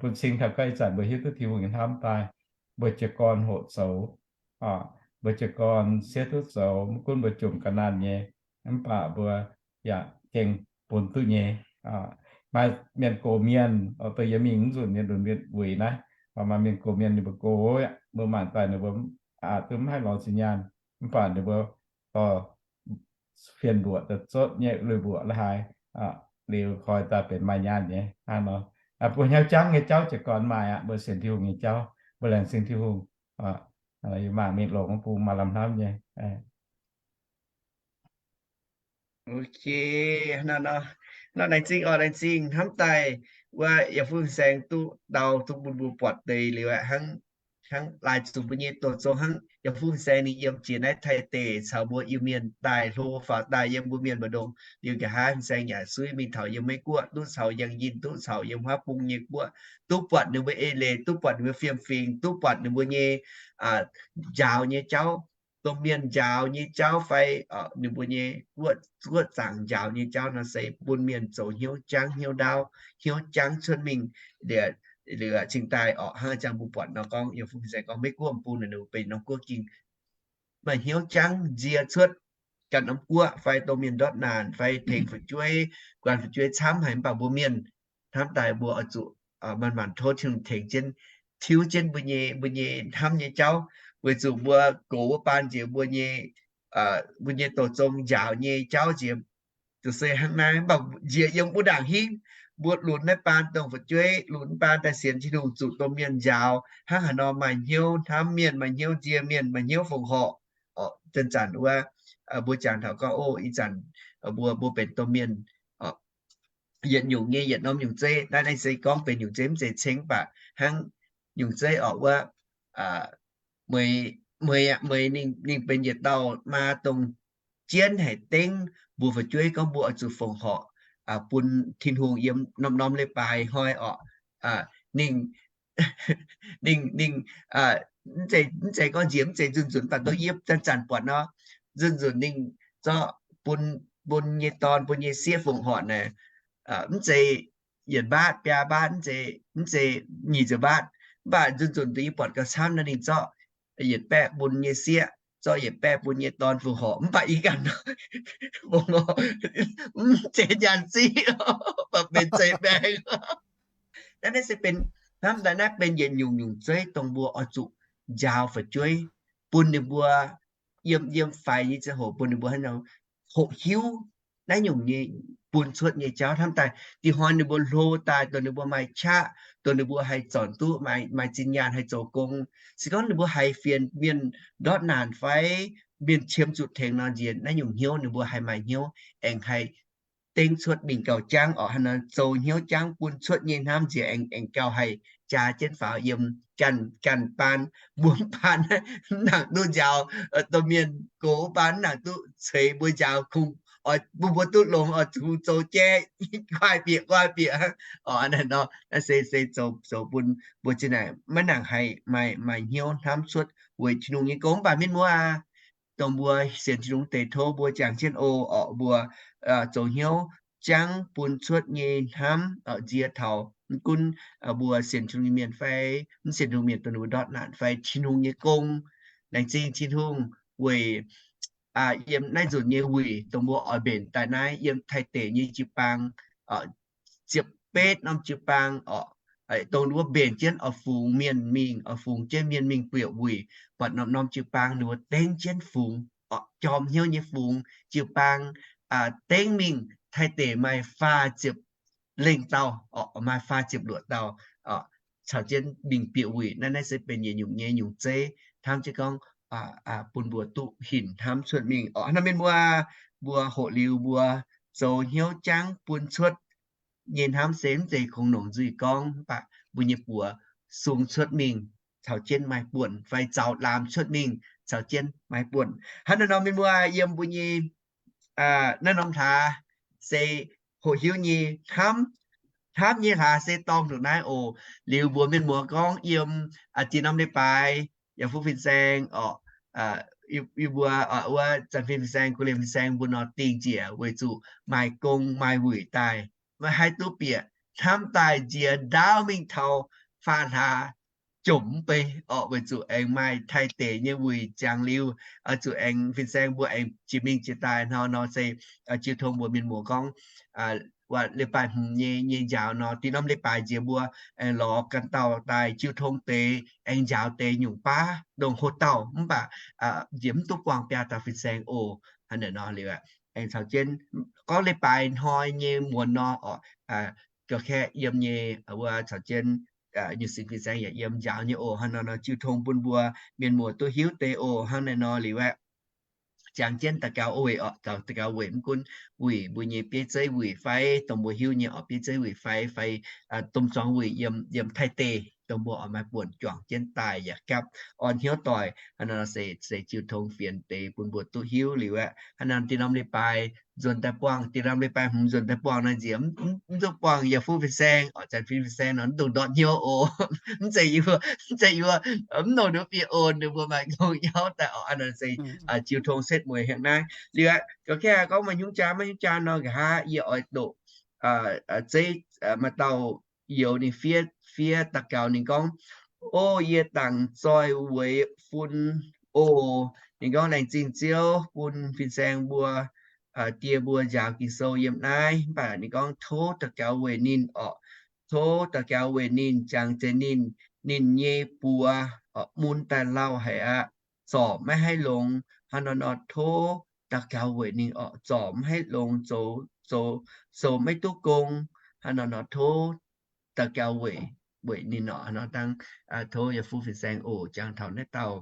bun cing taux gorngv ih zanc mbuo hiuv duqv Tin-Hungh nyei hnamv daaih, mbuo jiez gorn hoqc zoux, mbuo jiez gorn siev duqv zoux, maiv gunv mbuo jomc ga'naanh nyei, mv baac mbuo yaac gengh bun duqv nyei. Maaih mienh gox mienh, dongh yie mingh wuov nzunc nyei lunx mienh wuic naaiv, maaih mienh gox mienh ninh mbuo gox, mbuo mangc daaih ninh mbuo aqc duqv maiv haih lorz zinh nyaanh, mv baac ninh mbuo dorh fien mbuoqc daaih zotv nyei lui mbuoqc la'haaix, liuz koi daaih benx maaih nyaanh nyei hnangv nor. Mbuo hnyouv jangv nyei jauv jiez gorn maaih aqv, mbuo sienx Tin-Hungh nyei jauv, mbuo laengz zingh Tin-Hungh. Mangc mingh longx bung maaih lamh hnamv nyei. Ok, nor, nor, laengz zingh oc, laengz zingh hnamv daaih wuov yaac fungx saeng duqv dau duqv bun mbuo buatc deix liuz aqv, hnangv, hnangv laaix zuqc mbuo nyei doz zong hnangv yaac fungx saeng ninh yiem jiex naaiv Taiv deic caux mbuo Iu-Mienh daaih hlo faaux daaih yiem mbuo mienh mbu'ndongx liuz nqa'haav fungx saeng yaac suiv mingh taux yiem Meiv-Guoqv, duqv caux Yangh Yinh, duqv caux yiem Huaav Bung nyei guoqv, duqv buatc ninh mbuo eix leiz, duqv buatc ninh mbuo fiem-fingx, duqv buatc ninh mbuo nyei njaaux nyei jauv, domh mienh njaaux nyei jauv fai ninh mbuo nyei guoqv, guoqv zaangc njaaux nyei jauv nor se bun mienh zoux hnyouv jangv hnyouv ndaauv, hnyouv jangv cuotv mingh. Liuz cingx daaih orqc, hnangv ih zanc mbuo buatc nor gorngv yaac fungx saeng gorngv Meiv-Guoqv bung naaic ninh mbuo benx norm guoqv ging maaih hnyouv jangv nzie cuotv ganh norm guoqv fai domh mienh ndortv naanc fai tengx fu'jueiv, guanh fu'jueiv camv haic, mv baac mbuo mienh hnamv daaih mbuo oix zuqc manc-manc tov Tin-Hungh tengx jienv, tiuv jienv mbuo nyei, mbuo nyei hnamv nyei jauv, weic zuqc mbuo gox wuov baan nziex mbuo nyei, mbuo nyei doz zong njaaux nyei jauv nziex zuqc se hnangv naaiv, mv baac nziex yiem wuov ndaangc hingv mbuo lunx naaiv baan dongh fu'jueiv, lunx baan daaih sienx Tin-Hungh zuqc domh mienh njaaux hnangv haaix nor maaih hnyouv hnamv mienh, maaih hnyouv nzie mienh, maaih hnyouv fongc horc. Zanc-zanc wuov mbuo jangx taux gorngv, o, ih zanc mbuo, mbuo benx domh mienh yietc nyungc nyei yietc norm nyungc zeiv. Naaiv, naaiv se gorngv benx nyungc zeiv, mv zeiz ceng, mv baac hnangv nyungc zeiv orqc wuov, meih, meih, meih ninh, ninh benx yietc dauh maa dongh jienv haic dengv mbuo fu'jueiv gorngv mbuo oix zuqc fongc horc bun Tin-Hungh yiem norm-norm leiz-baaix hnoi orqc. Ninh, ninh, ninh, mv zeiz, mv zeiz gorngv njiec, mv zeiz nzunc-nzunc, mv baac ndortv yie zanc-zanc buatc nor, nzunc-nzunc ninh zorqv bun, bun nyei dorn, bun nyei sieqv fongc horc naaic, mv zeiz yietc mbaatv, biaa mbaatv, mv zeiz, mv zeiz nyic ziepc mbaatv. Mv baac nzunc-nzunc dongh yie buatc gauh camv nor ninh zorqv yietc baeqv bun nyei sieqv, zorqv yietc baeqv bun nyei dorn fongc horc, mv baac ih ganh fongc horc mv zeiz nyaanh ziqv, mv baac benx zeiv-baeng. Naaiv, naaiv se benx, hnamv daaih naaiv benx yietc nyungc nyungc zeiv dongh mbuo oix zuqc njaaux fu'jueiv, bun ninh mbuo yiem, yiem faix nyei ziangh hoc bun ninh mbuo hnangv nor hoqc hiuv naaiv nyungc nyei bun cuotv nyei jauv. Hnamv daaih dih hnoi ninh mbuo hlo daaih, dongh ninh mbuo maaih qaqv, dongh ninh mbuo haih zornc duqv maaih, maaih zinh nyaanh haih zoux gong, se gorngv ninh mbuo haiz fienx mienh ndortv naanc fai mienh qiemx zuqc tengx nor, nziex naaiv nyungc hnyouv ninh mbuo haih maaih hnyouv aengx haih dengv cuotv mingh gauh jangv orqc. Hnangv nor zoux hnyouv jangv bun cuotv nyei hnamv nziex aengx, aengx gauh haih jaa jienv faaux yiem ganh, ganh baan, mbuo baan, mv nangc duqv njaaux domh mienh gox baan, mv nangc duqv ceix mbuo njaaux kungx, oix bun mbuo duqv longx oix zuqc zoux jaiv, guai bieqc, guai bieqc. Orqc, naaiv nor naaiv se, se zoux, zoux bun mbuo zinh naaic maiv nangc haih maaih, maaih hnyouv hnamv cuotv weic Tin-Hungh nyei gong. Mv baac mienh muoz aac, dongh mbuo sienx Tin-Hungh deix tov mbuo jangx jienv oc, oc, mbuo zoux hnyouv jangv bun cuotv nyei hnamv nziex taux mv gunv mbuo sienx Tin-Hungh nyei mienh fai mv sienx Tin-Hungh mienh dongh ninh mbuo ndortv naanc fai Tin-Hungh nyei gong. Laengz zingh Tin-Hungh weic yiem naaiv nzunc nyei wuic dongh mbuo oix mbenc daaih naaiv yiem Taiv deic nyei jiu-baang ziepc betv norm jiu-baang oc, dongh wuov mbenc jienv oix fungx mienh mingh, oix fungx jienv mienh mingh buoqc wuic, buatc norm-norm jiu-baang ninh mbuo dengv jienv fungx, jorm hnyouv nyei fungx jiu-baang dengv mingh. Taiv deic maaih faah ziepc lengh dauh, maaih faah ziepc luoqc dauh caux jienv mingh bieqc wuic. Naaiv, naaiv se benx yietc nyungc nyei nyungc zeiv hnamv jienv gorngv bun mbuo duqv hinc hnamv cuotv mingh oc. Hnamv mienh mbuo, mbuo hoqc liuz mbuo zoux hnyouv jangv bun cuotv nyei hnamv se mv zeiz kungx longc nzuih gorngv, mv baac mbuo nyei buoz sung cuotv mingh caux jienv maaih buonc, fai zaux laamz cuotv mingh caux jienv maaih buonc. Hnangv naaiv nor mienh mbuo yiem mbuo nyei naaiv norm hlaax se hoqc hiuv nyei hnamv, hnamv nyei hlaax se dorngh ndongc naaiv oc. Liuz mbuox mienh muoz gorngv yiem zinh norm leiz-baaix yaac fuqv fin-saeng oc, yie mbuo wuov Zanc Fin Fin-Saeng, Kuv Lienh Fin-Saeng mbuo nor dingh njiec weic zuqc maaih gong maaih wuic daaih, maiv haih duqv bieqc hnamv daaih nziex ndaauv mingh taux faam hlaax jomc mv bei oc, weic zuqc aengx maaih Taiv deic nyei wuic jangx liuz, zuqc aengx fin-saeng mbuo aengx jiex mingh jiex daaih hnangv nor se jiu tong mbuox mienh muoz gorngv, leiz-baaix hmz nyei, nyei njaaux nor, dinh norm leiz-baaix nziex mbuo aengx lorz ganh dauh daaih jiu tong deix, aengx njaaux deix nyungc baav ndongc hoc dauh, mv baac nziex mv duqv buangh biaa dauh fin-saeng oc. Hnangv naaiv nor liuz aengx caux jienv gorngv leiz-baaix hnoi nyei muonz nor oc, ga'kaeqv yiem nyei wuov caux jienv nyungc sin fin-saeng yaac yiem njaaux nyei oc. Hnangv naaiv nor jiu tong bun mbuo mienh muoz duqv hiuv deix oc. Hnangv naaiv nor liuz aeqv, jangx jienv daux gaux weic oc, daux gaux weic mv gunv wuic mbuo nyei bieiv zeiv wuic fai dongh mbuo hiuv nyei oc bieiv zeiv wuic fai, fai domh zuangx wuic yiem, yiem Taiv deic dongh mbuo oix maaih buonc juangc jienv daaih yaac gapv orn hnyouv doic. Hnangv naaiv nor se, se jiu tong fienx deix bun mbuo duqv hiuv liuz aeqv, hnangv naaiv dinh norm leiz-baaix nzuonx daaih buangh, dinh norm leiz-baaix hmz nzuonx daaih buangh naaiv nziex mv duqv buangh yaac fuqv fin-saeng oc, Zanc Fin Fin-saeng nor mv dungx ndortv hnyouv oc. Mv zeiz yie mbuo, mv zeiz yie mbuo mv longc ninh bieqc on, ninh mbuo maaih gong yauv daaih oc. Hnangv naaiv se jiu tong setv mueiz hienx naaiv liuz aeqv, ga'kaeqv gorngv maaih hnyungv jaa, maaih hnyungv jaa nor nqa'haav yie oix doqc zeiv maaih dauh youz ninh fiev, fiev daux gaux ninh gorngv, O yie dangc zoih weic fun oc. Ninh gorngv laengz zingh Ziouv bun fin-saeng mbuo, die mbuo njaaux Ging-Sou yiem naaiv. Mv baac ninh gorngv tov daux gaux weic ninh oc. Tov daux gaux weic ninh, jangx zeix ninh, ninh nyei buoz mun daaih lauh haic aqv, zorc maiv haih longx. Hnangv nor nor tov daux gaux weic ninh oc, zorc maiv haih longx, zoux, zoux, zoux maiv duqv gong. Hnangv nor nor tov daux gaux weic, weic ninh oc. Hnangv nor dangh tov yaac fuqv fin-saeng oc, jangx taux naaiv dauh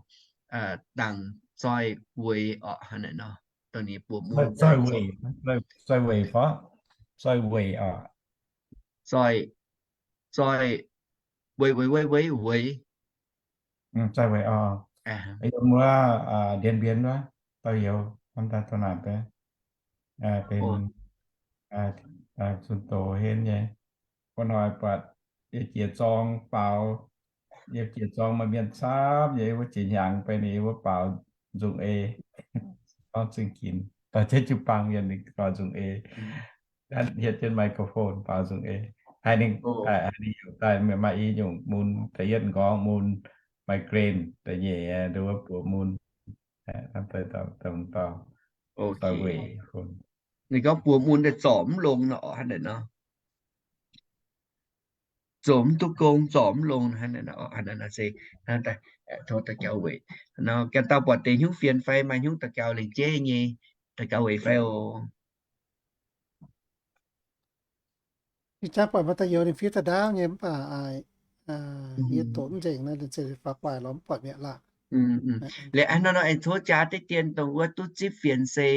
dangc zoih weic oc. Hnangv naaiv nor dongh ninh buoz mun daaih zoih, zoih weic fai zoih weic oc. Zoih, zoih weic, weic, weic, weic, weic. Zoih weic oc. Yiem wuov Điện Biên wuov, dauh youz, hnamv daaih taux naaic deix, benx zunh doz henv nyei. Wuov hnoi buatc yie jiex zorng baaux, yie jiex zorng maaih mienh camv nyei, wuov jiex hnyangx benx ninh wuov baaux nzungh ei, gorngv zingh ginx, dorh jienv jiu-baang mienh ninh baaux nzungh ei. Hietv jienv microphone baaux nzungh ei. Haiz ninh, haiz ninh heuc daaih maaih i nyungc mun, da'yietv nqorngv mun, migraine, da'nyeic nduov buoz mun. Ninh gorngv buoz mun daaih zorc mv longx nor, hnangv naaic nor. Zoux mv duqv gong, zorc mv longx, hnangv naaic nor se, hnangv daaih, tov daux gaux weic. Nor ganh dauh buatc deix hnyouv fienx fai maaih hnyouv daux gaux lengc jeiv nyei, daux gaux weic fai oc. Ih jaax buatc maaih da'youz ninh fiev da'ndaauv nyei mv baac yie doqc mv nzengc naaiv, ninh zeiz faaux guaax lorz mv buatc mi'aqv laah. Liuz hnangv nor aengx tov jaax deix dien dongh wuov duqv zipv fienx se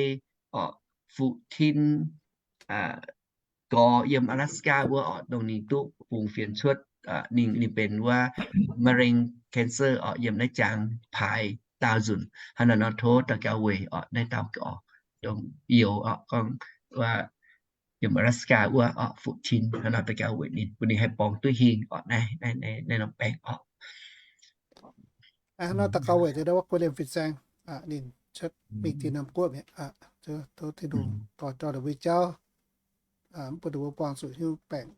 oc, Fu Tin, gorx yiem Alaska wuov oc, dongh ninh duqv fungx fienx cuotv, ninh, ninh benx wuov meringue cancer oc, yiem naaiv jangx paaix daauh nzunc. Hnangv naaiv nor tov daux gaux weic oc, naaiv dauh gorx, dongh youz oc, gorngv wuov yiem Alaska wuov oc, Fu Tin. Hnangv nor daux gaux weic ninh, bun ninh haih borngz duqv hingh oc, naaiv, naaiv, naaiv norm baengh oc. Hnangv nor daux gaux weic deix wuov Kuv Liemh Fin-Saeng, ninh cuotv mingh dinh norm guoqv mi'aqv. Tov Tin-Hungh dorh jauv ndongc mbuo jauv, mv bun ndongc mbuo buangh zuqc hiuv baengc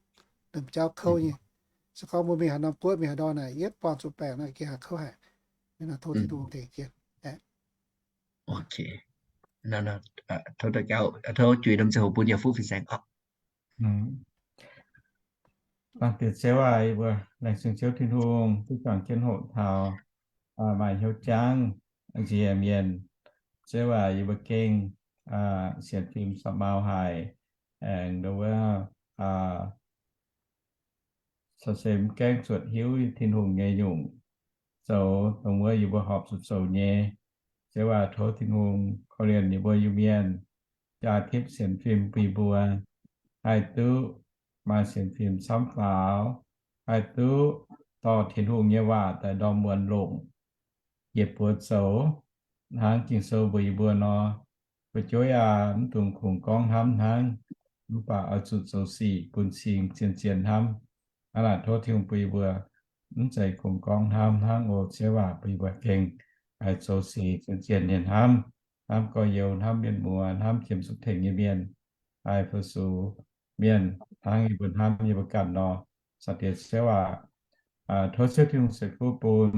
lomh jauv kouv nyei. Se gorngv mbuo mingh haaix norm guoqv, mingh haaix ndau naaic, yietv buangh zuqc baengc naaic, gengh haih kouv haic. Tov Tin-Hungh tengx jienv. Tov juix norm ziangh hoc bun Yietc Fuqv fin-saeng oc. Diex Ziouv aac, yie mbuo laengz zingh Ziouv Tin-Hungh duqv juangc jienv hoqc taux maaih hnyouv jangv nziex mienh. Ziouv aac, yie mbuo gengh sienx fim camv mau haic, aengx nduov wuov caux se mv gaengh zuotc hiuv Tin-Hungh nyei nyungc zoux dongh wuov yie mbuo horpc zuqc zoux nyei. Ziouv aac, tov Tin-Hungh korv-lienh yie mbuo Iu-Mienh, jaa tipv sienx fim bun yie mbuo, haih duqv maaih sienx fim camv faaux, haih duqv dorh Tin-Hungh nyei waac daaih ndorm muonz longc, yietc buoz zoux hnangv Ging-Sou mbuox yie mbuo nor, fu'jueiv aac, mv dungx kungx gorngv hnamv hnangv, mv baac oix zuqc zoux sic bun cing zien-zien hnamv. Hnangv naaic tov Tin-Hungh bun yie mbuo mv zeiz kungx gorngv hnamv hnangv oc. Ziouv aac, bun yie mbuo gengh haih zoux sic zien-zien nyei hnamv, hnamv gorx-youz, hnamv mienh muoz, hnamv qiemx zuqc tengx nyei mienh, haih fu-sux mienh hnangv yie mbuo hnamv yie mbuo ganh nor. Zaangc Diex Ziouv aac, tov Ziouv Tin-Hungh ceix fuqv bun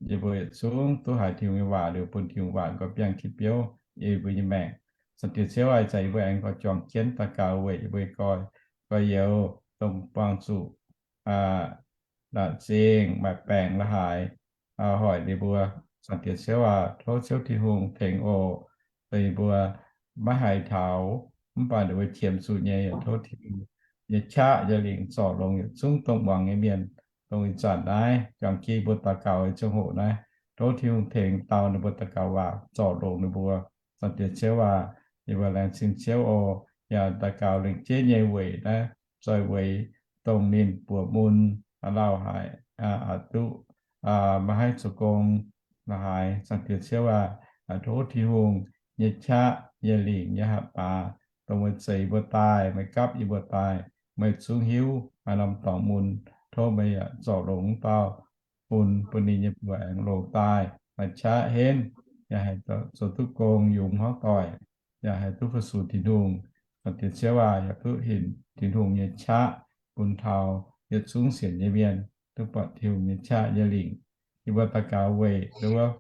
yie mbuo yietc zungv duqv haiz Tin-Hungh nyei waac liuz bun Tin-Hungh waac nqoi biangh kitv biouv yie mbuo nyei maengc. Zaangc Diex Ziouv aac, ih zanc yie mbuo aengx oix juangc jienv daux gaux weic yie mbuo nyei gorx-youz, gorx-youz dongh buangh zuqc laatc zingh maaih baengc la'haaix hoic ninh mbuo. Zaangc Diex Ziouv aac, tov Ziouv Tin-Hungh tengx oc. Dongh yie mbuo maiv haih taux mv baac ninh mbuo qiemx zuqc nyei, yaac tov Tin-Hungh nyei qaqv nyei lingc zorc longx yietc zungv dongh muangx nyei mienh. Dongh ih zanc naaiv juangc jienv yie mbuo daux gaux nyei ziangh hoc naaiv, tov Tin-Hungh tengx dau ninh mbuo daux gaux waac zorc longx ninh mbuo. Zaangc Diex Ziouv aac, yie mbuo laengz zingh Ziouv oc. Yaac daux gaux lengc jeiv nyei weic naaiv zoih weic dongh ninh buoz mun lauh haic, aqc duqv maiv haih zoux gong la'haaix. Zaangc Diex Ziouv aac, tov Tin-Hungh nyei qaqv nyei lingc nyei hatc baac dongh meih zeix mbuo daaih, meih gapv yie mbuo daaih, meih zungv hiuv haaix norm dorngx mun. Tov meih yaac zorc longx dauh bun, bun ninh nyei buoz aengx longx daaih, maaih qaqv henv, yaac haih zoux duqv gong yungz hmuangv doic, yaac haih duqv fu-sux Tin-Hungh. Zaangc Diex Ziouv aac, yaac duqv hinc Tin-Hungh nyei qaqv bun taux yietc zungv sienx nyei mienh duqv buatc Tin-Hungh nyei qaqv nyei lingc. Yie mbuo daux gaux weic nduov wuov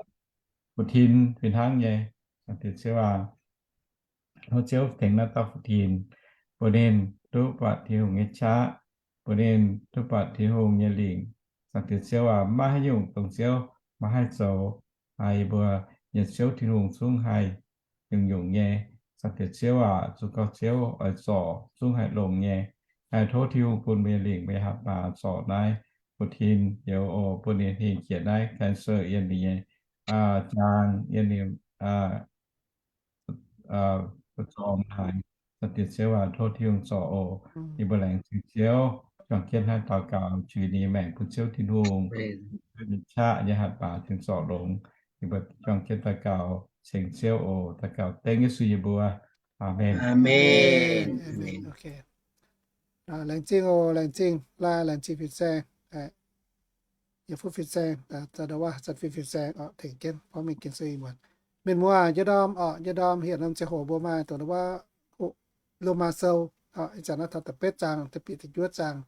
fu-tin fih hnangv nyei. Zaangc Diex Ziouv aac, tov Ziouv tengx naaiv dauh fu-tin, bun ninh duqv buatc Tin-Hungh nyei qaqv, bun ninh duqv buatc Tin-Hungh nyei lingc. Zaangc Diex Ziouv aac, maiv haaix nyungc dongh Ziouv maiv haih zoux. Yie mbuo nyei Ziouv Tin-Hungh zungv haih nyungc-nyungc nyei. Zaangc Diex Ziouv aac, zuqc gorngv Ziouv oix zorc zungv haih longx nyei. Tov Tin-Hungh bun meih nyei lingc, meih nyei hatc baac zorc naaiv fu-tin youz oc, bun ninh hingh jiex naaiv cancer yiem ninh nyei jaang, yiem ninh zorngx haaix. Zaangc Diex Ziouv aac, tov Tin-Hungh zorc oc. Yie mbuo laengz zingh Ziouv, juangc jienv hnangv daux gaux juix ninh nyei maengc bun Ziouv Tin-Hungh, ninh qaqv nyei hatc baac cingx zorc longx. Yie mbuo juangc jienv daux gaux ceng Ziouv oc. Daux gaux dengv Yesu yie mbuo. Aamen. Laengz zingh oc, laengz zingh, laengz zingh fin-saeng, yietc fuqv fin-saeng, da'wuov zanc fin-saeng oc, tengx jienv gorngv mingh Ging-Sou ih muonz. Mienh muoz, njang ndorm oc, njang ndorm hietc norm ziangh hoc mbuo maaih dongh wuov Lomaa Sou, ih zanc naaiv taux da'betv zaang, da'betv da'juov zaang.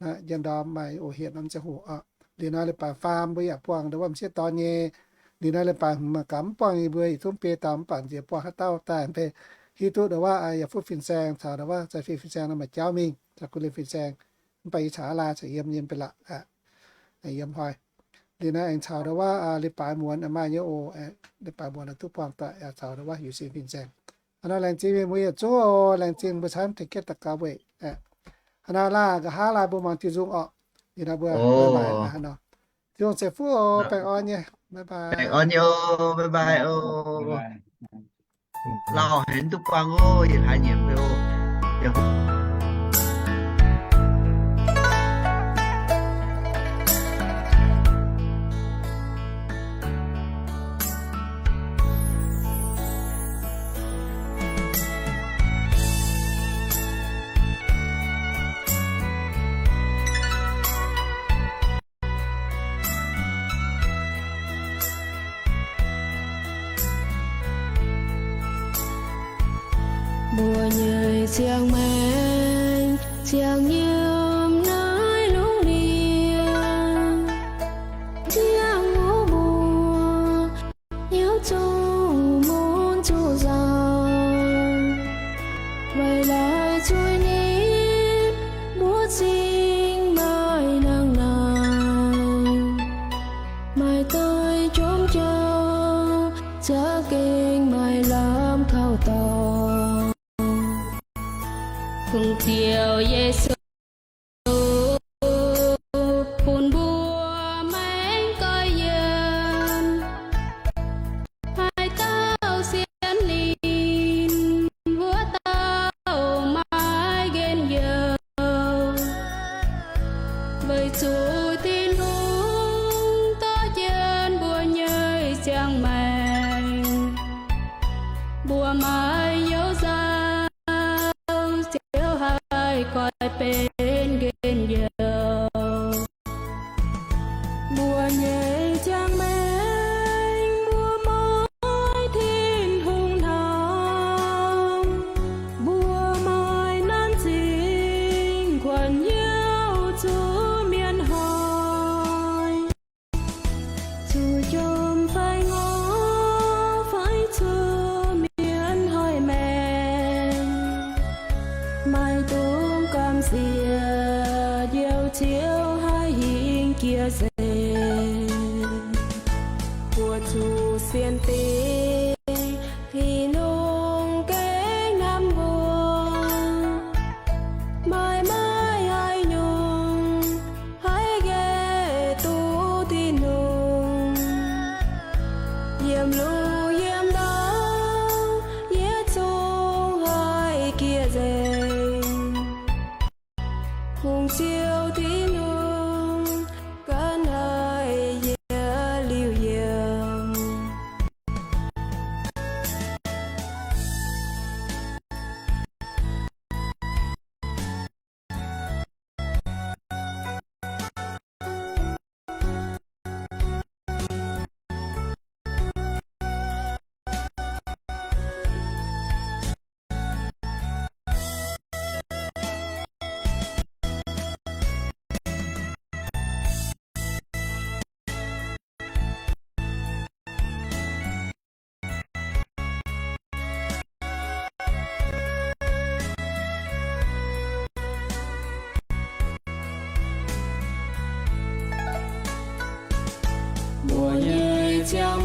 Njang ndorm maaih oc, hietc norm ziangh hoc oc. Liuz naaiv leiz-baaix faam mbuo yaac buangh dongh wuov m'sieqv dorn nyei. Liuz naaiv leiz-baaix hmz mangc gaax mv buangh, yie mbuo yietc zungv biei dauh mv baac nziex buangh haaix dauh daaih mv bei hiuv duqv dongh wuov yietc fuqv fin-saeng caux dongh wuov zanc fin-saeng nor maaih jauv mingh, caux gu'lin fin-saeng. Mv baac yie caux aav laa caux yiem, yiem bei laqc, yiem hnoi. Liuz naaiv aengx caux dongh wuov leiz-baaix muonz maaih nyei oc. Leiz-baaix muonz duqv buangh daaih caux dongh wuov Yu Sin fin-saeng. Hnangv naaiv laengz zingh mienh muoz yietc zungv oc. Laengz zingh mbuo camv tengx jienv daux gaux weic. Hnangv naaiv laah, nqa'haav laai mbuo muangx diuh nzung orqc. Liuz naaiv mbuo maaih hnangv nor. Diuh nzung ceix fuqv oc. Baengh orn nyei. Baengh orn nyei oc. Bye bye oc. Lauh haic duqv buangh oc, yietc hlaax nyieqc fai oc. Mbuo nyei ziangh maengc ziangh yiem naaiv lungh ndiev, ziangh hoc mbuo hnyouv zuqc mun zuqc nzauh, weic laaix zuiz nyim mbuo zingh maaih nangh naaic, maaih daaih jomc jauv, za'gengh maaih lamh kaux dorngx. Kungx Ziouv Yesu bun mbuo maengx goiv yiem, haaix dauh sienx lingh wuov dauh maiv nqemh youh, weic zuqc Tin-Hungh dorh jienv mbuo nyei ziangh maengc, mbuo maiv hnyouv nzauh, Ziouv haih goiv benx nqemh youh. Mbuo nyei ziangh maengc mbuo muangx Tin-Hungh hnamv, mbuo maaih nanv zingh kuonx hnyouv zuqc mienh hnoi, zuqc jomc fai ngorc fai zuqc mienh hnoi maengc, maaih dungx gamh nziex Njoux Ziouv haih hingh jiex nzengc. Mbuo zuqc sienx dingc Tin-Hungh gengh hnamv mbuo, maaih maiv haaix nyungc haih nqaih duqv Tin-Hungh. Yiem lungh yiem ndau, yietc zungv haih jiex nzengc. Kungx Ziouv Tin-Hungh ganh haih yietc liuz yiem. Mbuo nyei ziangh